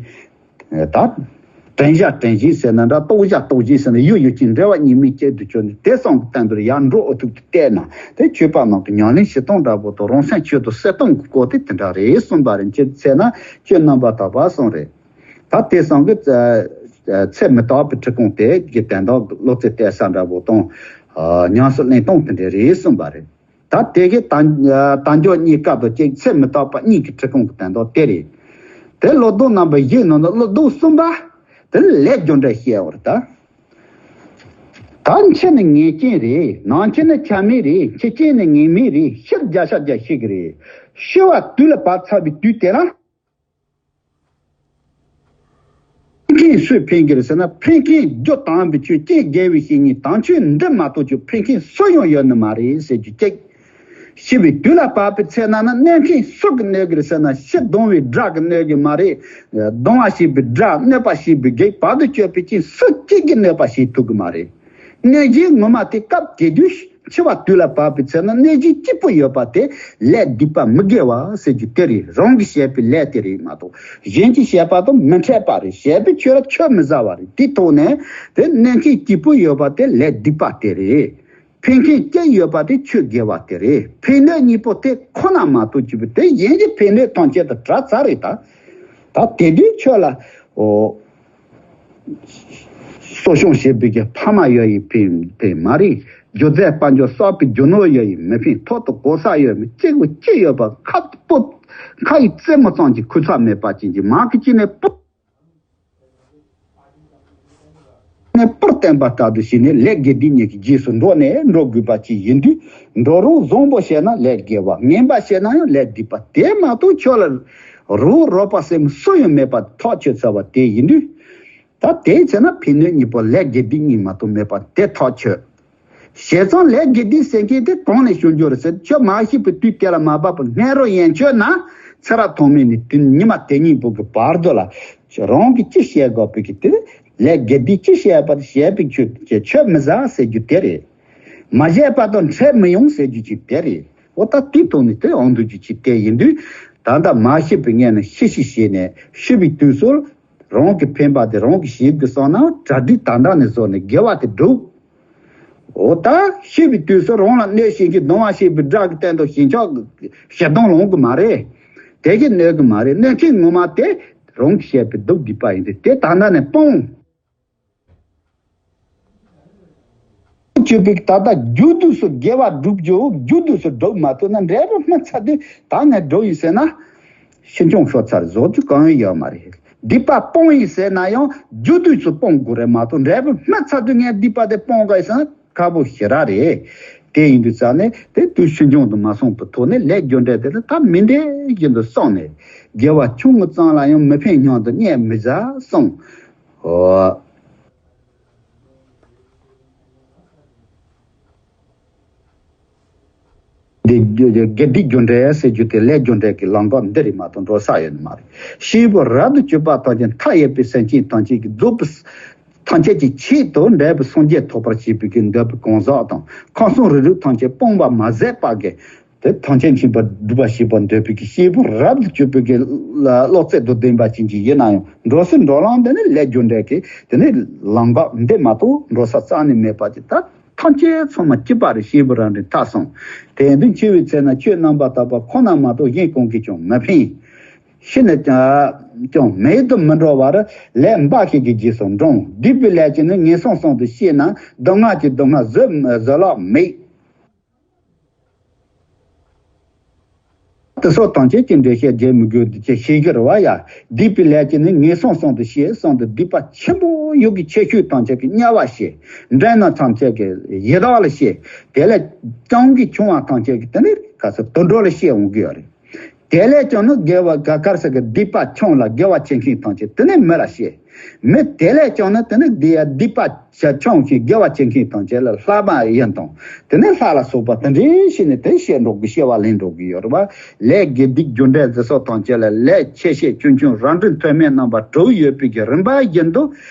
ད་དྲན་བཞག་དྲན་བཞིན་ཟེར་ན་འདྲ། རྟོག་བཞག་རྟོག་བཞིན་ཟེར་ན་ཡུལ་ཡུལ་གྱི་འབྲེལ་བ་གཉིས་མེད་ཅན་དུ་གྱུར་ནས་དེ་གསུམ་གྱི་སྟེང་དུ་ཡར་འགྲོ་འོ་ཐུག་ཏུ་བལྟས་ན་དེ་ཆོས་པ་རྣམས་ཀྱི་ཉམས་ལེན་བྱེད་སྟངས་འདྲ་པོ་དང་རང་སེམས་ཆོས་དང་བསྲེ་སྟངས་ཀྱི་སྐོར་དེ་དེ་འདྲ་རེད་གསུངས་པ་རེད། ཅི་ཟེར་ན་ཆོས་རྣམ་པར་དག་པ་གསུངས་རེད། ད་དེ་གསུམ་གྱི་ཚེ་མི་རྟག་པའི་ཁྲི་སྟོང་དེ་གི་དན་རྟགས་བློ་རྩེ་གཏད་ས་འདྲ་པོ་དང་ཉམས་སུ་ལེན་སྟངས་དེ་འདྲ་རེད་གསུངས་པ་རེད། ད་དེ་གི་དལ་དལ་འབྱོར་རྙེད་སྐབས་དང་གཅིག་ཚེ་མི་རྟག་པ་གཉིས་ཀྱི་ཁྲི་སྟོང་གི་དན་རྟགས་དེ་རེད། དེ་བློ་ལྡོག་རྣམ་པ་བཞི་ནང་ནས་བློ་ལྡོག་གསུམ་པ་དེ་ལས་རྒྱུ་འབྲས་བཤད་པ་རེད་ད། ད་འཆི་ནི་ངེས་ཅན་རེད། ནམ་འཆི་ནི་ཆ་མེད་རེད། འཆི་རྐྱེན་ནི་ངེས་མེད་རེད། ཤི་བརྒྱ་ཆ་བརྒྱ་ཤི་གི་རེད། ཤི་བ་དུས་ལ་བབ་ཚར་བའི་དུས་དེ་ལ། ཕན་མཁན་སུས་ཕན་གྱི་རེད་ཟེར་ན། ཕན་མཁན་རྒྱུ་དམ་པའི་ཆོས་ཀྱི་དགེ་བའི་བཤེས་གཉེན་དམ་ཆོས་འདི་མ་གཏོགས་ཀྱི་ཕན་མཁན་སུ་ཡང་ཡོད་ནི་མ་རེད་ཟེར་རྒྱུ་གཅིག་ཤི་བའི་དུས་ལ་བབ་པའི་ཚེ་ན་ནི་གནོད་མཁན་སུ་གིས་གནོད་ཀྱི་རེད་ཟེར་ན། ཤི་གདུང་བའི་དགྲ་གིས་གནོད་ཀྱི་མ་རེད། གདུང་བ་བྱེད་པའི་དགྲ་གནོད་པ་བྱེད་པའི་བགེགས་བར་དུ་གཅོད་པའི་རྐྱེན་སུ་གཅིག་གིས་གནོད་པ་བྱེད་ཐུབ་ཀྱི་མ་རེད། གནོད་བྱེད་ངོ་མ་དེ་སྐབས་དེ་དུས་འཆི་བ་དུས་ལ་བབ་པའི་ཚེ་ན་གནོད་བྱེད་གཅིག་པུ་ཡོད་པ་དེ་ལས་སྡིག་པ་མི་དགེ་བ་ཟེར་རྒྱུ་དེ་རེད། རང་གིས་བྱས་པའི་ལས་དེ་རེད་མ་གཏོགས་གཞན་གྱིས་བྱས་པ་དང་མི་འཕྲད་པ་རེད། བྱས་པའི་ཆོས་ལ་ཆོས་མི་ཟ་བ་རེད། དེ་ཐོག་ནས་དེ་གནོད་མཁན་གཅིག་པུ་ཡོད་པ་དེ་ལས་སྡིག་པ་དེ་རེད། ཕན་མཁན་གཅིག་ཡོད་པ་དེ་ཆོས་དགེ་བ་དེ་རེད། ཕན་གནོད་གཉིས་པོ་དེ་ཁོ་ན་མ་གཏོགས་ཅི་པོ་དེ་གཞན་གྱི་ཕན་གནོད་ཐམས་ཅད་དང་བྲལ་ཚར་རེད་ད། ད་དེ་དུས་ཁྱོད་ལ་ཨོ། གསོ་སྐྱོང་བྱེད་པའི་གི་ཕ་མ་ཡོད་ཡི་ཕན་ཕན་མ་རེད། རྒྱུ་རྫས་དཔལ་འབྱོར་བསགས་པའི་རྒྱུ་ནོར་ཡོད་ཡི་མི་ཕན། ཐོག་ཏུ་གོ་ས་ཡོད་མི་གཅིག་པུ་གཅིག་ཡོད་པ་ཁ་སྤུ་ཁ་ཡི་རྩེ་མོ་ཙམ་གྱི་ཁུ་ཚ་མེད་པ་ཅན་གྱི་མ་གི་ཅི་ནས་སྤུ་ནས་སྤུར་བསྟན་པ་ལྟར་དུ་བྱས་ནས་ལས་དགེ་སྡིག་གཉིས་ཀྱི་རྗེས་སུ་འགྲོ་ནས་འགྲོ་དགོས་པ་ཅིག་ཡིན་དུས། འགྲོ་རུང་བཟང་པོ་བྱས་ན་ལས་དགེ་བ། ངན་པ་བྱས་ན་ཡང་ལས་སྡིག་པ། དེ་མ་གཏོགས་ཁྱོད་ལ་རོགས་རོགས་པ་སེམས་སུ་ཡང་མེད་པ་ཐག་ཆོད་ཚར་བ་དེ་ཡིན་དུས། ད་དེའི་ཚེ་ན་ཕན་གནོད་གཉིས་པོ་ལས་དགེ་སྡིག་གཉིས་མ་གཏོགས་མེད་པ་དེ་ཐག་ཆོད། བྱས་ཙང་ལས་དགེ་སྡིག་ཟེར་མཁན་དེ་གང་ནས་བྱུང་རྒྱུ་རེད་ཟེར། ཁྱོད་མ་ཤི་བའི་དུས་དེ་ལ་མ་བབ་པར་སྔོན་རོལ་ཡན་ཆད་ན་ཚེ་རབས་ཐོག་མེད་ནས་དུས་ཉི་མ་དེ་གཉིས་པོ་གི་བར་དུ་ལ་རང་གིས་ཅི་བྱེད་དགོས་པའི་གི་དེ་ལས་དགེ་སྡིག་ཅི་བྱེད་པ་བྱེད་པའི་ཆོས་ཆོས་མི་ཟ་ཟེར་རྒྱུ་དེ་རེད། མ་བྱས་པ་དང་འཕྲད་མི་ཡོང་ཟེར་རྒྱུ་ཅིག་དེ་རེད། འོ་ད་དེའི་ཐོག་ནས་དེ་འོང་འདུག་རྒྱུ་ཅིག་དེ་ཡིན་དུས། ད་ལྟ་མ་ཤི་བའི་སྔོན་ན་ཤི་ཤི་བྱས་ནས་ཤི་བའི་དུས་སུ་རང་གི་ཕན་པ་དེ་རང་གིས་བྱེད་དགོས་བསམ་ན་གྲ་སྒྲིག་ད་ལྟ་ནས་བཟོ་ནས་དགེ་བ་དེ་སྒྲུབ། འོ་ད་ཤི་བའི་དུས་སུ་རང་ལ་གནོད་བྱེད་ཀྱི་གདུང་བ་བྱེད་པའི་དགྲ་གི་སྟེང་དུ་ཞེན་ཆགས་ཀྱི་ཞེ་སྡང་ལངས་གི་མ་རེད། དེ་གིས་གནོད་གི་མ་རེད། གནོད་མཁན་ངོ་མ་དེ་རང་གིས་བྱས་པའི་སྡིག་སྡིག་པ་ཡིན་ཏེ་དེ་ད་ལྟ་ནས་སྤོང་། ཆོས་པའི་ད་ལྟ་རྒྱུ་དུས་སུ་དགེ་བ་སྒྲུབ་རྒྱུ་རྒྱུ་དུས་སུ་སྒྲུབ་མ་ཐུབ་ན་འབྲས་བུ་སྨིན་ཚར་དུས་ད་ངས་སྒྲུབ་ཡིན་ཟེར་ན། ཤིན་སྦྱངས་ཤོར་ཚར་བཟོ་རྒྱུ་གང་ཡང་ཡོད་མ་རེད། སྡིག་པ་སྤོང་ཡིན་ཟེར་ན་ཡང་རྒྱུ་དུས་སུ་སྤོང་དགོས་རེད་མ་གཏོགས་འབྲས་བུ་སྨིན་ཚར་དུས་ངས་སྡིག་པ་དེ་སྤོང་དགོས་ཟེར་ན་ཁག་པོ་ཞེ་དྲག་རེད། དེ་ཡིན་དུས་ཙང་ནས་དེ་དུས་ཤིན་སྦྱངས་དུ་མ་སོང་བའི་ཐོག་ནས་ལས་རྒྱུ་འབྲས་དེ་ལ་ད་མི་འདྲ་བཞིན་དུ་སོང་ནས་དགེ་བ་ཆུང་ངུ་ཙམ་ལ་ཡང་མི་ཕན་སྙམ་དུ་བརྙས་མི་བྱ་གསུངས། ཨོ། འདི་དགེ་སྡིག་རྒྱུ་འབྲས་ཟེར་རྒྱུ་དེ་ལས་རྒྱུ་འབྲས་ཀྱི་ལམ་ཁ་འདི་རེད་མ་གཏོགས་འགྲོ་ས་ཡོད་ནི་མ་རེད། སྐྱེས་བུ་རབ་ཏུ་གྱུར་པ་ཐམས་ཅད་མཐའ་ཡས་པའི་སེམས་ཅན་ཐམས་ཅད་ཀྱི་རྫོགས་པའི་ཐམས་ཅད་ཀྱི་ཆེད་དུ་འབྲས་བུ་སངས་རྒྱས་ཐོབ་པར་བྱེད་པའི་གི་འདོད་པའི་གང་ཟག་དང་ཁམས་གསུམ་རིགས་དྲུག་ཐམས་ཅད་སྤངས་པ་མ་ཟད་པ་གི་དེ་ཐམས་ཅད་མཁྱེན་པར་སྒྲུབ་པར་བྱེད་པར་འདོད་པའི་གི་སྐྱེས་བུ་རབ་ཏུ་གྱུར་པའི་གི་བློ་རྩལ་དུ་ལྡན་པ་ཅན་གྱི་ཡིན་ན་ཡང་འགྲོ་སའི་འགྲོ་ལམ་འདི་ནི་ལས་རྒྱུ་འབྲས་ཀྱི་དེ་ནི་ལམ་འགག་འདི་མ་གཏོགས་འགྲོ་ས་རྩ་ནས་མེད་པ་ཅིག་ད་ཐམས་ཅད་ཚང་མ་གཅིག་པ་རེད། སྐྱེས་བུ་རང་རིག་མཐའ་གསུམ། དེ་འདི་འཆི་བའི་ཚེ་ན་ཁྱོད་རྣམ་པར་དག་པ་ཁོ་ན་མ་གཏོགས་གཞན་གང་གིས་ཀྱང་མི་ཕན། ཤི་ནས་ཀྱང་མེད་དུ་མི་འགྲོ་བར་ལས་འབའ་ཞིག་གི་རྗེས་སུ་འབྲང་། སྡིག་པའི་ལས་ཀྱིས་ནི་ངན་སོང་གསུམ་དུ་སྐྱེས་ན་སྡུག་བསྔལ་གྱི་སྡུག་བསྔལ་བཟོད་བཟོད་གླགས་མེད། དེ་སོགས་ཐམས་ཅད་ཀྱི་འགྲེལ་བཤད་བརྗེད་མི་དགོས་འདི་ཅི་ཤེས་ཀྱི་རེད་བ་ཡ། སྡིག་པའི་ལས་ཀྱིས་ནི་ངན་སོང་གསུམ་དུ་སྐྱེས་གསུམ་དུ་སྡིག་པ་ཆེན་པོ་ཡུལ་གྱི་ཆེ་ཤོས་ཐམས་ཅད་ཀྱི་དམྱལ་བ་སྐྱེས། འདྲེ་སྣ་ཐམས་ཅད་ཀྱི་ཡི་དྭགས་ལ་སྐྱེས། དེ་ལས་སྤྱང་གི་ཆུང་བ་ཐམས་ཅད་ཀྱི་དེ་ནི་ག་ཚོད་དུད་འགྲོ་ལ་སྐྱེས་འོང་གི་ཡོད་རེད། དེ་ལས་ཀྱང་ནི་དགེ་བ་ག་གར་ས་གི་སྡིག་པ་ཆུང་ལ་དགེ་བ་ཆེ་མཁན་ཐམས་ཅད་དེ་ནི་མི་ལ་སྐྱེས། མི་དེ་ལས་ཀྱང་ནི་དེ་ནི་སྡིག་སྡིག་པ་ཆ་ཆུང་ཞིང་དགེ་བ་ཆེ་མཁན་ཐམས་ཅད་ལ་ལྷ་མ་ཡིན་དང་དེ་ནི་ལྷ་ལ་སོགས་པ་དེ་འདྲའི་ཞིག་ནི་དེ་སྐྱེ་འགྲོ་གི་སྐྱེ་བ་ལེན་འགྲོ་གི་ཡོད་རེད་བ། ལས་དགེ་སྡིག་རྒྱུ་འབྲས་འདི་སོགས་ཐམས་ཅད་ལ་ལས་ཆེ་ཤོས་ཆུང་ཆུང་རང་གྲོལ་མཐོ་དམན་རྣམ་པ་དྲུག་ཡོད་པའི་གི་རིམ་པ་བཞིན་དུ་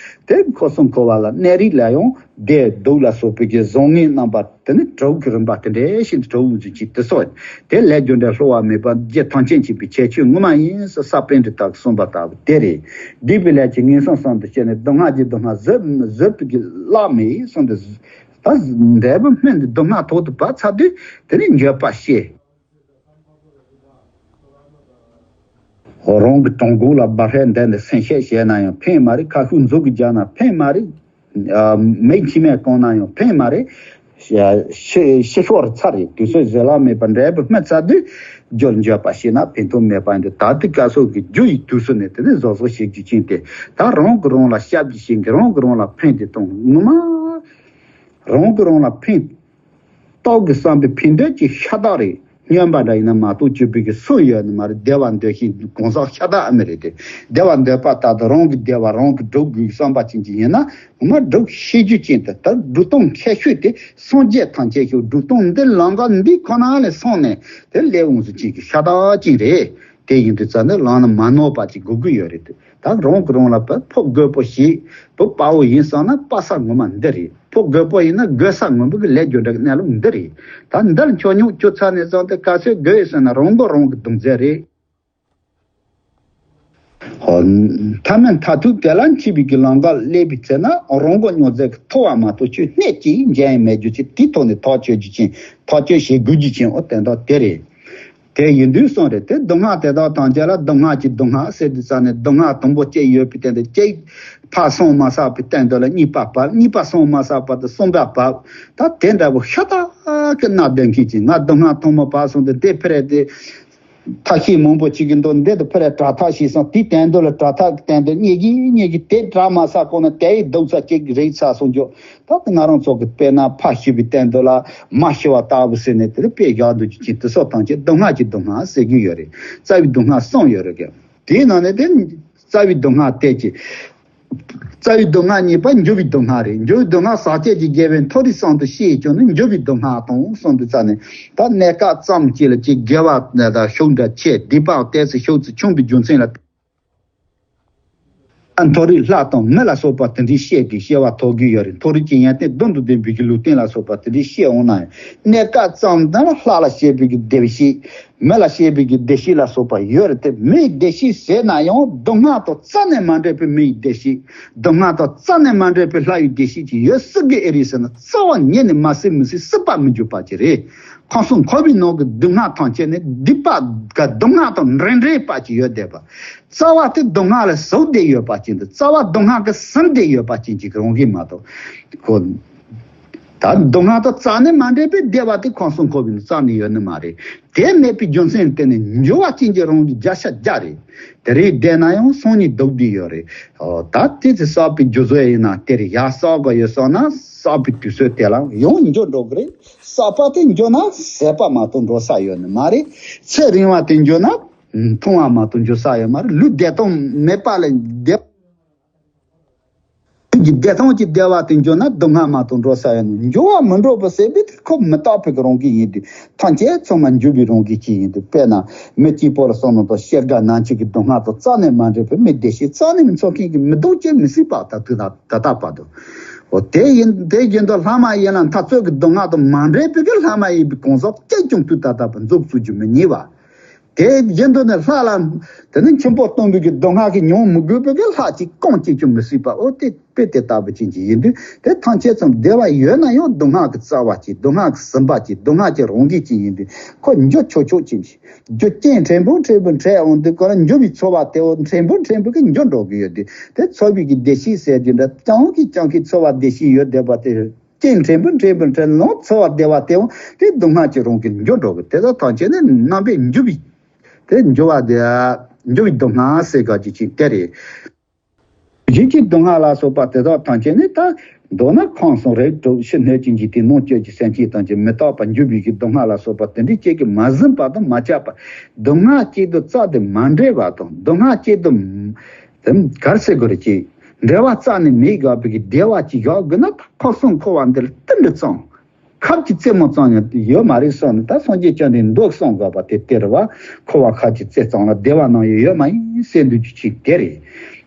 དེ་འཁོར་གསུམ་འཁོར་བ་ལ་གནས་རིགས་ལ་ཡང་བདེ་སྡུག་ལ་སོགས་པའི་གི་བཟང་ངན་རྣམ་པ་དེ་ནི་དྲུག་གི་རིམ་པ་དེ་འདྲའི་ཞིག་ནི་དྲུག་འོང་ཚུལ་གྱིས་དེ་སོགས་དེ་ལས་རྒྱུ་འབྲས་བསླུ་བ་མེད་པ་རྒྱུ་ཐམས་ཅད་མཁྱེན་པའི་ཁྱད་ཆོས་ངོ་མ་ཡིན་ཟེར་ས་པཎྜི་ཏ་གིས་གསུངས་པ་ལྟ་བུ་དེ་རེད། སྡིག་པའི་ལས་ཀྱིས་ངན་སོང་གསུམ་དུ་སྐྱེས་ནས་སྡུག་བསྔལ་གྱི་སྡུག་བསྔལ་བཟོད་བཟོད་པའི་གི་གླགས་མེད་གསུངས་ཏེ། ད་འབྲས་བུ་སྨིན་ཏེ་སྡུག་བསྔལ་ཐོག་ཏུ་བབས་ཚར་དུས་དེ་ནི་འགྱོད་པ་སྐྱེས། རང་གི་གྲོད་ཁོག་ལ་སྦ་ཧྲལ་འདེད་ནས་སེམས་ཤེས་བྱས་ན་ཡང་ཕན་མ་རེད། ཁ་ཤུགས་མཛུབ་གིས་རྒྱག་ན་ཕན་མ་རེད། མིག་མཆི་མས་བཀང་ན་ཡང་ཕན་མ་རེད། ཤི་ཤི་ཤོར་ཚར་རེད། དུས་ཚོད་བཟོད་གླགས་མེད་པར་འབྲས་བུ་སྨིན་ཚར་དུས་འགྱོད་འགྱོད་པ་སྐྱེས་ན་ཕན་ཐོགས་མེད་པ་ཡིན་དུས་ད་ལྟའི་སྐབས་སུ་གི་རྒྱུ་ཡི་དུས་སུ་ནས་དེ་ནས་བཟོ་བཟོ་བྱེད་རྒྱུ་ཅན་ཏེ་ད་རང་གིས་རང་ལ་ཞབས་ཀྱིས་བྱེད་མཁན་རང་གིས་རང་ལ་ཕན་ཏེ་གཏོང་ངོ་མ་རང་གིས་རང་ལ་ཕན། སྟོབས་ཀྱིས་བསམ་པའི་ཕན་འདོད་ཀྱི་ཤ་སྟག་རེད། སྨྱོན་པ་འདྲ་ཡིན་ན་མ་གཏོགས་སྤྱོད་པའི་གི་སུ་ཡོད་ནི་མ་རེད། བདེ་བ་འདོད་མཁན་གང་ཟག་ཤ་སྟག་ཨ་མི་རེད་དེ། བདེ་བ་འདོད་པ་ལྟར་དུ་རང་གི་བདེ་བ་རང་གིས་སྒྲུབ་དགོས་བསམ་པ་ཅན་གྱི་ཡིན་ན་ངོ་མ་སྒྲུབ་ཤེས་རྒྱུ་ཅན་དུ་ད་སྒྲུབ་སྟངས་ཁྱད་ཆོས་དེ་སངས་རྒྱས་ཐམས་ཅད་ཤོག་སྒྲུབ་སྟངས་འདི་ལམ་ཁ་འདི་ཁོ་ན་ལས་སོང་ནས་དེ་ལས་འོང་ཚུལ་ཅན་གྱི་ཤ་སྟག་ཅན་རེད། དེ་ཡིན་དུས་ཙང་ནི་ལམ་ལ་མ་ནོར་བ་ཅིག་དགོས་ཀྱི་ཡོད་རེད་དེ། ད་རང་གིས་རང་ལ་ཕ་ཕོ་རྒོད་པོ་ཞིག་བུ་དཔའ་བོ་ཡིན་བསམ་ན་དཔའ་ས་ངོ་མ་འདི་རེད། ཕོ་རྒོད་པོ་ཡིན་ན་རྒོད་ས་ངོ་མ་གི་ལས་རྒྱུ་འབྲས་ཀྱི་གནས་ལུགས་འདི་རེད། ད་འདིར་འཁྱོག་ཉོག་བཅུག་ཚར་ནས་བཟུང་སྟེ་ག་ཚོད་རྒོད་ཡོད་ཟེར་ན་རང་མགོ་རང་གིས་རྡུང་རྩིས་རེད། ཧོ། མཐའ་མ་མཐར་ཐུག་དེ་ལ་འཆི་བའི་གི་ལམ་ཁ་སླེབས་པའི་ཚེ་ན་རང་མགོ་རྙོག་རྩིས་ཀྱི་ཐོ་བ་མ་གཏོགས་ཆོས་སྣེ་གཅིག་འཇལ་ཡང་མེད་རྒྱུ་ཅིག་དེའི་ཐོག་ནས་ཐག་གཅོད་རྒྱུ་ཅན་ཐག་གཅོད་བྱེད་དགོས་རྒྱུ་ཅན་འོ་དེ་འདྲ་དེ་རེད། དེ་ཡིན་དུས་སོང་རེད་དེ་སྡུག་བསྔལ་དེ་དག་ཐམས་ཅད་ལ་སྡུག་བསྔལ་གྱི་སྡུག་བསྔལ་ཟེར་དུས་ཙང་ནས་སྡུག་བསྔལ་དང་པོ་གཅིག་ཡོད་པའི་སྟེང་དུ་གཅིག་ཕར་སོང་མ་བསགས་པའི་སྟེང་དུ་ལ་གཉིས་པ་བབས། གཉིས་པ་སོང་མ་བསགས་བར་དུ་གསུམ་པ་བབས། ད་དེ་འདྲ་བོ་ཤ་སྟག་གི་མནར་སྡོད་མཁན་གྱི་ང་སྡུག་བསྔལ་ཐོག་མ་བབས་སོང་དུས་དེ་ཕི་རེ་དེ་ཐབས་ཤེས་མང་པོ་བྱེད་ཀྱི་འདུག་འདི་དུ་ཕི་རེ་དྲག་ཐག་ཞིག་སོང་དེའི་སྟེང་དུ་ལ་དྲག་ཐག་གི་སྟེང་དུ་རྙེད་ཀྱི་རྙེད་ཀྱི་དེ་དྲག་མ་བསགས་གོང་ན་དེ་ཡི་སྡུག་ས་གཅིག་རེག་ཚར་སོང་རྒྱུ། ད་ང་རང་ཚོ་གི་དཔེར་ན་ཕ་ཤི་བའི་སྟེང་དུ་ལ་མ་ཤི་བ་ལྟ་བུ་ཟེར་ནས་དེ་ལ་དཔེ་བཞག་འདུག་རྒྱུ་ཅན་དེ་སོགས་ཐམས་ཅད་སྡུག་བསྔལ་གྱི་སྡུག་བསྔལ་ཟེར་གྱི་ཡོད་རེད། རྩ་བའི་སྡུག་བསྔལ་གསུམ་ཡོད་རེད་ཀྱང་དེའི་ནང་ནས་དེ་རྩ་བའི་སྡུག་བསྔལ་དེ་ཀྱི་རྩ་བའི་སྡུག་བསྔལ་གཉིས་པ་འགྱུར་བའི་སྡུག་བསྔལ་རེད། འགྱུར་བའི་སྡུག་བསྔལ་ཟག་བཅས་ཀྱི་དགེ་བའི་མཐོ་རིས་གསུམ་དུ་ཤེས་ཀྱང་ནི་འགྱུར་བའི་སྡུག་བསྔལ་དང་གསུམ་དུ་རྩ་ནས་ད་གནས་སྐབས་ཙམ་གཅིག་ལ་ཅིག་དགེ་བ་དང་ཤུགས་འདྲ་ཆེ་སྡིག་པ་ཏོག་ཙམ་ཤུགས་ཙམ་ཆུང་བའི་རྒྱུ་མཚན་ལ། མཐོ་རིས་ལྷ་དང་མི་ལ་སོགས་པ་དེ་འདྲའི་བཤད་དེ་སྐྱེ་བ་ཐོབ་ཀྱི་ཡོད་རེད། མཐོ་རིས་ཀྱི་ཡོན་ཏན་བདུན་དང་ལྡན་པའི་གི་ལུས་རྟེན་ལ་སོགས་པ་དེ་འདྲའི་བཤད་འོང་ན་ཡང་གནས་སྐབས་ཙམ་དང་ལྷ་ལ་བཤད་པའི་གི་བདེ་གཤེགས་མི་ལ་བཤད་པའི་གི་བདེ་གཤེགས་ལ་སོགས་པ་ཡོད་རེད་དེ་མི་ཡི་བདེ་གཤེགས་ཟེར་ན་ཡང་སྡུག་བསྔལ་དང་རྩ་ནས་མ་འདྲེས་པའི་མི་ཡི་བདེ་གཤེགས་སྡུག་བསྔལ་དང་རྩ་ནས་མ་འདྲེས་པའི་ལྷ་ཡི་བདེ་གཤེགས་ཀྱི་ཡོད་སྲིད་ཀྱི་ཨེ་རེད་ཟེར་ན་རྩ་བ་ཉིད་ནས་མ་སྲིད་མི་སྲིད་སྲིད་པ་མི་འགྱུར་བ་ཅིག་རེད། ཁམས་གསུམ་འཁོར་བའི་ནང་གི་སྡུག་བསྔལ་ཐམས་ཅད་ནི་སྡིག་པ་ག་སྡུག་བསྔལ་དང་འདྲེས་འདྲེས་པ་ཅིག་ཡོད་བསྡད་པ། རྩ་བ་དེ་སྡུག་བསྔལ་ལ་ཟུག་བསྡད་ཡོད་པ་ཅན་དུ་རྩ་བ་སྡུག་བསྔལ་གྱིས་ཟིན་བསྡད་ཡོད་པ་ཅན་གྱི་རང་བཞིན་མ་གཏོགས། ཁོ། ད་སྡུག་བསྔལ་དང་རྩ་ནས་མ་འདྲེས་པའི་བདེ་བ་དེ་ཁམས་གསུམ་འཁོར་བའི་རྩ་ནས་ཡོད་ནི་མ་རེད། དེ་མེད་པའི་རྒྱུ་མཚན་དེ་ནི་འགྱུར་བ་ཅན་གྱི་རང་བཞིན་བརྒྱ་ཆ་བརྒྱ་རེད། དེ་རེད་བསྡད་ན་ཡང་སང་ཉིན་སྡུག་བསྡད་ཡོད་རེད། ཨོ་ད་དེ་ཚེ་བསགས་པའི་རྒྱུ་ཚོད་ཡིན་ན་དེ་རེད་ཡ་བསགས་དགོས་ཡོད་སོང་ན་བསགས་པའི་དུས་ཚོད་དེ་ལ་ཡང་འགྱུར་འགྲོ་གི་རེད། བསགས་པ་དེ་འགྱུར་ན་ཟད་པ་མ་གཏོགས་འགྲོ་ས་ཡོད་ནི་མ་རེད། ཚེ་རིང་བ་དེ་འགྱུར་ན། མཐོང་བ་མ་གཏོགས་འགྱུར་ས་ཡོད་མ་རེད། ལུས་བདེ་ཐང་མེད་པ་ལས་བདེ། གི་བདེ་ཐང་གི་བདེ་བ་དེ་འབྱོར་ན་སྡུག་བསྔལ་མ་གཏོགས་འགྲོ་ས་ཡོད་ནོ། འབྱོར་བ་མི་འགྲོ་བ་ཟེར་བའི་དེ་ཁོ་མི་རྟག་པའི་གི་རང་བཞིན་ཡིན་དུས་ཐམས་ཅད་ཚང་མ་འབྱོར་བའི་རང་བཞིན་ཅིག་ཡིན་དུས། དཔེར་ན་མི་གཅིག་པོ་ལ་བསམ་ན་དང་སྐྱེ་རྒ་ན་འཆི་གི་སྡུག་བསྔལ་དང་རྩ་ནས་མ་འདྲེས་པའི་མི་བདེ་སྐྱིད་རྩ་ནས་མི་ཚོར་མཁན་གྱི་མི་སྡུག་ཅན་མི་སྲིད་པ་ད་དུས་ད་ད་ལྟ་བར་དུ། འོ་དེ་ཡིན་དེ་བཞིན་དུ་ལྷ་མ་ཡིན་ལ་འཐབ་རྩོད་ཀྱི་སྡུག་བསྔལ་དང་མ་འདྲེས་པའི་གི་ལྷ་མ་ཡིན་པའི་གང་ཟག་གཅིག་ཀྱང་དུས་ད་ལྟ་བར་འཛུགས་ཚུགས་རྒྱུ་མི་རྙེད་པ། དེ་བཞིན་དུ་ནི་ལྷ་ལ་དེ་ནི་འཆི་འཕོ་སྟོན་པའི་གི་སྡུག་བསྔལ་གྱིས་མྱོང་མི་དགོས་པའི་གི་ལྷ་གཅིག་རྐང་གཅིག་ཀྱང་མི་སྲིད་པ། འོ་དེ་དཔེ་དེ་ལྟ་བུ་ཅན་གྱི་ཡིན་དུས་དེ་ཐམས་ཅད་ཙམ་བདེ་བ་ཡོད་ན་ཡང་སྡུག་བསྔལ་གྱི་རྩ་བ་གཅིག་སྡུག་བསྔལ་གྱི་ཟིན་པ་གཅིག་སྡུག་བསྔལ་གྱི་རང་བཞིན་གཅིག་ཡིན་དུས་ཁོ་འགྱུར་ཆོག་ཆོག་ཅིག་རྒྱུ་རྐྱེན་ཕྲན་བུ་ཕྲན་བུ་འཕྲད་འོང་དུས་ཁོ་ལ་འགྱུར་བའི་ཚོར་བ་དེ་འོ་ཕྲན་བུ་ཕྲན་བུ་གི་འགྱུར་འགྲོ་གི་ཡོད་དུས་དེ་ཚོར་བའི་གི་བདེ་སྐྱིད་ཟེར་རྒྱུ་འདྲ་རྐྱང་གི་རྐྱང་གི་ཚོར་བ་བདེ་སྐྱིད་ཡོད་བསྡད་པ་དེ། རྐྱེན་ཕྲན་བུ་ཕྲན་བུ་ཕྲན་ལོངས་ཚོར་བ་བདེ་བ་སྟེའང་དེ་སྡུག་བསྔལ་གྱི་རང་བཞིན་འགྱུར་འགྲོ་གི། དེ་དག་ཐམས་ཅད་ནི་རྣམ་པའི་འགྱུར་བའི་དེ་འགྱུར་བ་དེ་འགྱུར་བའི་སྡུག་བསྔལ་ཟེར་ག་ཅི་ཅིག་དེ་རེད། གཞན་གྱི་སྡུག་བསྔལ་ལ་སོགས་པ་དེ་དག་ཐམས་ཅད་ནི་ད་མདོར་ན་ཁམས་གསུམ་རིགས་དྲུག་ཕྱི་སྣོད་ཀྱི་འཇིག་རྟེན་ནང་བཅུད་ཀྱི་སེམས་ཅན་ཐམས་ཅད་མི་རྟག་པར་འགྱུར་བའི་གི་སྡུག་བསྔལ་ལ་སོགས་པ་དེ་འདྲའི་ཅིག་གིས་མ་ཟིན་པ་དང་མ་ཁྱབ་པ། སྡུག་བསྔལ་གཅིག་ཏུ་རྩ་དེ་མ་འདྲེས་པ་དང་སྡུག་བསྔལ་གཅིག་ཏུ་དེ་ག་རེ་ཟེར་དགོས་རེད་ཅེ། འབྲེལ་བ་རྩ་ནས་མེད་དགོས་པའི་གི་བདེ་བ་ཅིག་ཡོད་དགོས་ན་ད་ཁམས་གསུམ་འཁོར་བ་འདི་ལ་ཏིལ་འབྲུ་ཙམ། ཁབ་ཀྱི་རྩེ་མོ་ཙམ་ཡང་ཡོད་མ་རེད་གསུངས་ནས་ད་སངས་རྒྱས་བཅོམ་ལྡན་འདས་གསུངས་དགོས་པ་དེ་དེ་རེད་བ། འཁོར་བ་ཁབ་ཀྱི་རྩེ་ཙམ་ལ་བདེ་བ་ནམ་ཡང་ཡོད་མ་ཡིན་ཟེར་འདུག་རྒྱུ་ཅིག་དེ་རེད།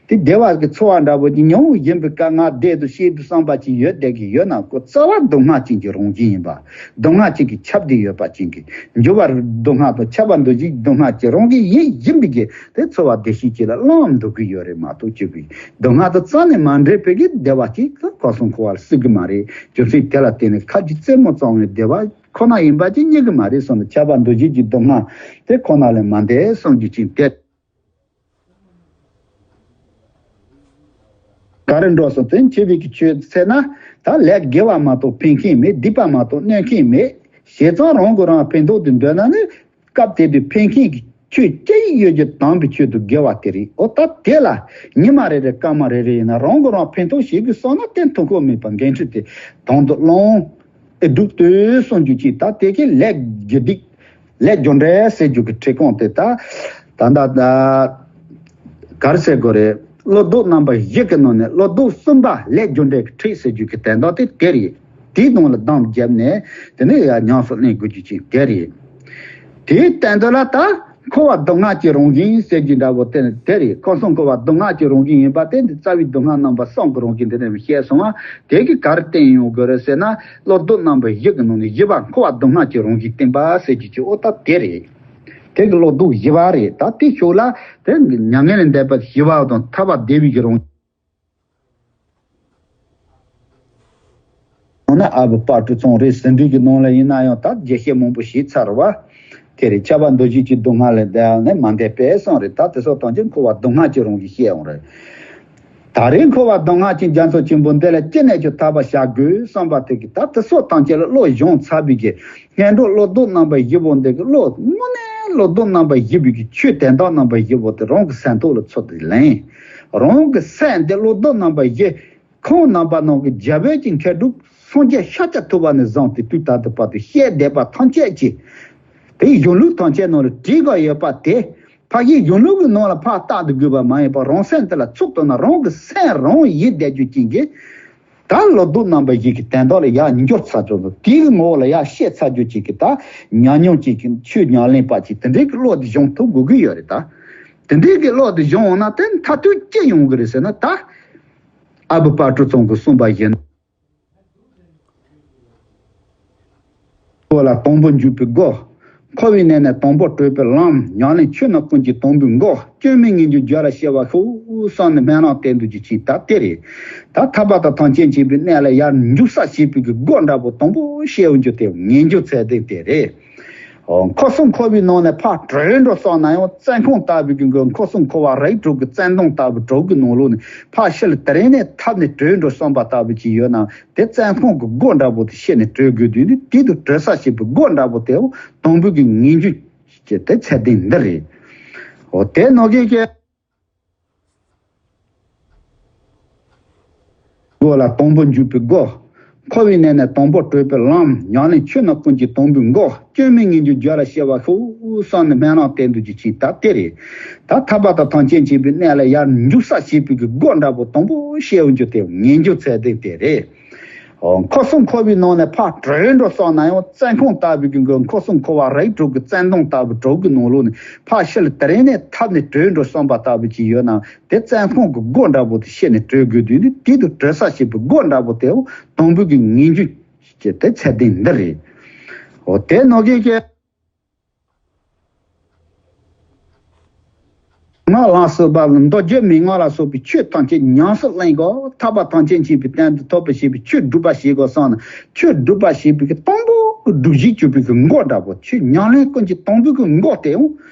དེ་བདེ་བ་གི་ཚོར་བ་འདྲ་པོ་ཅིག་མྱོང་བཞིན་པའི་དཀའ་ངལ་བདེ་འདུག་སྐྱིད་འདུག་བསམ་པ་ཅིག་ཡོད་བསྡད་ཀྱི་ཡོད་ན་ཁོ་རྩ་བ་སྡུག་བསྔལ་ཅན་གྱི་རང་བཞིན་ཡིན་པ། སྡུག་བསྔལ་ཅན་གྱིས་ཁྱབ་བསྡད་ཡོད་པ་ཅན་གྱི་འགྱུར་བ་སྡུག་བསྔལ་དང་ཁྱབ་པ་འདུ་བྱེད་སྡུག་བསྔལ་གྱི་རང་བཞིན་ཡིན་བཞིན་པའི་གི་དེ་ཚོར་བ་བདེ་སྐྱིད་ཅིག་ལ་བླངས་འདུག་གི་ཡོད་རེད་མ་གཏོགས་ཅིག་གི་སྡུག་བསྔལ་དང་རྩ་ནས་མ་འདྲེས་པའི་གི་བདེ་བ་ཅིག་ཁམས་གསུམ་འཁོར་བ་ལ་སྲིད་གི་མ་རེད། རྒྱུ་མཚན་དེ་ལ་བརྟེན་ནས་ཁབ་ཀྱི་རྩེ་མོ་ཙམ་ཡང་བདེ་བ་ཁོ་ན་ཡིན་པ་ཅིག་རྙེད་གི་མ་རེད་གསུངས་ནས་ཁྱབ་པ་འདུ་བྱེད་ཀྱི་སྡུག་བསྔལ་དེ་ཁོ་ན་ལས་མ་འདས་གསུངས་རྒྱུ་ཅིག་དེ། ག་རེ་འགྲོ་སོང་དེ་འཆི་བའི་གི་ཆོས་ཟེར་ན་ད་ལས་དགེ་བ་མ་གཏོགས་ཕན་མཁན་མེད། སྡིག་པ་མ་གཏོགས་གནོད་མཁན་མེད། བྱས་ཙང་རང་གིས་རང་ཕན་ཐོགས་དུ་འདོད་ན་ནི་སྐབས་དེ་དུས་ཕན་མཁན་གྱི་ཆོས་ཅི་ཡིན་ཡོད་ཀྱི་དམ་པའི་ཆོས་དུ་དགེ་བ་དེ་རེད། འོ་ད་དེ་ལ་ཉི་མ་རེ་རེ་སྐར་མ་རེ་རེ་ཡིན་ན་རང་གིས་རང་ཕན་ཐོགས་བྱེད་དགོས་བསམ་ན་དེ་ཐུགས་ཁུར་མེད་པར་འགན་འཁྲི་དེ་དང་དུ་བླངས། ཨེ་སྒྲུབ་ཏུ་གསུང་རྒྱུ་ཅིག་ད་དེ་གི་ལས་རྒྱུ་སྡིག་ལས་རྒྱུ་འབྲས་ཟེར་རྒྱུ་གི་ཁྲིད་ཁོངས་དེ་ད་ད་ད་ད་ག་རེ་ཟེར་དགོས་རེད། བློ་ལྡོག་རྣམ་པ་བཞི་གི་ནང་ནས་བློ་ལྡོག་གསུམ་པ་ལས་རྒྱུ་འབྲས་ཀྱི་ཁྲིད་ཟེར་རྒྱུ་གི་དོན་དག་དེ་དེ་རེད། དེའི་ནང་ལ་གདམས་བརྒྱབ་ནས་དེ་ནས་ཡང་ཉམས་སུ་ལེན་དགོས་རྒྱུ་ཅིག་དེ་རེད། དེའི་སྟེང་དུ་ལ་ད་འཁོར་བ་སྡུག་བསྔལ་གྱི་རང་བཞིན་ཟེར་གྱི་འདྲ་བོ་དེ་ནི་དེ་རེད། ཁམས་གསུམ་འཁོར་བ་སྡུག་བསྔལ་གྱི་རང་བཞིན་ཡིན་པ་དེ་འདི་རྩ་བའི་སྡུག་བསྔལ་རྣམ་པ་གསུམ་གྱི་རང་བཞིན་དེ་ནས་བཤད་སོང་བ་དེ་གི་ག་རེ་བསྟན་ཡོང་དགོས་རེད་ཟེར་ན་བློ་ལྡོག་རྣམ་པ་བཞི་གི་ནང་ནས་བཞི་པ་འཁོར་བ་སྡུག་བསྔལ་གྱི་རང་བཞིན་བསྟན་པ་ཟེར་གྱི་ཅིག་འོ་ད་དེ་རེད། དེ་གི་བློ་ལྡོག་བཞི་པ་རེད། ད་དེ་ཤོག་ལ་དེ་མྱ་ངན་ལས་འདས་པ་བཞི་པ་དང་ཐར་པ་བདེ་བའི་གི་རང་བཞིན། ཡང་ན་ཨ་བུ་དཔལ་སྤྲུལ་ཚང་རེད། ཟིན་བྲིས་ཀྱི་ནང་ལ་ཡིན་ན་ཡང་ད་རྒྱས་བཤད་མང་པོ་བྱས་ཚར་བ། དེ་རེད། ཁྱབ་པ་འདུ་བྱེད་ཀྱི་སྡུག་བསྔལ་ལས་འདས་ནས་མ་འདས་པས་གསུངས་རེད། ད་དེ་སོགས་དང་ཅི་འཁོར་བ་སྡུག་བསྔལ་གྱི་རང་བཞིན་བཤད་ཡོང་རེད། ད་རེས་འཁོར་བ་སྡུག་བསྔལ་གྱི་རྒྱ་མཚོ་ཆེན་པོ་འདི་ལས་ཅི་ནས་ཀྱང་ཐར་པར་བྱ་དགོས་བསམ་པ་དེ་གིས་ད་དེ་སོགས་དང་ཅི་ལ་བློ་སྦྱོང་ཚར་བའི་གི་སྔོན་འགྲོ་བློ་ལྡོག་རྣམ་པ་བཞི་པོ་འདི་གི་བློ་དངོས་གནས་བློ་ལྡོག་རྣམ་པ་བཞི་པའི་གི་ཆོས་དོན་དག་རྣམ་པ་བཞི་པོ་དེ་རང་གི་སེམས་ཐོག་ལ་ཚུར་དུ་ལེན། རང་གི་སེམས་འདི་བློ་ལྡོག་རྣམ་པ་བཞི། ཁོང་རྣམ་པ་རྣམས་ཀྱི་རྒྱལ་པོའི་གི་མཁས་གྲུབ་སངས་རྒྱས་ཤཱཀྱ་ཐུབ་པ་ནས་བཟུང་སྟེ་དུས་ད་ལྟ་བར་དུ་བཤད་བསྡད་པ་ཐམས་ཅད་ཀྱི། དེའི་གཞུང་ལུགས་ཐམས་ཅད་ནང་ལ་བྲིས་དགོས་ཡོད་པ་དེ། ཕ་གིའི་གཞུང་ལུགས་ཀྱི་ནང་ལ་ཕར་བལྟ་དུ་དགོས་པ་མ་ཡིན་པར་རང་སེམས་དེ་ལ་ཚུར་བཏོན་ན་རང་གི་སེམས་རང་ཡིན་བསྡད་རྒྱུ་ཅན་གྱི། ད་བློ་ལྡོག་རྣམ་པ་བཞི་གི་དོན་དག་ལ་ཡར་འགྱུར་ཚར་རྒྱུ་དང་དེའི་ངོ་བོ་ལ་ཡར་ཤེས་ཚར་རྒྱུ་ཅན་གྱི་ད་ཉམས་མྱོང་ཅན་གྱི་ཆོས་ཉམས་ལེན་པ་ཅིག་དེ་འདྲའི་གི་བློ་དེ་སྦྱོང་ཐུབ་དགོས་ཀྱི་ཡོད་རེད་ད། དེ་འདྲའི་གི་བློ་དེ་སྦྱོང་འོང་ན་དེ་མཐར་ཐུག་ཅི་ཡོང་གི་རེད་ཟེར་ན་ད། ཨ་བུ་དཔལ་སྤྲུལ་ཚང་གིས་གསུངས་པ་བཞིན། འཁོར་བ་ལ་དང་པོ་འཇུག་པའི་སྒོ། འཁོར་བའི་གནས་ནས་དང་པོ་གྲོལ་བའི་ལམ། ཉམས་ལེན་ཆོས་རྣམས་ཀུན་གྱི་དང་པོའི་སྒོ། སྐྱོན་མེད་ངེས་འབྱུང་རྒྱུད་ལ་སྐྱེ་བ་ཤོག་གསུངས་ནས་སྨོན་ལམ་བསྟན་འདུག་རྒྱུ་ཅིག་ད་དེ་རེད། ད་ཐར་པ་དང་ཐམས་ཅད་མཁྱེན་པའི་གནས་ལ་ཡར་འཇུག་ས་བྱེད་པའི་གི་སྒོ་འདྲ་པོ་དང་པོ་བཤད་འོང་རྒྱུ་དེ་ངེས་འབྱུང་ཚད་ལྡན་དེ་རེད། འོ། འཁོར་གསུམ་འཁོར་བའི་ནང་ནས་ཕར་གྲོལ་འགྲོ་བསམ་ན་ཡང་བཙོན་ཁང་ལྟ་བུའི་གི་འཁོར་གསུམ་འཁོར་བ་རིགས་དྲུག་གི་བཙོན་དོང་ལྟ་བུ་དྲུག་གི་ནང་ལོགས་ནས་ཕར་ཕྱི་ལ་དེ་རིང་ནས་ཐར་ནས་གྲོལ་འགྲོ་བསམ་པ་ལྟ་བུ་ཅིག་ཡོད་ན་དེ་བཙོན་ཁང་གི་སྒོ་འདྲ་པོ་དེ་ཕྱེ་ནས་གྲོལ་དགོས་དུས་ནི་དེ་དུ་གྲོལ་ས་བྱེད་པའི་སྒོ་འདྲ་པོ་དེའོ་དང་པོའི་གི་ངེས་འབྱུང་ཅེས་དེ་ཚད་ལྡན་འདི་རེད། འོ་དེ་ནང་གི་ཀྱེ། སྒོ་ལ་དང་པོ་འཇུག་པའི་སྒོ། འཁོར་བའི་གནས་ནས་དང་པོར་གྲོལ་བའི་ལམ། ཉམས་ལེན་ཆོས་རྣམས་ཀུན་གྱི་དང་པོའི་འགོ། སྐྱོན་མེད་ངེས་འབྱུང་རྒྱུད་ལ་སྐྱེ་བར་ཤོག་གསུངས་ནས་སྨོན་ལམ་བཏབ་འདུག་རྒྱུ་ཅིག་ད་དེ་རེད། ད་ཐར་པ་དང་ཐམས་ཅད་མཁྱེན་པའི་གནས་ལ་ཡར་འཇུག་ས་བྱེད་པའི་གི་སྒོ་འདྲ་པོ་དང་པོ་ཕྱེ་འོང་རྒྱུ་དེ་ངེས་འབྱུང་ཚད་ལྡན་དེ་རེད། འོ། འཁོར་གསུམ་འཁོར་བའི་ནང་ནས་ཕར་གྲོལ་འགྲོ་སོང་ན་ཡང་བཙོན་ཁང་ལྟ་བུའི་གི་འཁོར་གསུམ་འཁོར་བ་རིགས་དྲུག་གི་བཙོན་དོང་ལྟ་བུ་དྲུག་གི་ནང་ལོགས་ནས་ཕར་ཕྱི་ལ་དེ་རིང་ནས་ཐར་ནས་གྲོལ་འགྲོ་བསམ་པ་ལྟ་བུ་ཅིག་ཡོད་ན། དེ་བཙོན་ཁང་གི་སྒོ་འདྲ་པོ་དེ་ཕྱེ་ནས་གྲོལ་དགོས་དུས་ནི། དེ་དུ་གྲོལ་ས་བྱེད་པའི་སྒོ་འདྲ་པོ་དེའང་དང་པོའི་གི་ངེས་འབྱུང་ཅན་དེ་ཚད་ལྡན་འདི་རེད། འོ། དེ་ནང་བཞིན་གྱི་ངག་ལ་སོགས་པ་མདོ་རྒྱུད་མན་ངག་ལ་སོགས་པའི་ཆོས་ཐམས་ཅད་ཉམས་སུ་ལེན་དགོས། ཐར་པ་ཐམས་ཅད་མཁྱེན་པའི་སྟེང་དུ་ཐོབ་པར་བྱེད་པའི་ཆོས་སྒྲུབ་པ་བྱེད་དགོས་བསམ་ན། ཆོས་སྒྲུབ་པ་བྱེད་པའི་གི་དང་པོ་སྒྲུབ་བྱེད་གྱུར་པའི་གི་སྒོ་འདྲ་པོ། ཆོས་ཉམས་ལེན་ཀུན་གྱི་དང་པོའི་གི་སྒོ་དེའང་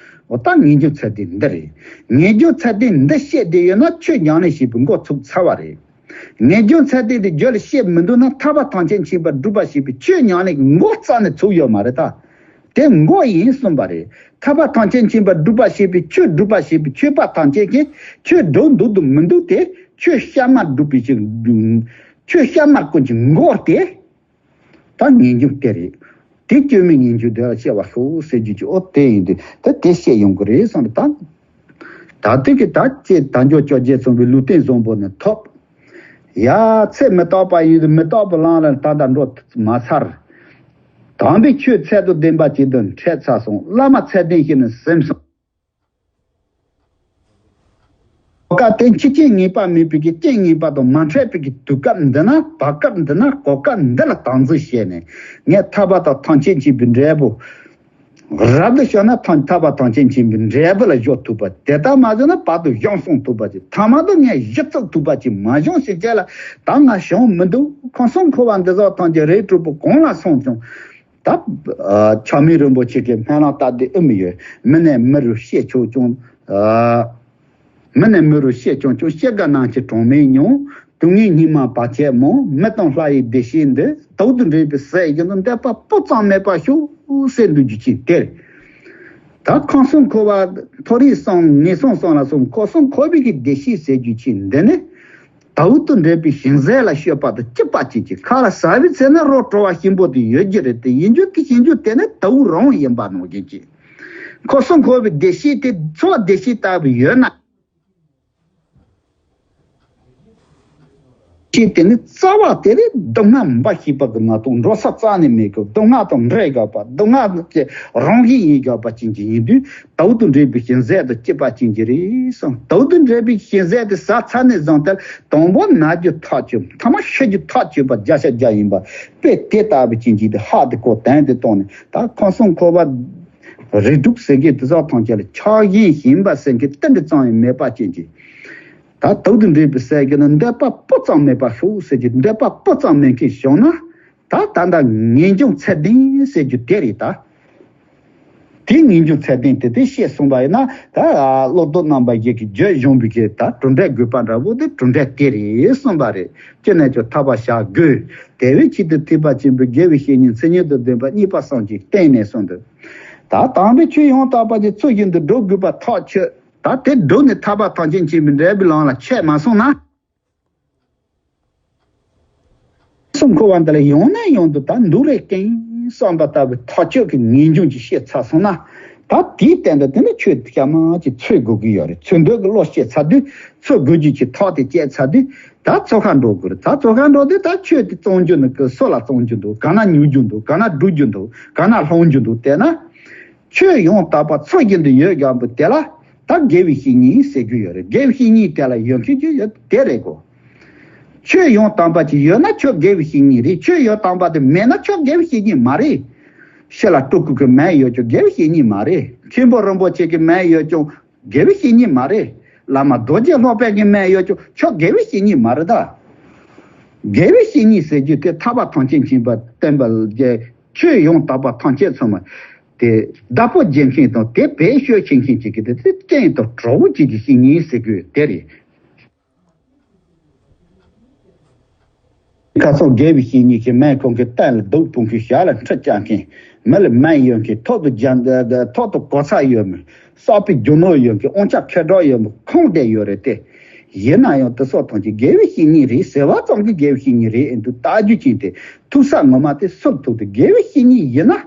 འོ་ད་ངེས་འབྱུང་ཚད་ལྡན་འདི་རེད། ངེས་འབྱུང་ཚད་ལྡན་འདི་ཤེས་བསྡད་ཡོད་ན་ཆོས་ཉམས་ལེན་བྱེད་པའི་སྒོ་ཚུགས་ཚར་བ་རེད། ངེས་འབྱུང་ཚད་ལྡན་དེ་རྒྱུད་ལ་སྐྱེས་མི་འདུག་ན། ཐར་པ་ཐམས་ཅད་མཁྱེན་པ་སྒྲུབ་པ་བྱེད་པའི་ཆོས་ཉམས་ལེན་གྱི་སྒོ་རྩ་ནས་ཚུགས་ཡོད་མ་རེད་ད། དེ་སྒོ་ཡིན་གསུངས་པ་རེད། ཐར་པ་ཐམས་ཅད་མཁྱེན་པ་སྒྲུབ་པ་བྱེད་པའི་ཆོས་སྒྲུབ་པ་བྱེད་པའི་ཆོས་པ་ཐམས་ཅད་ཀྱིས་ཆོས་སྒྲུབ་འདུག་འདུག་མི་འདུག་དེ་ཆོས་གཤའ་མར་སྒྲུབ་པའི་ཆོས། ཆོས་གཤའ་མར་ཀུན་གྱི་སྒོ་དེ། ད་ངེས་འབྱུང་དེ་རེད། དེ་སྐྱོན་མེད་ངེས་འབྱུང་རྒྱུད་ལ་སྐྱེ་བར་ཤོག་ཟེར་རྒྱུ་ཅིག་འོ་དེ་ཡིན་དུས། ད་དེ་བཤད་ཡོང་གི་རེད་བསམ་པ་དང་། ད་དེ་གི་ད་ཅེས་དལ་འབྱོར་བཅོ་བརྒྱད་མཚུངས་པའི་ལུས་རྟེན་བཟང་པོ་ནི་ཐོབ། ཡ། ཚེ་མི་རྟག་པ་ཡིན་དུས་མི་རྟག་པའི་ལམ་ལ་ད་ལྟ་འགྲོ་མ་ཚར། དམ་པའི་ཆོས་ཚད་དང་ལྡན་པ་ཅིག་ཏུ་འཕྲད་ཚར་སོང་། བླ་མ་ཚད་ལྡན་ཞིག་ནི་ཟིན་སོང་། གོ་སྐབས་དེ་འཆི་རྐྱེན་ངེས་པ་མེད་པའི་གི་རྐྱེན་ངན་པ་དང་མ་འཕྲད་པའི་གི་དུས་སྐབས་འདི་ན། བར་སྐབས་འདི་ན། གོ་སྐབས་འདི་ལ་དམ་འཛིན་བྱས་ནས། ངས་ཐར་པ་དང་ཐམས་ཅད་མཁྱེན་པའི་འབྲས་བུ་རབ་ཏུ་བྱུང་ན། ཐམས་ཐར་པ་ཐམས་ཅད་མཁྱེན་པའི་འབྲས་བུ་ལ་འཇུག་ཐུབ་པ། དེ་ལྟར་མ་བྱུང་ན་བར་དུ་གཞུང་བསྲུང་ཐུབ་པ་ཅིག་ཐ་མ་དུ་ངས་གཞི་བཙུགས་ཐུབ་པ་ཅིག་མ་བྱུང་ཟེར་བྱས་ལ། ད་ང་བྱུང་མི་འདུག་ཁམས་གསུམ་འཁོར་བ་འདི་ཚོ་ཐམས་ཅད་རིགས་དྲུག་པོ་གང་ལ་སོང་ཀྱང་། ད་ཨ་ཆགས་མེད་རིན་པོ་ཆེ་གི་སྨོན་ལམ་ལྟ་དེ་ཨེ་མི་ཡོད། མི་ནས་མི་རུ་སྐྱེ་ཆོག་ཀྱང་། ཨ་མི་ནས་མི་རུ་སྐྱེ་ཆོག་ཀྱང་། སྐྱེ་རྒ་ན་འཆིའི་གྲངས་མེད་མྱོང་། དུས་ངན་སྙིགས་མ་བར་ཆད་མང་། མི་དང་ལྷ་ཡི་བདེ་སྐྱིད་འདི། དལ་དུ་འགྲིབ་པའི་ཟས་ཀྱི་ནི། འདོད་པ་སྤུ་ཙམ་མེད་པར་ཤོག་ཟེར་འདུག་རྒྱུ་ཅིག་དེ་རེད། ད་ཁམས་གསུམ་འཁོར་བ་མཐོ་རིས་གསུམ་ངན་སོང་གསུམ་ལ་སོགས་ཁམས་གསུམ་འཁོར་བའི་གི་བདེ་སྐྱིད་ཟེར་རྒྱུ་ཅིག་འདི་ནི། དལ་དུ་འགྲིབ་པའི་ཞིང་ཟས་ལ་སྤྱོད་པ་དང་གཅིག་པ་ཅན་གྱི། ཁ་ལ་ཟ་བའི་ཚེ་ན་རོ་བྲོ་བ་ཞིམ་པོ་དེ་ཡོད་རྒྱུ་རེད་དེ། ཡིན་རྒྱུ་དེ་བྱེད་རྒྱུ་དེ་ནི་དལ་རང་ཡིན་པ་ནང་བཞིན་གྱི། ཁམས་གསུམ་འཁོར་བའི་བདེ་སྐྱིད་དེ་ཚོགས་བདེ་སྐྱིད་ལྟ་བུ་ཡོད་ན། ཅིག་དེ་ནི་རྩ་བ་དེ་ནི་སྡུག་བསྔལ་འབའ་ཞིག་པ་གི་མ་གཏོགས་འགྲོ་ས་རྩ་ནས་མེད་གི། སྡུག་བསྔལ་དང་འདྲེས་དགོས་པ། སྡུག་བསྔལ་གྱི་རང་བཞིན་ཡིན་དགོས་པ་ཅན་གྱི་ཡིན་དུས། དལ་དུ་འགྲིབ་པའི་ཞིང་ཟས་དང་གཅིག་པ་ཅན་གྱི་རེད་གསུངས། དལ་དུ་འགྲིབ་པའི་ཞིང་ཟས་དེ་ཟ་ཚར་ནས་བཟུང་སྟེ། དང་པོ་ན་རྒྱུ་ཐག་ཆོད། ཐ་མ་ཤི་རྒྱུ་ཐག་ཆོད་པ་བརྒྱ་ཆ་བརྒྱ་ཡིན་པ། དཔེ་དེ་ལྟ་བུ་ཅན་གྱི་དེ་ཧ་དེ་གོ་དོན་དེ་བཏང་ནས། ད་ཁམས་གསུམ་འཁོར་བ་རིགས་དྲུག་ཟེར་མཁན་དེ་ཚོ་ཐམས་ཅད་ལ་ཆགས་ཞེན་ཞེན་པ་ཟེར་མཁན་ཏིལ་འབྲུ་ཙམ་ཡང་མེད་པ་ཅན་གྱི། ད་དལ་དུ་འགྲིབ་པའི་ཟས་ཀྱི་ནི། འདོད་པ་སྤུ་ཙམ་མེད་པར་ཤོག་ཟེར་གྱི། འདོད་པ་སྤུ་ཙམ་མེད་མཁན་བྱུང་ན། ད་ད་ལྟ་ངེས་འབྱུང་ཚད་ལྡན་ཟེར་རྒྱུ་དེ་རེད་ད། དེ་ངེས་འབྱུང་ཚད་ལྡན་དེ་དེ་ཤེས་སོང་བ་ཡིན་ན། ད་བློ་ལྡོག་རྣམ་པ་བཞི་གི་རྒྱུད་གཞུང་པའི་གི་ད་གྲུབ་འབྲས་དགོས་པ་འདྲ་བོ་དེ་གྲུབ་འབྲས་དེ་རེད་གསུངས་པ་རེད། ཅི་ནས་ཀྱང་ཐར་པ་བྱ་དགོས། དེ་བས་ཆེད་དུ་ཐེག་པ་ཆེན་པོའི་དགེ་བའི་བཤེས་གཉེན་མཚན་ཉིད་དང་ལྡན་པ་རྙེད་པ་བསམ་གྱིས་བརྟེན་ནས་གསུངས་འདུག་ད་དམ་པའི་ཆོས་ཡང་དག་པ་ཅིག་ཚུལ་བཞིན་དུ་སྒྲུབ་དགོས་པ་ཐག་ཆོད། ད་དེ་སྒྲུབ་ནས་ཐར་པ་ཐམས་ཅད་མཁྱེན་པའི་འབྲས་བུའི་ལམ་ལ་ཆས་མ་སོང་ན། གསུམ་འཁོར་བ་འདི་ལ་ཡང་ནས་ཡང་དུ་ད་འདུག་རེ་ཀིང་བསམ་པ་ལྟ་བུའི་ཐག་ཆོད་ཀྱི་ངེས་འབྱུང་ཅིག་སྐྱེས་ཚར་སོང་ན། ད་དེའི་སྟེང་དུ་དེ་ནི་ཆོས་དེ་སྐྱ་མ་ཅིག་འཚོལ་དགོས་ཀྱི་ཡོད་རེད། འཚོལ་འདོད་ཀྱི་བློ་སྐྱེས་ཚར་དུས། འཚོལ་དགོས་རྒྱུ་ཅིག་ཐག་དེ་བཅད་ཚར་དུས། ད་འཚོལ་ག་འགྲོ་དགོས་རེད། ད་འཚོལ་ག་འགྲོ་དུས་ད་ཆོས་དེ་བཙོང་རྒྱུ་འདུག་གི། སུ་ལ་བཙོང་རྒྱུ་འདུག་ག་ན་ཉོ་རྒྱུ་འདུག་ག་ན་སྒྲུབ་རྒྱུ་འདུག་ག་ན་སློང་རྒྱུ་འདུག་དེ་ན། ཆོས་ཡང་དག་པ་ཚུལ་བཞིན་དུ་ཡོད་དགོས་པ་དེ་ལ། ད་དགེ་བའི་བཤེས་གཉེན་ཟེར་རྒྱུ་ཡོད་རེད། དགེ་བའི་བཤེས་གཉེན་དེ་ལ་ཡོད་མཁན་ཅིག་ཡོད་དེ་རེད་གོ། ཆོས་ཡང་དག་པ་ཅིག་ཡོད་ན་ཁྱོད་དགེ་བའི་བཤེས་གཉེན་རེད། ཆོས་ཡང་དག་པ་དེ་མེད་ན་ཁྱོད་དགེ་བའི་བཤེས་གཉེན་མ་རེད། ཤི་ལ་སྤྲོ་དགོས་ཀྱི་མལ་ཡོད་ཀྱང་དགེ་བའི་བཤེས་གཉེན་མ་རེད། མཁན་པོ་རིན་པོ་ཆེ་གི་མལ་ཡོད་ཀྱང་དགེ་བའི་བཤེས་གཉེན་མ་རེད། བླ་མ་རྡོ་རྗེ་སློབ་དཔོན་གྱི་མལ་ཡོད་ཀྱང་ཁྱོད་དགེ་བའི་བཤེས་གཉེན་མ་རེད་ད། དགེ་བའི་བཤེས་གཉེན་ཟེར་རྒྱུ་དེ་ཐར་པ་ཐམས་ཅད་མཁྱེན་པ་སྟོན་པ་རྒྱལ། ཆོས་ཡང་དག་པ་ཐམས་ཅད་ཚང་མ་དེ་བདག་པོ་བྱེད་མཁན་དང་དེ་བེད་སྤྱོད་བྱེད་མཁན་ཅིག་གི་དེ་དེ་རྐྱེན་དང་གྲོགས་པོ་ཅིག་གི་བཤེས་གཉེན་ཟེར་དགོས་དེ་རེད། ཁ་སང་དགེ་བའི་བཤེས་གཉེན་གྱི་སྨན་ཁང་གི་སྟེང་ལ་བདུག་སྤུངས་མཁན། ཞབས་ལ་ཁྲི་བཅགས་མཁན། མི་ལ་སྨན་ཡོད་མཁན། ཐོག་ཏུ་རྒྱ་ཐོག་ཏུ་གོ་ཚ་ཡོད་མཁན། བསགས་པའི་རྒྱུ་ནོར་ཡོད་མཁན། དབང་ཆ་ཁེ་གྲགས་ཡོད་མཁན་ཁོང་བསྡད་ཡོད་རེད་དེ། ཡིན་ན་ཡང་དེ་སོགས་ཐམས་ཅད་དགེ་བའི་བཤེས་གཉེན་རེད་ཟེར་བ་ཙམ་གྱིས་དགེ་བའི་བཤེས་གཉེན་རེད་ཨེ་འདུག་ལྟ་རྒྱུ་ཅན་དེ་ཐུག་ས་ངོ་མ་དེ་སུར་ཐུག་སྟེ་དགེ་བའི་བཤེས་གཉེན་ཡིན་ན།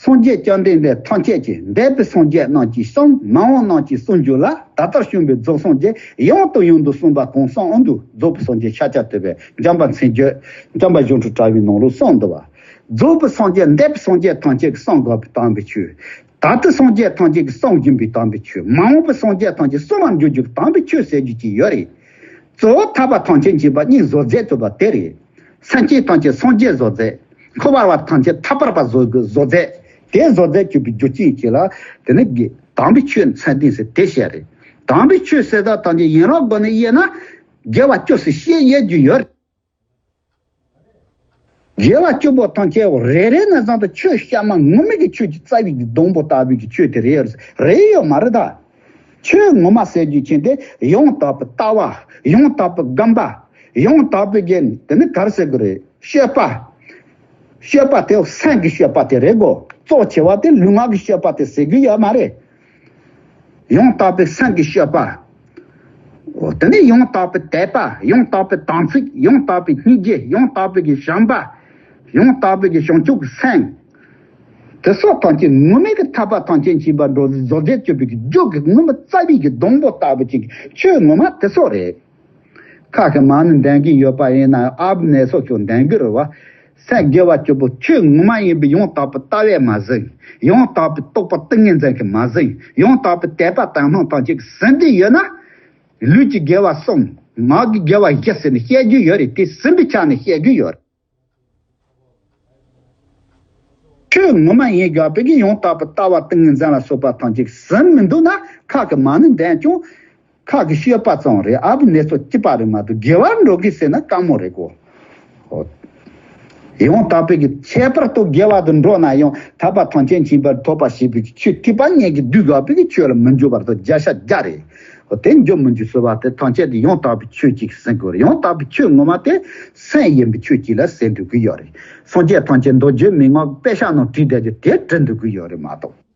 སངས་རྒྱས་བཅོམ་ལྡན་འདས་ཐམས་ཅད་ཀྱིས། འདས་པའི་སངས་རྒྱས་རྣམས་ཀྱིས་གསུངས། མ་འོངས་རྣམས་ཀྱིས་གསུང་རྒྱུ་ལ། ད་ལྟར་བྱུང་བའི་རྫོགས་སངས་རྒྱས། ཡང་དང་ཡང་དུ་གསུངས་པ་གང་གསུངས་འོང་དུ། རྫོགས་པའི་སངས་རྒྱས་ཤཱཀྱ་ཐུབ་པས། འཇམ་དཔལ་མཚན་བརྗོད། འཇམ་དཔལ་གཞུང་གྲུབ་དྲ་བའི་ནང་ལ་གསུངས་འདུག་པ། རྫོགས་པའི་སངས་རྒྱས། འདས་པའི་སངས་རྒྱས་ཐམས་ཅད་ཀྱིས་གསུང་དགོས་པའི་དམ་པའི་ཆོས། ད་ལྟའི་སངས་རྒྱས་ཐམས་ཅད་ཀྱིས་གསུང་བཞིན་པའི་དམ་པའི་ཆོས། མ་འོངས་པའི་སངས་རྒྱས་ཐམས་ཅད་གསུང་བར་འགྱུར་རྒྱུ་གི་དམ་པའི་ཆོས་ཟེར་རྒྱུ་ཅིག་ཡོད་རེད། གཙོ་བོ་ཐར་པ་ཐམས་ཅད་མཁྱེན་པ་གཉིས་བཟོ་མཛད་ཐུབ་པ་དེ་རེད། སེམས་ཅན་ཐམས་ཅད་སངས་རྒྱས་བཟོ་མཛད། འཁོར་བ་བ་ཐམས་ཅད་ཐར་པར་བཟོ་བཟོ་མཛད། དེ་བཟོ་མཛད་གྱུར་པའི་རྒྱུ་རྐྱེན་གྱིས་ལ། དེ་ནི་དགེ་དམ་པའི་ཆོས་མཚན་ལྡན་ཟེར་དེ་བཤད་རེད། དམ་པའི་ཆོས་ཟེར་ད་ཐམས་ཅད་ཡན་ལག་སྒོ་ནས་དབྱེ་ན། དགེ་བ་བཅུ་ཟེར་བཤད་ཡོད་རྒྱུ་ཡོད་རེད། དགེ་བ་བཅུ་པོ་ཐམས་ཅད་རེ་རེ་ནས་བཟུང་སྟེ་ཆོས་གཤའ་མ་ངོ་མའི་གི་ཆོས་ཀྱི་རྩ་བའི་གི་སྡོང་པོ་ལྟ་བུའི་གི་ཆོས་དེ་རེད་ཡོད་རེད་ཡོད་མ་རེད་ད། ཆོས་ངོ་མ་ཟེར་རྒྱུ་ཅན་དེ་ཡང་དག་པའི་ལྟ་བ། ཡང་དག་པའི་སྒོམ་པ། ཡང་དག་པའི་གི་དེ་ནི་ག་རེ་ཟེར་དགོས་རེད། སྤྱོད་པ། སྤྱོད་པ་དེ་སེམས་ཀྱི་སྤྱོད་པ་དེ་རེད་གོ། གཙོ་ཆེ་བ་དེ་ལུས་ངག་གི་སྤྱོད་པ་དེ་ཟེར་གི་ཡོད་མ་རེད། ཡང་དག་པའི་སེམས་ཀྱི་སྤྱོད་པ། འོ་དེ་ནས་ཡང་དག་པའི་དད་པ། ཡང་དག་པའི་དམ་ཚིག། ཡང་དག་པའི་སྙིང་རྗེ། ཡང་དག་པའི་གི་བྱམས་པ། ཡང་དག་པའི་གི་བྱང་ཆུབ་ཀྱི་སེམས། དེ་སོགས་ཐམས་ཅད་ངོ་མའི་གི་ཐར་པ་ཐམས་ཅད་མཁྱེན་པ་འགྲོ་བཟོ་མཛད་གྱུར་པའི་གི་རྒྱུ་གི་ངོ་མ་རྩ་བའི་གི་སྡོང་པོ་ལྟ་བུ་ཅིག་ཆོས་ངོ་མ་དེ་སོགས་རེད། ཁ་གི་མ་ཎི་འདོན་གྱི་ཡོད་པ་ཡིན་ན་ཨ་བུ་ནེ་སོགས་ཀྱང་འདོན་གྱི་རེད་བ། སེམས་དགེ་བ་བཅུ་པོ་ཆོས་ངོ་མ་ཡིན་པའི་ཡང་དག་པའི་ལྟ་བས་མ་ཟིན། ཡང་དག་པའི་རྟོགས་པ་ཏིང་ངེ་འཛིན་གྱིས་མ་ཟིན། ཡང་དག་པའི་དད་པ་དག་སྣང་ཐམས་ཅད་ཀྱིས་ཟིན་ཏེ་ཡོད་ན། ལུས་ཀྱི་དགེ་བ་གསུམ། ངག་གི་དགེ་བ་བཞི་ཟེར་ནས་བཤད་རྒྱུ་ཡོད་རེད། དེ་ཟིན་པའི་ཆ་ནས་བཤད་རྒྱུ་ཡོད་རེད། ཆོས་ངོ་མ་ཡིན་དགོས་པའི་གི་ཡང་དག་པའི་ལྟ་བ་ཏིང་ངེ་འཛིན་ལ་སོགས་པ་ཐམས་ཅད་ཟིན་མི་འདུག་ན་ཁ་གི་མ་ཎི་འདོན་ཀྱང་། ཁ་གི་སྤྱོད་པ་ཙམ་རེད། ཨ་བུ་ནེ་སོགས་སྐྱིད་པ་རེད་མ་གཏོགས་དགེ་བར་འགྲོ་གི་ཟེར་ན་དཀའ་མོ་རེད་གོ། ཡང་དག་པའི་གི་ཁྱད་པར་དུ་དགེ་བ་དུ་འགྲོ་ན་ཡང་ཐར་པ་ཐམས་ཅད་མཁྱེན་པར་ཐོབ་པ་ཞེས་པའི་ཆོས་ཐེག་པ་གཉིས་ཀྱི་བསྡུས་དགོས་པའི་གི་ཆོས་ལ་མི་འཇུག་པར་དུ་བརྒྱ་ཆ་བརྒྱ་རེད། དེ་འཇུག་མི་འཇུག་ཟེར་བ་དེ་ཐམས་ཅད་དེ་ཡང་དག་པའི་ཆོས་གཅིག་ཟིན་དགོས་རེད། ཡང་དག་པའི་ཆོས་ངོ་མ་དེ་སེམས་ཡིན་པའི་ཆོས་གཅིག་ལ་ཟིན་འདུག་གི་ཡོད་རེད། སངས་རྒྱས་ཐམས་ཅད་མདོ་རྒྱུད་མན་ངག་དཔེ་ཆ་ནང་བྲིས་བསྡད་རྒྱུ་དེ་བྲིས་འདུག་གི་ཡོད་རེད་མ་གཏོགས།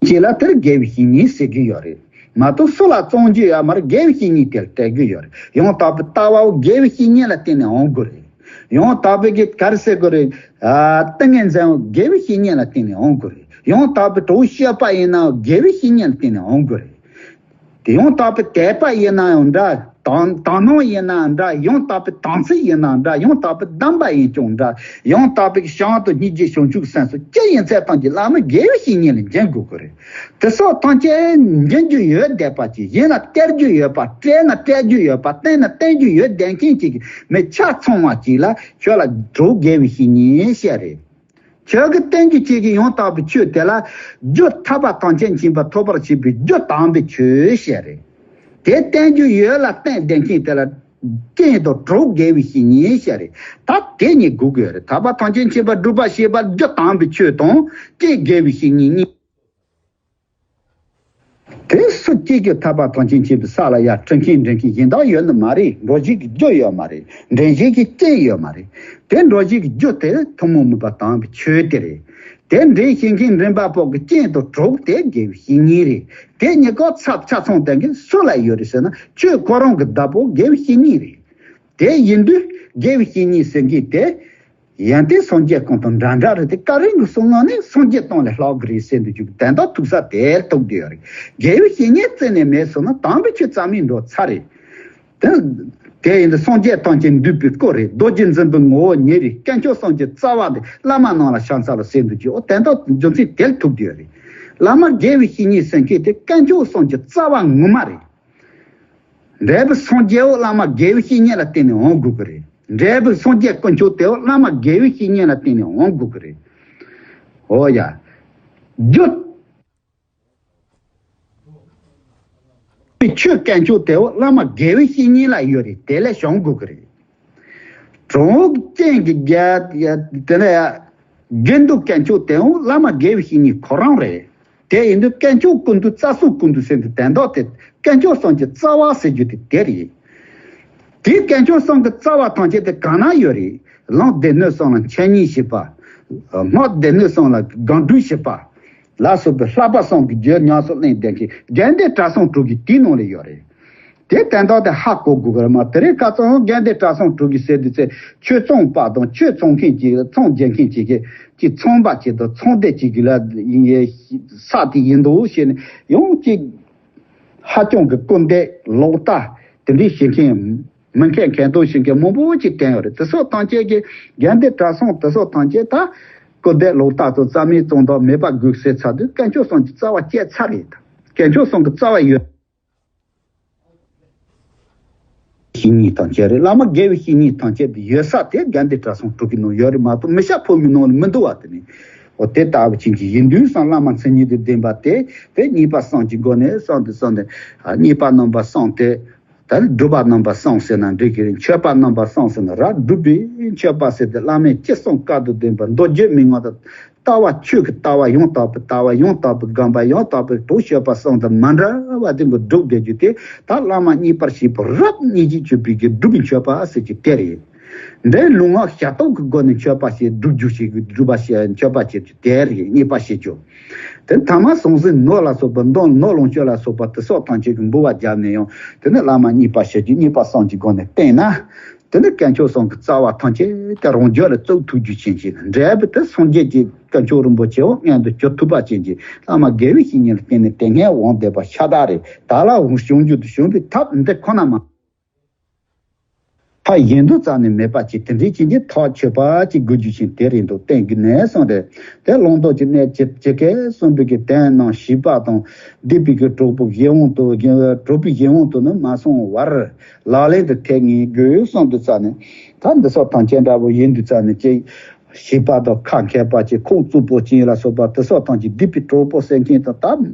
ཅེས་ལ་དེར་དགེ་བའི་བཤེས་གཉེན་ཟེར་གྱི་ཡོད་རེད། མ་གཏོགས་སུ་ལ་བཙོང་རྒྱུ་ཡོད་མ་རེད། དགེ་བའི་བཤེས་གཉེན་དེར་སྤྲད་གི་ཡོད་རེད། ཡང་དག་པའི་ལྟ་བའོ་དགེ་བའི་བཤེས་གཉེན་ལ་བརྟེན་ནས་འོང་དགོས་རེད། ཡང་དག་པའི་གི་ག་རེ་ཟེར་དགོས་རེད། ཨ་ཏིང་ངེ་འཛིན་དགེ་བའི་བཤེས་གཉེན་ལ་བརྟེན་ནས་འོང་དགོས་རེད། ཡང་དག་པའི་གྲོགས་སྤྱོད་པ་ཡིན་ནའང་དགེ་བའི་བཤེས་གཉེན་ལ་བརྟེན་ནས་འོང་དགོས་རེད། དེ་ཡང་དག་པའི་དད་པ་ཡིན་ན་ཡང་འདྲ། དག་དག་སྣང་ཡིན་ན་འདྲ། ཡང་དག་པའི་དམ་ཚིག་ཡིན་ན་འདྲ། ཡང་དག་པའི་སྡོམ་པ་ཡིན་ཀྱང་འདྲ། ཡང་དག་པའི་བྱང་དུ་སྙིང་རྗེ་བྱང་ཆུབ་སེམས་སོགས་ཅི་ཡིན་ཚད་ཐམས་ཅད་བླ་མ་དགེ་བའི་བཤེས་གཉེན་ལ་འབྱོན་དགོས་ཀྱི་རེད། དེ་སོགས་ཐམས་ཅད་འབྱོན་རྒྱུ་ཡོད་བསྡད་པ་ཅིག་ཡིན་ན་སྟེར་རྒྱུ་ཡོད་པ། སྤྲད་ན་སྤྲད་རྒྱུ་ཡོད་པ། བསྟན་ན་བསྟན་རྒྱུ་ཡོད་བསྡད་མཁན་ཅིག་མི་ཆ་ཚང་བ་ཅིག་ལ་ཁྱོད་ལ་གྲོགས་དགེ་བའི་བཤེས་གཉེན་བཤད་རེད། ཁྱོད་ཀྱིས་བསྟན་རྒྱུ་བྱེད་ཀྱི་ཡང་དག་པའི་ཆོས་དེ་ལ། རྒྱུ་ཐར་པ་ཐམས་ཅད་མཁྱེན་པ་ཐོབ་པར་བྱེད་པའི་རྒྱུ་དམ་པའི་ཆོས་ཞེས་རེད། དེ་བསྟན་རྒྱུ་ཡོད་ལ་བསྟན་བསྡད་མཁན་དེ་ལ། རྐྱེན་དང་གྲོགས་དགེ་བའི་བཤེས་གཉེན་ཞེས་རེད། ད་དེ་གཉིས་དགོས་ཀྱི་ཡོད་རེད། ཐར་པ་ཐམས་ཅད་མཁྱེན་པ་སྒྲུབ་པར་བྱེད་པ་རྒྱུ་དམ་པའི་ཆོས་དང་རྐྱེན་དགེ་བའི་བཤེས་གཉེན་གཉིས། དེ་སུ་གཅིག་གིས་ཐར་པ་ཐམས་ཅད་མཁྱེན་པའི་ས་ལ་ཡར་ཁྲིད་མཁན་འདྲེན་མཁན་གཞན་དག་ཡོད་ནི་མ་རེད། འགྲོ་བྱེད་ཀྱི་རྒྱུ་ཡོད་མ་རེད། འདྲེན་བྱེད་ཀྱི་རྐྱེན་ཡོད་མ་རེད། དེ་འགྲོ་བྱེད་ཀྱི་རྒྱུ་དེ་ཐུན་མོང་མིན་པ་དམ་པའི་ཆོས་དེ་རེད། དེ་འདྲེན་བྱེད་མཁན་འདྲེན་པ་པོ་གི་རྐྱེན་དང་གྲོགས་དེ་དགེ་བའི་བཤེས་གཉེན་རེད། དེ་གཉིས་ཀ་ཚབ་ཆ་ཚང་ལྡན་མཁན་སུ་ལ་ཡོད་རེད་ཟེར་ན། ཁྱོད་ཁོ་རང་གི་བདག་པོ་དགེ་བའི་བཤེས་གཉེན་རེད། དེ་ཡིན་དུས་དགེ་བའི་བཤེས་གཉེན་ཟེར་མཁན་དེ། ཡོན་ཏན་སངས་རྒྱས་གང་དང་འདྲ་འདྲ་རེད་དེ། བཀའ་དྲིན་གྱི་གསུང་ངག་ནི་སངས་རྒྱས་དང་ལས་ལྷག་གི་རེད་ཟེར་འདུག་རྒྱུ་དོན་དག་ཐུག་ས་དེར་ཐུག་བསྡད་ཡོད་རེད། དགེ་བའི་བཤེས་གཉེན་རྩད་ནས་མེད་སོང་ན་དམ་པའི་ཆོས་རྩ་མེད་འགྲོ་ཚར་རེད། དེ་དེ་ཡིན་དུས་སངས་རྒྱས་ཐམས་ཅད་འདུས་པའི་སྐུ་རེད། རྡོ་རྗེ་འཛིན་པའི་ངོ་བོ་ཉིད་རེད། དཀོན་མཆོག་གསུམ་གྱི་རྩ་བ་འདི་བླ་མ་རྣམས་ལ་ཕྱག་འཚལ་ལོ་ཟེར་འདུག་རྒྱུ། འོ་དོན་དག་རྒྱུ་མཚན་དེར་ཐུག་བསྡད་ཡོད་རེད། བླ་མ་དགེ་བའི་བཤེས་གཉེན་ཟེར་མཁན་དེ་དཀོན་མཆོག་གསུམ་གྱི་རྩ་བ་ངོ་མ་རེད། འབྲས་བུ་སངས་རྒྱས་འོ་བླ་མ་དགེ་བའི་བཤེས་གཉེན་ལ་བརྟེན་ནས་འོང་དགོས་ཀྱི་རེད། འབྲས་བུ་སངས་རྒྱས་དཀོན་མཆོག་དེ་འོ་བླ་མ་དགེ་བའི་བཤེས་གཉེན་ལ་བརྟེན་ནས་འོང་དགོས་ཀྱི་རེད། འོ་ཡ། རྒྱུ། ཆོས་དཀོན་མཆོག་དེ་འོ་བླ་མ་དགེ་བའི་བཤེས་གཉེན་ལ་ཡོད་རེད། དེ་ལས་བྱུང་དགོས་ཀྱི་རེད། གྲོགས་ཅན་གྱི་རྒྱ་དེ་ལས་དགེ་འདུན་དཀོན་མཆོག་དེ་འོ་བླ་མ་དགེ་བའི་བཤེས་གཉེན་ཁོ་རང་རེད། དེ་ཡིན་དུས་དཀོན་མཆོག་ཀུན་འདུས་རྩ་གསུམ་ཀུན་འདུས་ཟེར་དུས་དོན་དག་དེ་དཀོན་མཆོག་གསུམ་གྱི་རྩ་བ་ཟེར་རྒྱུ་དེ་དེ་རེད། དེ་དཀོན་མཆོག་གསུམ་གྱི་རྩ་བ་ཐམས་ཅད་དེ་གང་ན་ཡོད་རེད། ལམ་སྡེ་སྣོད་གསུམ་ལ་འཆད་ཉན་བྱེད་པ། སྔགས་སྡེ་སྣོད་གསུམ་ལ་སྒོམ་སྒྲུབ་བྱེད་པ། ལ་སོགས་པའི་བསླབ་པ་གསུམ་གྱི་རྒྱུ་ཉམས་སུ་ལེན་བསྡད་མཁན་དགེ་འདུན་གྲྭ་ཚང་དྲུག་གི་དེའི་ནང་ལ་ཡོད་རེད། དེ་དོན་དག་དེ་ཧ་གོ་དགོས་ཀྱི་རེད་མ། དེ་རིང་ཁ་སང་དགེ་འདུན་གྲྭ་ཚང་དྲུག་གི་ཟེར་དུས་ཚེ་ཆོས་ཚོང་པ་དང་ཆོས་ཚོང་མཁན་གྱི་ཚོང་རྒྱག་མཁན་གྱི་གི་ཅིག་ཚོང་པ་ཅིག་དང་ཚོང་སྡེ་ཅིག་གི་ལ་ཡིན་ཡེ་ས་དེ་ཡིན་འདུག་ཞེས་ནས་ཡང་ཅིག་ཧ་ཅང་གི་སྐུར་འདེབས་ལོག་ལྟ་དེ་འདྲའི་བྱེད་མཁན་མི་མཁས་མཁས་མདོག་བྱེད་མཁན་མང་པོ་ཅིག་བསྟན་ཡོད་རེད། དེ་ཚོ་ཐམས་ཅད་ཀྱི་དགེ་འདུན་གྲྭ་ཚང་དེ་ཚོ་ཐམས་ཅད་ད་སྐུར་འདེབས་ལོག་ལྟ་དང་རྩ་མེད་བཙོང་དང་མེད་པ་དགོས་ཟེར་ཚར་དུས་དཀོན་མཆོག་གསུམ་གྱི་རྩ་བ་བཅད་ཚར་རེད། དཀོན་མཆོག་གསུམ་གྱི་རྩ་བ་ཡོད། བཤེས་གཉེན་ཐམས་ཅད་རེད། བླ་མ་དགེ་བའི་བཤེས་གཉེན་ཐམས་ཅད་དེ་ཡོད་ས་དེ་དགེ་འདུན་གྲྭ་ཚང་དྲུག་གི་ནང་ཡོད་རེད་མ་གཏོགས་མི་ཤ་ཕོ་མོའི་ནང་ལ་མི་འདུག་བ། དེ་ནི་འོ་དེ་ལྟ་བུ་ཅན་གྱི་ཡིན་དུས་སང་བླ་མ་མཚན་ཉིད་དུ་ལྡན་པ་དེ་དེ་གཉིས་པ་གསུམ་གྱི་སྒོ་ནས་གསུངས་ཏེ་གསུངས་ཏེ་གཉིས་པ་རྣམ་པ་གསུམ་དེ་ད་ནི་སྒྲུབ་པ་རྣམ་པ་གསུམ་ཟེར་ན་འགྲིག་གི་རེད། མཆོད་པ་རྣམ་པ་གསུམ་ཟེར་ན་ར། སྒྲུབ་པའི་མཆོད་པ་ཟེར་ཏེ་བླ་མའི་ཅི་གསུང་བཀའ་དང་ལྡན་པ་མདོ་རྒྱུད་མན་ངག་དང་། ལྟ་བ་ཆོས་ཀྱི་ལྟ་བ་ཡང་དག་པའི་ལྟ་བ་ཡང་དག་པའི་སྒོམ་པ་ཡང་དག་པའི་གྲོགས་སྤྱོད་པ་གསུམ་དང་མ་འདྲ་བ་དེ་གི་སྒྲུབ་བསྡད་རྒྱུ་དེ་ད་བླ་མ་མཉེས་པར་བྱེད་པའི་རབ་སྙིང་རྗེ་སྤྱོད་པའི་གི་སྒྲུབ་པའི་མཆོད་པ་ཟེར་གྱི་དེ་རེད། འདྲའི་ལུས་ངག་ཞབས་ཏོག་གི་སྒོ་ནས་མཆོད་པ་བྱེད་སྒྲུབ་རྒྱུ་ཞིག་གི་སྒྲུབ་པ་བྱེད་མཆོད་པ་བྱེད་རྒྱུ་དེ་རེད། མཉེས་པ་བྱེད་རྒྱུ། དེ་ཐ་མ་ཟང་ཟིང་ནོར་ལ་སོགས་པ་འདོད་ནོར་ལོངས་སྤྱོད་ལ་སོགས་པ་དེ་སོགས་ཐམས་ཅད་ཀྱི་འབུལ་བ་བརྒྱབ་ནས་ཡང་དེ་ནི་བླ་མ་མཉེས་པ་བྱེད་རྒྱུ་མཉེས་པ་གསུམ་གྱི་སྒོ་ནས་བསྟེན་ན། དེ་ནི་དཀོན་མཆོག་གསུམ་གྱི་རྩ་བ་ཐམས་ཅད་དེ་རང་རྒྱུད་ལ་བཙུགས་ཐུབ་རྒྱུ་ཅན་གྱི་འབྲས་བུ་དེ་སངས་རྒྱས་ཀྱི་དཀོན་མཆོག་རིན་པོ་ཆེའོ་མངོན་དུ་གྱུར་ཐུབ་པ་ཅན་གྱི་བླ་མ་དགེ་བའི་བཤེས་གཉེན་ལ་བརྟེན་ནས་དེ་སྔའི་དབང་བསྡད་པ་ཤ་སྟག་རེད། ད་ལ་འོང་བྱུང་རྒྱུ་དང་བྱུང་བའི་ཐབས་འདི་ཁོ་ན་མ། ཐབས་གཞན་དུ་རྩ་ནས་མེད་པ་ཅིག་དེ་འདྲའི་ཅན་གྱི་ཐག་ཆོད་པ་ཅིག་དགོས་རྒྱུ་ཅན་དེ་རེད་འདུག་བསྟན་གྱི་ནས་གསུངས་ཏེ། དེ་ཀློང་རྡོལ་གྱི་གནས་ཇི་ཇི་སྐད་གསུངས་པའི་གི་དོན་རྣམས་བྱིས་པ་དང་སྡིག་པའི་གི་གྲོགས་པོ་གཞན་དབང་དུ་གྲོགས་པོའི་གཞན་དབང་དུ་ནི་མ་སོང་བར་ལག་ལེན་དུ་ཐེབས་ངེས་དགོས་གསུངས་དུས་ཙ་ནས། ད་འདི་སོགས་ཐམས་ཅད་འདྲ་པོ་ཡིན་དུས་ཙ་ནས་ཅིག་བྱིས་པ་དང་ཁ་མཁས་པ་ཅིག་ཁོག་རྩུབ་པོ་ཅན་ལ་སོགས་པ་དེ་སོགས་ཐམས་ཅད་སྡིག་པའི་གྲོགས་པོ་ཟེར་མཁན་དང་ད་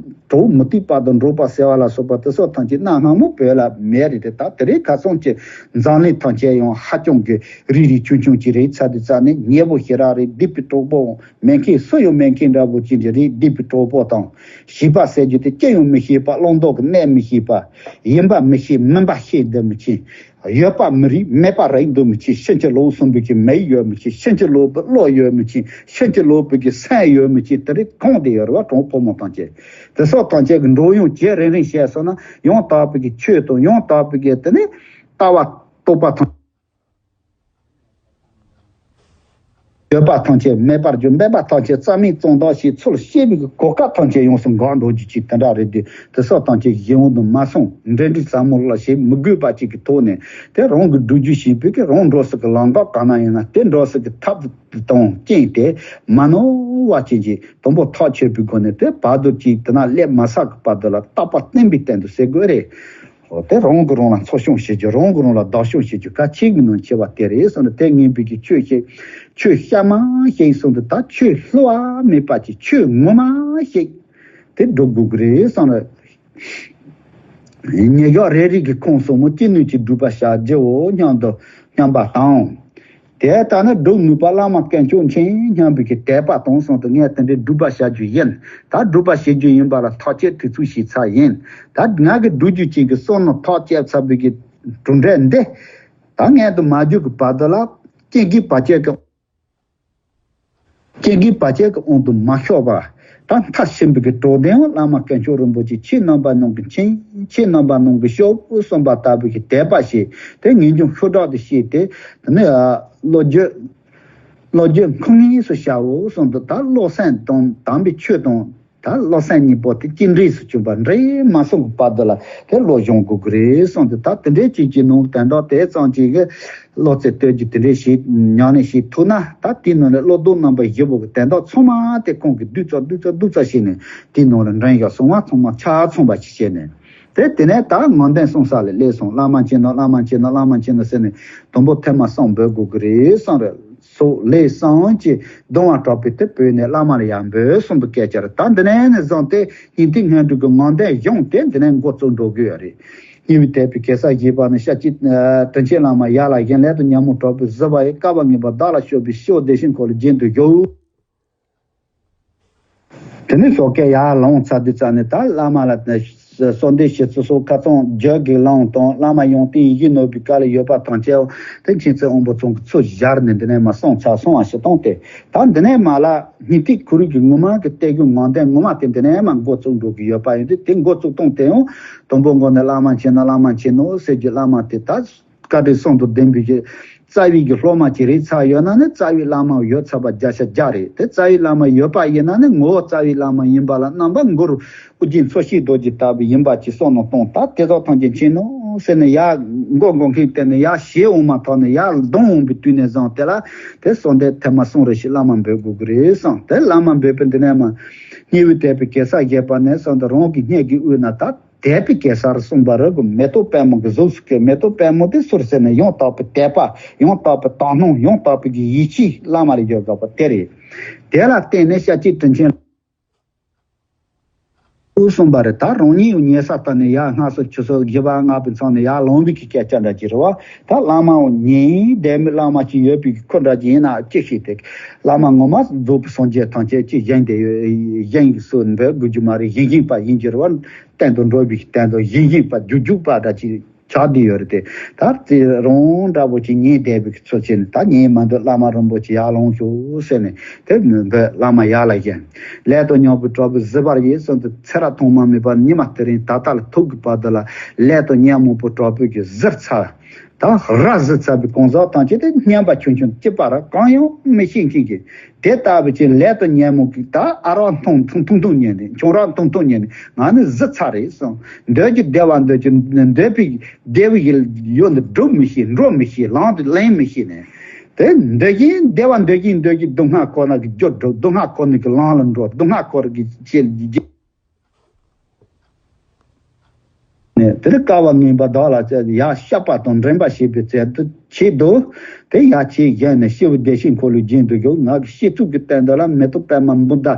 གྲོགས་མུ་སྟེགས་པ་དང་འགྲོགས་པ་ཟེར་བ་ལ་སོགས་པ་དེ་སོགས་ཐམས་ཅད་གནའ་སྔ་མོ་བོད་ལ་མེད་རེད་དེ། ད་དེ་རིང་ཁ་སང་ཅིག་འཛམ་གླིང་ཐམས་ཅད་ཡང་ཧ་ཅང་གི་རིག་རིག་ཆུང་ཆུང་ཅིག་རེད་ཚར་དུས་ཙ་ནས་ཉེ་པོ་ཞེ་དྲག་རེད། སྡིག་པའི་གྲོགས་པོ་མེད་མཁན་སུ་ཡང་མེད་མཁན་འདྲ་པོ་ཅིག་རེད། སྡིག་པའི་གྲོགས་པོ་དང་བྱིས་པ་ཟེར་རྒྱུ་དེ་ཅི་ཡང་མི་ཤེས་པ། བླང་དོར་གྱི་གནས་མི་ཤེས་པ། ཡིན་པ་མི་ཤེས་མིན་པ་ཤེས་འདོད་མི་ཤེས། ཡོད་པ་མི་རིག་མེད་པ་རིག་འདོད་མི་ཤེས། ཕྱིན་ཅི་ལོག་གསུངས་པའི་གི་མིག་ཡོད་མི་ཤེས། ཕྱིན་ཅི་ལོག་པའི་བློ་ཡོད་མི་ཤེས། ཕྱིན་ཅི་ལོག་པའི་གི་སེམས་ཡོད་མི་ཤེས། དེ་རིགས་གང་དེ་ཡོད་རེད་བ། གྲོགས་ཕོ་མོ་ཐམས་ཅད། དེ་སོགས་ཐམས་ཅད་ཀྱི་འགྲོ་ཡུན་ཇེ་རིང་རིང་བྱས་སོང་ན་ཡང་དག་པའི་གི་ཆོས་དང་ཡང་དག་པའི་གི་དེ་ནི་ལྟ་བ་རྟོགས་པ་དང་། ཡོད་པ་ཐམས་ཅད་མེད་པར་འགྱུར། མེད་པ་ཐམས་ཅད་རྩ་མེད་བཙོང་དང་ཞེས་ཚུལ་ཤེས་པའི་གོ་སྐབས་ཐམས་ཅད་ཡོངས་སུ་འགག་འགྲོ་རྒྱུ་ཅིག་དེ་འདྲ་རེད་དེ། དེ་སོགས་ཐམས་ཅད་གཞན་དབང་དུ་མ་སོང་། འབྲེལ་འདྲིས་ཟབ་མོ་ལ་ཞེན་མི་དགོས་པ་ཅིག་གི་ཐོག་ནས་དེ་རང་གི་སྒྲུབ་རྒྱུ་ཞེས་པའི་གི་རང་འགྲོ་ས་གི་ལམ་ཁ་གང་ན་ཡིན་ན་དེ་འགྲོ་ས་གི་ཐབས་དང་རྐྱེན་དེ་མ་ནོར་བ་ཅན་གྱི་དང་པོ་ཐག་ཆོད་པའི་སྒོ་ནས་དེ་བར་དུ་ཅིག་དེ་ན་སླེབས་མ་ཚར་གི་བར་དུ་ལ་རྟག་པ་བརྟན་པའི་སྟེང་དུ་ཟེར་དགོས་རེད། འོ་དེ་རང་གིས་རང་ལ་འཚོ་སྐྱོང་བྱེད་རྒྱུ། རང་གིས་རང་ལ་བདག་སྐྱོང་བྱེད་རྒྱུ་གལ་ཆེ་གི་ནང་ཆེ་བ་དེ་རེད་བསམ་ནས། དེ་ངན་པའི་གི་ཆོས་བཤད། ཆོས་གཤའ་མ་བཤད་གསུངས་ཏེ། ད་ཆོས་བསླུ་བ་མེད་པ་ཅིག་ཆོས་ངོ་མ་བཤད་དེ་སྒྲུབ་དགོས་ཀྱི་རེད་བསམ་ནས། ཉེ་ཞག་རེ་རེ་གི་ཁོང་གསུམ་མོ་ཅི་ནུས་ཀྱིས་སྒྲུབ་པར་བྱ་རྒྱུའོ་སྙམ་དུ་སྙམ་པ་དང་། དེ་ལྟར་ན་སྒྲུབ་ནུས་པ་བླ་མ་དཀོན་མཆོག་མཁྱེན་སྙམ་པའི་གི་དད་པ་དང་གསུངས་ཏེ། ངས་དེ་འདྲའི་སྒྲུབ་པར་བྱ་རྒྱུ་ཡིན། ད་སྒྲུབ་པར་བྱེད་རྒྱུ་ཡིན་པ་ལ་ཐག་གཅོད་དེ་ཚོ་བྱས་ཚར་ཡིན། ད་ང་གི་སྒྲུབ་རྒྱུ་ཅན་གྱི་བསམ་མནོ་ཐག་བཅད་ཚར་བའི་གི་གྲུབ་འབྲས་འདི་ད་ངས་དུ་མ་བརྗོད་ཀྱི་བར་དུ་ལ་སྐྱེ་རྒུའི་བར་ཆད་ཀྱི་སྐྱེ་རྒུའི་བར་ཆད་ཀྱི་དབང་དུ་མ་ཤོར་བར། ད་མཐར་ཕྱིན་པའི་གི་གྲོགས་དེའང་བླ་མ་དཀོན་མཆོག་རིན་པོ་ཆེ། ཆོས་རྣམ་པ་སྣང་གི་མཁྱེན། ཆོས་རྣམ་པ་སྣང་གི་སྐྱོབ་གསུངས་པ་ལྟ་བུའི་གི་དད་པ་བྱས་ཏེ། ངེས་འབྱུང་ཤུགས་དྲག་ཏུ་སྐྱེས་ཏེ། དེ་ནས་བློ་རྒྱུད་བློ་རྒྱུད་འཁོར་ངེས་སུ་བྱའོ་གསུངས་ཏེ། ད་བློ་སེམས་དང་དམ་པའི་ཆོས་དང་། ད་བློ་སེམས་གཉིས་པོ་དེ་གཅིག་འདྲེས་སུ་གྱུར་པ། འདྲེས་མ་སོང་གི་བར་དུ་ལ་དེ་བློ་སྦྱོང་དགོས་ཀྱི་རེད་གསུངས་ཏེ། ད་དེ་འདྲའི་ཅིག་གི་ནང་དོན་དག་དེ་ཙམ་ཅིག་གི་བློ་རྩེ་གཏོད་རྒྱུ་དེ་འདྲའི་ཞིག་ཉམས་ལེན་ཞིག་ཐུབ་ན། ད་དེའི་ནང་ནས་བློ་ལྡོག་རྣམ་པ་བཞི་པོ་གི་དོན་དག་ཚང་མ་དེ་ཁོང་གིས་བསྡུས་ཙམ་བསྡུས་ཙམ་བསྡུས་ཙམ་བྱས་ནས་དེའི་ནང་ལ་འདྲེན་བཞག་སོང་བ། ཚང་མ་ཆ་ཚང་བ་ཞིག་བྱས་ནས། དེ་དེ་ནས་ད་ངག་འདོན་གསུང་ས་ལ་སླེབས་སོང་། བླ་མ་མཁྱེན་ནོ། བླ་མ་མཁྱེན་ནོ། བླ་མ་མཁྱེན་ནོ་ཟེར་ནས་དང་པོ་ཐེངས་མ་གསུམ་འབོད་དགོས་ཀྱི་རེད་གསུངས་རེད། སོགས་ལས་གསུམ་གྱིས་གདུང་བ་དྲག་པོས་དེ་བོས་ནས་བླ་མ་ལ་ཡར་འབོད་གསུངས་པའི་སྐད་ཆ་རེད། ད་འདི་ནས་ནས་བཟུང་སྟེ་སྙིང་ཐིག་སྔོན་འགྲོ་གི་ངག་འདོན་གཞུང་དེ་འདི་ནས་འགོ་བཙུགས་འགྲོ་གི་ཡོད་རེད། སྙིང་པོའི་དད་པའི་གེ་སར་བཞད་པ་ནས། ཤཱཀྱའི་དྲིན་ཅན་བླ་མ་ཡར་ལ་བཞེངས། སླད་དུ་ཉོན་མོངས་དྲག་པོས་གཟིར་བ་ཡི། བསྐལ་པ་ངན་པ་བདག་ལ་སྤྱོད་པའི། སྤྱི་བོ་བདེ་ཞིང་འཁོར་ལོའི་རྒྱན་དུ་བཞུགས། དེ་ནས་སོ་སྐད་ཡར་ལངས་ཚར་དུས་ཙ་ནས་ད་བླ་མ་ལ་ གསོལ་འདེབས་ཞུ་ཚུལ་སོགས་ཁ་ཚང་བརྗོད་དགོས་ལམ་དང་བླ་མ་ཡོན་ཏན་ཡིད་བཞིན་ནོར་བུའི་བཀའ་ལ་ཡོད་པ་ཐམས་ཅད་དེ་མཁྱེན་བརྩེ་དབང་པོ་ཚང་གི་ཚུལ་སྦྱར་ནས་འདི་ནས་མར་གསུངས་ཚར་སོང་བ་ཞིག་བཏང་སྟེ། ད་འདི་ནས་མར་ལ་སྙིང་ཐིག་ཁོ་རང་གི་ངོ་མ་གི་གཏད་རྒྱུ་ངག་འདོན་ངོ་མ་དེ་འདི་ནས་མར་འགོ་བཙུགས་འགྲོ་གི་ཡོད་པ་ཡིན་དུས། དེ་འགོ་བཙུགས་སྟངས་དེ་ཡང་དང་པོ་འགོ་ནས་བླ་མ་མཁྱེན་ནོ་བླ་མ་མཁྱེན་ནོ་ཟེར་རྒྱུ། བླ་མ་དེ་ད་བཀའ་དྲིན་གསུམ་དང་ལྡན་པའི་གི་རྩ་བའི་གི་སློབ་མ་ཅིག་རེད་ཚར་ཡོད་ན་ནི། རྩ་བའི་བླ་མ་ཡོད་ཚར་བ་བརྒྱ་ཆ་བརྒྱ་རེད། དེ་རྩ་བའི་བླ་མ་ཡོད་པ་ཡིན་ན་ནི་ངོ་བོ་རྩ་བའི་བླ་མ་ཡིན་པ་ལ་རྣམ་པ་མགུར་ཨོ་རྒྱན་མཚོ་སྐྱེས་རྡོ་རྗེ་ལྟ་བུ་ཡིན་པ་ཅིག་བསམ་བློ་གཏོང་། ད་དེ་དག་ཐམས་ཅད་མཁྱེན་ནོ་ཟེར་ནས་ཡར་མགོ་འགོ་མཁན་དེ་ནས་ཡར་ཞེད་འོང་མ་ཐག་ནས་ཡར་གདོང་འོང་བའི་དུས་ནས་བཟུང་དེ་ལ་དེ་གསོལ་འདེབས་ཐེངས་མ་གསུམ་རེ་ཞིག་བླ་མ་འབོད་དགོས་ཀྱི་རེད་བསམ། དེ་བླ་མ་འབོད་པའི་འདི་ནས་མར་སྙིང་པོའི་དད་པའི་གེ་སར་བཞད་པ་ནས་བཟུང་སྟེ་རང་གི་སྙིང་གི་དབུས་ན་ད་དད་པའི་གེ་སར་གསུངས་པ་རེད་གོ། མེ་ཏོག་པདྨོ་གི་གཟུགས་སུ་བཀོད། མེ་ཏོག་པདྨོ་དེ་སུ་རེད་ཟེར་ན་ཡང་དག་པའི་དད་པ། ཡང་དག་པའི་དག་སྣང་། ཡང་དག་པའི་གི་ཡིད་ཆེས་བླ་མ་ལ་ཡོད་དགོས་པ་དེ་རེད། དེ་ལ་བརྟེན་ནས་སྐྱབས་རྗེ་དྲིན་ཆེན་གསུངས་པ་རེད། ད་རང་ཉིད་ཉན་ས་ལྟ་ནས་ཡར་སྔ་སོར་ཆུ་ཚོད་བཞི་པ་ལྔ་པའི་མཚམས་ནས་ཡར་ལངས་པའི་གི་སྐད་ཆ་འདྲ་ཅིག་རེད་བ། ད་བླ་མའང་ཉན་བསྡད་མི་བླ་མ་ཅིག་ཡོད་པའི་གི་ཁུལ་འདྲ་ཅིག་ཡིན་ན་ཅི་ཞིག་དེ། བླ་མ་ངོ་མ་རྫོགས་པའི་སངས་རྒྱས་ཐམས་ཅད་ཅིག་བཞེངས་བསྡད་ཡོད། བཞེངས་སུ་འབོད་དགོས་རྒྱུ་མ་རེད། བཞེངས་བཞེངས་པ་ཡིན་གྱི་རེད་བ། གཏན་དུ་འགྲོ་བའི་གི་གཏན་དུ་བཞེངས་བཞེངས་པ་རྒྱུག་རྒྱུག་པ་འདྲ་ཅིག་ཆགས་བསྡད་ཡོད་རེད་དེ། ད་དེ་རང་འདྲ་པོ་ཅིག་ཉན་བསྡད་པའི་གི་ཚུལ་བྱས་ནས། ད་ཉན་མ་འདོད་བླ་མ་རིན་པོ་ཆེ་ཡར་ལངས་ཤོག་ཟེར་ནས་དེ་འབོད། བླ་མ་ཡར་ལ་བཞེངས། ལས་དང་མཉམ་པའི་གྲོགས་པོ་གཟིགས་པར་བྱེད་གསུངས་ཏེ། ཚེ་རབས་ཐོག་མ་མེད་པར་ཉི་མ་དེ་རིང་ད་ལྟ་ལ་ཐུག་གི་བར་དུ་ལ་ལས་དང་ཉོན་མོངས་པའི་གྲོགས་པོ་གིས་གཟིར་ཚར། ད་ར་གཟིར་ཚར་བའི་གང་ཟག་ཐམས་ཅད་དེ་སྨྱོན་པ་ཆུང་ཆུང་གཅིག་པ་ར་གང་ཡང་མི་ཤེས་མཁན་གྱི་དེ་ལྟ་བུ་ཅིག་ལས་དང་ཉོན་མོངས་ཀྱི་ད་ཨ་རག་འཐུང་འཐུང་འཐུང་འཐུང་ཉན་ནས། ཆང་རག་འཐུང་འཐུང་ཉན་ནས་ང་ནི་གཟིར་ཚར་རེད་གསུངས། འདོད་ཀྱི་བདེ་བ་འདོད་ཀྱི་འདོད་པའི་བདེ་བའི་ཡུལ་འདི་སྒྲུབ་མི་ཤེས། འགྲོ་མི་ཤེས། ལམ་དུ་ལེན་མི་ཤེས་ནས། དེ་འདོད་ཀྱི་བདེ་བ་འདོད་ཀྱི་འདོད་ཀྱི་སྡུག་བསྔལ་ཁོ་ན་གི་རྒྱུར་འགྲོ། སྡུག་བསྔལ་ཁོ་ན་གི་ལམ་ལ་འགྲོ། སྡུག་བསྔལ་ཁོ་ར་གི་ཆེད་ནས། དེར་དཀའ་བ་ངན་པ་བདག་ལ་སྩལ། ཡར་བཤགས་པ་དང་འདྲེན་པ་བྱེད་པའི་ཚད་དུ་ཆེད་དུ། དེ་ཡར་ཆེས་བཞེངས་ནས་སྐྱེས་བུ་བདེ་གཤེགས་འཁོར་ལོའི་རྒྱན་དུ་བཞུགས། ང་གི་སྤྱི་གཙུག་གི་སྟེང་དུ་ལ་མེ་ཏོག་པདྨ་འབུམ་ཟླ།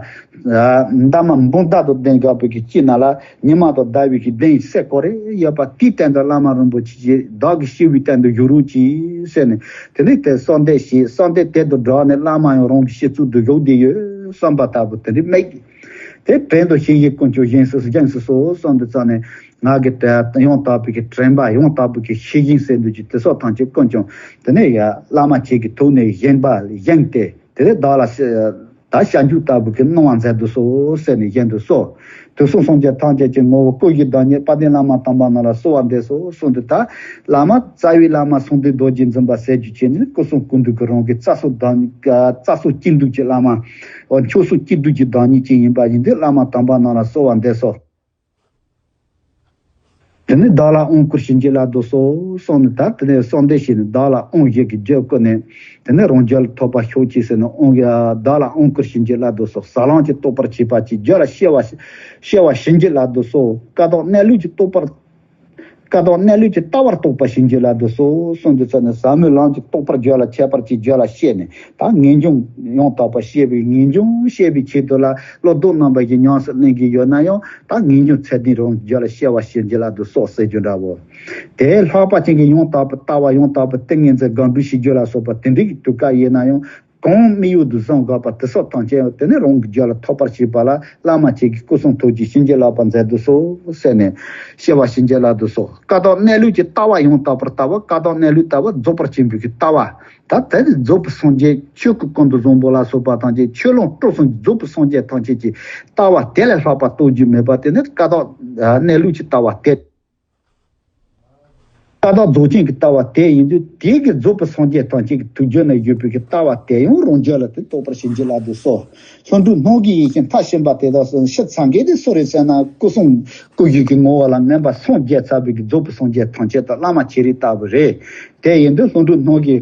འདབ་མ་འབུམ་ཟླ་དང་ལྡན་དགའ་བོ་གི་དཀྱིལ་ན་ལ་ཉི་མ་དང་ཟླ་བའི་གི་གདན་སེ་ཀོ་རེ་ཡོད་པ་དེའི་སྟེང་དུ་བླ་མ་རིན་པོ་ཆེ་ཅིག་བདག་གི་སྐྱེས་བུའི་སྟེང་དུ་བཞུགས་རོགས་གྱིས་ཟེར་ནས། དེ་ནས་དེ་གསོལ་འདེབས་བྱས། གསོལ་འདེབས་དེ་དང་སྦྲགས་ནས་བླ་མ་ཡང་རང་གི་སྤྱི་གཙུག་ཏུ་བཞུགས་བསྡད་ཡོད་བསམ་པ་ལྟ་བུ་དེ་འདྲ་མེད། དེ་བོད་དུ་ཤེས་བཞིན་ཀུན་ཀྱང་བཞེངས་སུ་བཞེངས་སུ་གསོལ་གསུངས་དུས་ཙམ་ནས། ང་གི་དྲན་ཡང་དག་པའི་གི་དྲན་པ། ཡང་དག་པའི་གི་ཤེས་བཞིན་ཟེར་འདོད་ཀྱི་དེ་སོགས་ཐམས་ཅད་ཀུན་ཀྱང་དེ་ནས་ཡ་བླ་མ་ཁྱེད་ཀྱི་ཐུགས་ནས་བཞེངས་པ་བཞེངས་ཏེ། དེ་ནས་བདག་ལ་ད་བྱང་ཆུབ་ལྟ་བུ་གི་སྣང་བ་མཛད་དུ་གསོལ་ཟེར་ནས་བཞེངས་དུ་གསོལ། དུས་གསུམ་སངས་རྒྱས་ཐམས་ཅད་ཀྱི་ངོ་བོ་སྐུ་བཞིའི་བདག་ཉིད་དཔལ་ལྡན་བླ་མ་དམ་པ་རྣམས་ལ་གསོལ་བ་འདེབས་སོ་གསུངས་དུས། ད་བླ་མ་རྩ་བའི་བླ་མ་གསང་འདུས་རྡོ་རྗེ་འཛིན་པ་ཟེར་རྒྱུ་ཅན་ནི་སྐུ་གསུང་ཀུན་འདུས་ཀྱི་རང་གི་རྩ་སོ་བདག་ཉིད། རྩ་སོ་སྐྱེ་འདུས་ཀྱི་བླ་མ། འོ་མཆོག་སོ་སྐྱེ་འདུས་ཀྱི་བདག་ཉིད་ཅན་ཡིན་པ་ཡིན་དུས། བླ་མ་དམ་པ་རྣམས་ལ་གསོལ་བ་འདེབས་སོ། དེ་ནས་བདག་ལ་དབང་བསྐུར་བྱིན་གྱིས་བརླབ་ཏུ་གསོལ་གསུངས་ནས། ད་དེ་ནས་གསོལ་འདེབས་བྱས་ནས་བདག་ལ་དབང་བཞི་གི་རྒྱུད་བསྐུར་ནས། དེ་ནས་རང་རྒྱུད་ལ་ཐོབ་པ་ཤོག་ཅིག་ཟེར་ནས་དབང་བདག་ལ་དབང་བསྐུར་བྱིན་གྱིས་བརླབ་ཏུ་གསོལ། ཟབ་ལམ་གྱི་རྟོགས་པར་བྱེད་པ་ཅིག་རྒྱུད་ལ་སྐྱེ་བ་སྐྱེ་བ་བྱིན་གྱིས་བརླབ་ཏུ་གསོལ། ཀ་དག་གནས་ལུགས་ཀྱི་རྟོགས་པར། ཀ་དག་གནས་ལུགས་ཀྱི་ལྟ་བར་རྟོགས་པ་བྱིན་གྱིས་བརླབ་ཏུ་གསོལ་གསུངས་དུས་ཙམ་ནས། ཟབ་མོའི་ལམ་གྱི་རྟོགས་པར་རྒྱུད་ལ་ཁྱད་པར་གྱི་རྒྱུད་ལ་སྐྱེས་ནས། ད་ངེས་འབྱུང་ཡང་དག་པ་སྐྱེ་བའི་ངེས་འབྱུང་སྐྱེ་བའི་ཆེད་དུ་ལ་བློ་ལྡོག་རྣམ་པ་བཞི་ཉམས་སུ་ལེན་གྱི་ཡོད་ན་ཡང་། ད་ངེས་འབྱུང་ཚད་ལྡན་རང་རྒྱུད་ལ་སྐྱེ་བ་བྱིན་གྱིས་བརླབ་ཏུ་གསོལ་ཟེར་རྒྱུ་འདྲ་བོ། དེ་ལྷག་པ་ཅན་གྱི་ཡང་དག་པའི་ལྟ་བ། ཡང་དག་པའི་ཏིང་ངེ་འཛིན་སྒོམ་སྒྲུབ་བྱེད་རྒྱུ་ལ་སོགས་པ་དེ་འདྲའི་དུས་སྐབས་ཡིན་ན་ཡང་། གང་དམིགས་ཡུལ་དུ་བཟུང་དགོས་པ་དེ་སོགས་ཐམས་ཅད་དེ་ནས་རང་གི་རྒྱུད་ལ་ཐོབ་པར་བྱེད་པ་ལ། བླ་མ་ཁྱེད་ཀྱི་སྐུ་གསུང་ཐུགས་ཀྱི་བྱིན་གྱིས་བརླབ་པ་མཛད་དུ་གསོལ་ཟེར་ནས་སྐྱེ་བ་བྱིན་གྱིས་བརླབ་ཏུ་གསོལ། ཀ་དག་གནས་ལུགས་ཀྱི་ལྟ་བ་ཡང་དག་པར་ལྟ་བ། ཀ་དག་གནས་ལུགས་ལྟ་བུ་རྫོགས་པར་བྱེད་པའི་གི་ལྟ་བ། ད་དེ་ནི་རྫོགས་པའི་སངས་རྒྱས་ཆོས་སྐུ་ཀུན་ཏུ་བཟང་པོ་ལ་སོགས་པ་ཐམས་ཅད། ཆོས་ལོངས་སྤྲུལ་གསུམ་རྫོགས་པའི་སངས་རྒྱས་ཐམས་ཅད་ཀྱི་ལྟ་བ་དེ་ལས་ལྷག་པ་རྟོགས་རྒྱུ་མེད་པ་དེ་ནི་ཀ་དག་གནས་ལུགས་ཀྱི་ལྟ་བ་དེ། ཀ་དག་རྫོགས་ཆེན་གྱི་ལྟ་བ་དེ་ཡིན་དུས། དེ་གི་རྫོགས་པའི་སངས་རྒྱས་ཐམས་ཅད་ཀྱི་ཐུགས་རྒྱུད་ན་ཡོད་པའི་གི་ལྟ་བ་དེ་ཡང་རང་རྒྱུད་ལ་དེ་རྟོགས་པར་བྱིན་གྱིས་བརླབ་ཏུ་གསོལ། ལྷུན་གྲུབ་སྣང་གི་ཡེ་ཤེས་མཐར་ཕྱིན་པ་དེ་དག་སོགས་ཕྱི་ཚང་གི་དེ་སུ་རེད་ཟེར་ན། སྐུ་གསུང་སྐུ་བཞི་གི་ངོ་བོ་ལ་མངོན་པར་སངས་རྒྱས་ཚར་བའི་གི་རྫོགས་པའི་སངས་རྒྱས་ཐམས་ཅད་དང་བླ་མ་ཁྱེད་རང་ལྟ་བུ་རེད། དེ་ཡིན་དུས་ལྷུན་གྲུབ་སྣང་གི་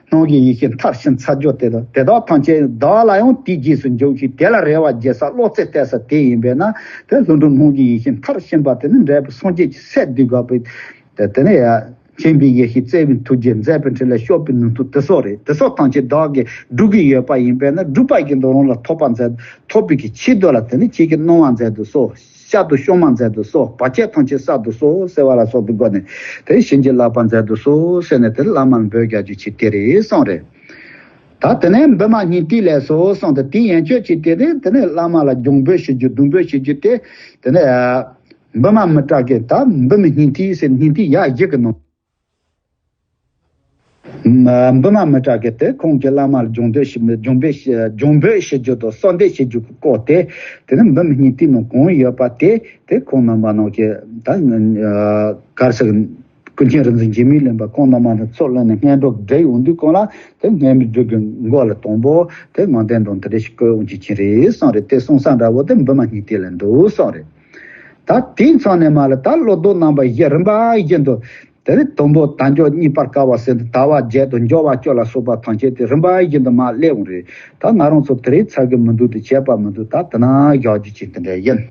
སྣང་གི་ཡེ་ཤེས་མཐར་ཕྱིན་ཚར་རྒྱུ་དེ་དང་། དེ་དག་ཐམས་ཅད་བདག་ལ་ཡང་དེའི་རྗེས་སུ་འཇུག་ཅིང་། དེ་ལ་རེ་བ་རྒྱས་ས་བློ་རྩེ་གཏད་ས་དེ་ཡིན་པས་ན། དེ་ལྷུན་གྲུབ་སྣང་གི་ཡེ་ཤེས་མཐར་ཕྱིན་པ་དེ་ནི་འབྲས་བུ་སངས་རྒྱས་ཀྱི་སས་བསྡུས་དགོས་པའི། དེ་དེ་ནས་ཡང་མཁྱེན་པའི་ཡེ་ཤེས། བརྩེ་བའི་ཐུགས་རྗེ། མཛད་པའི་འཕྲིན་ལས། སྤྱོད་པའི་ནུས་མཐུ་དེ་སོགས་རེད། དེ་སོགས་ཐམས་ཅད་བདག་གིས་སྒྲུབ་ཀྱི་ཡོད་པ་ཡིན་པས་ན། སྒྲུབ་པ་ཡིན་དུས་རང་ལ་ཐོབ་པ་མཛད། ཐོབ་པའི་གི་ཆེད་དུ་ལ་དེ་ནི་ཁྱེད་ཀྱི་གནང་བ་མཛད་དུ་གསོལ། བཤགས་དང་སྐྱོབ་མ་མཛད་དུ་གསོལ། བར་ཆད་ཐམས་ཅད་བསལ་དུ་གསོལ་ཟེར་བ་ལ་སོགས་པའི་སྒོ་ནས་དེ་བྱིན་གྱིས་བརླབ་པ་མཛད་དུ་གསོལ་ཟེར་ནས། དེ་བླ་མ་ལ་འབོད་རྒྱག་རྒྱུ་ཆེད་དེ་རེད་གསུངས་རེད། ད་དེ་ནས་འབུལ་མ་སྙིང་ཐིག་ལས་སོ་གསུངས་ཏེ། དེའི་ཡན་ཆོད་ཅིག་དེ་ནས་དེ་ནས་བླ་མ་ལ་རྒྱུང་འབོད་ཞུ་རྒྱུ། རྡུང་འབོད་ཞུ་རྒྱུ་དེ་དེ་ནས། འབུམ་མ་མི་ཏྲ་ཀི་ད་འབུམ་སྙིང་ཐིག་ཟེར་སྙིང་ཐིག་ཡ་བཞི་གི་ནང་། འབུམ་མ་མི་ཏྲ་ཀི་དེ་ཁོང་གི་བླ་མ་ལ་སྦྱོང་འདོད་ཞིག་སྦྱོང་འབོད་སྦྱོང་འབོད་བྱེད་རྒྱུ་དང་གསོལ་འདེབས་བྱེད་རྒྱུ་གི་སྐོར་དེ། དེ་ནི་འབུམ་སྙིང་ཐིག་ནང་གང་ཡོད་པ་དེ་དེ་ཁོང་རྣམ་པ་ནང་གི་ད་གར་སོགས་ཀུན་མཁྱེན་རིག་འཛིན་འཇིགས་མེད་གླིང་པ་ཁོང་རྣམ་པ་ནི་ཚུར་ལོན་ནས་སྔོན་འགྲོ་བསྒྲིགས་ཡོང་དུས་གང་ལ་དེ་སྔོན་མའི་སྒྲུབ་པའི་མགོ་ལ་དང་པོ་དེ་ངག་འདོན་དང་དེ་འདྲ་ཞིག་བཀོད་འོང་གི་ཅི་རེད་གསུངས་རེད། དེ་གསུང་ས་འདྲ་བོ་དེ་འབུམ་མ་སྙིང་ཐིག་ལ་འདུག་གསུངས་རེད། ད་དེའི་མཚམས་ནས་མ་ལ་ད་བློ་ལྡོག་རྣམ་པ་བཞི་རིམ་པ་བཞིན་དུ་དེ་ནས་དང་པོ་དལ་འབྱོར་རྙེད་པར་དཀའ་བ་ཟེར་དུས་དལ་བ་བརྒྱད་དང་འབྱོར་བ་བཅུ་ལ་སོགས་པ་ཐམས་ཅད་དེ་རིམ་པ་བཞིན་དུ་མར་སླེབས་འོང་རེད། ད་ང་རང་ཚོ་དེ་རིང་ཚར་གི་མི་འདུག་དེ་བྱས་པ་མི་འདུག་ད་དེ་ན་བཞག་རྒྱུ་ཅིག་དེ་འདྲ་ཡིན།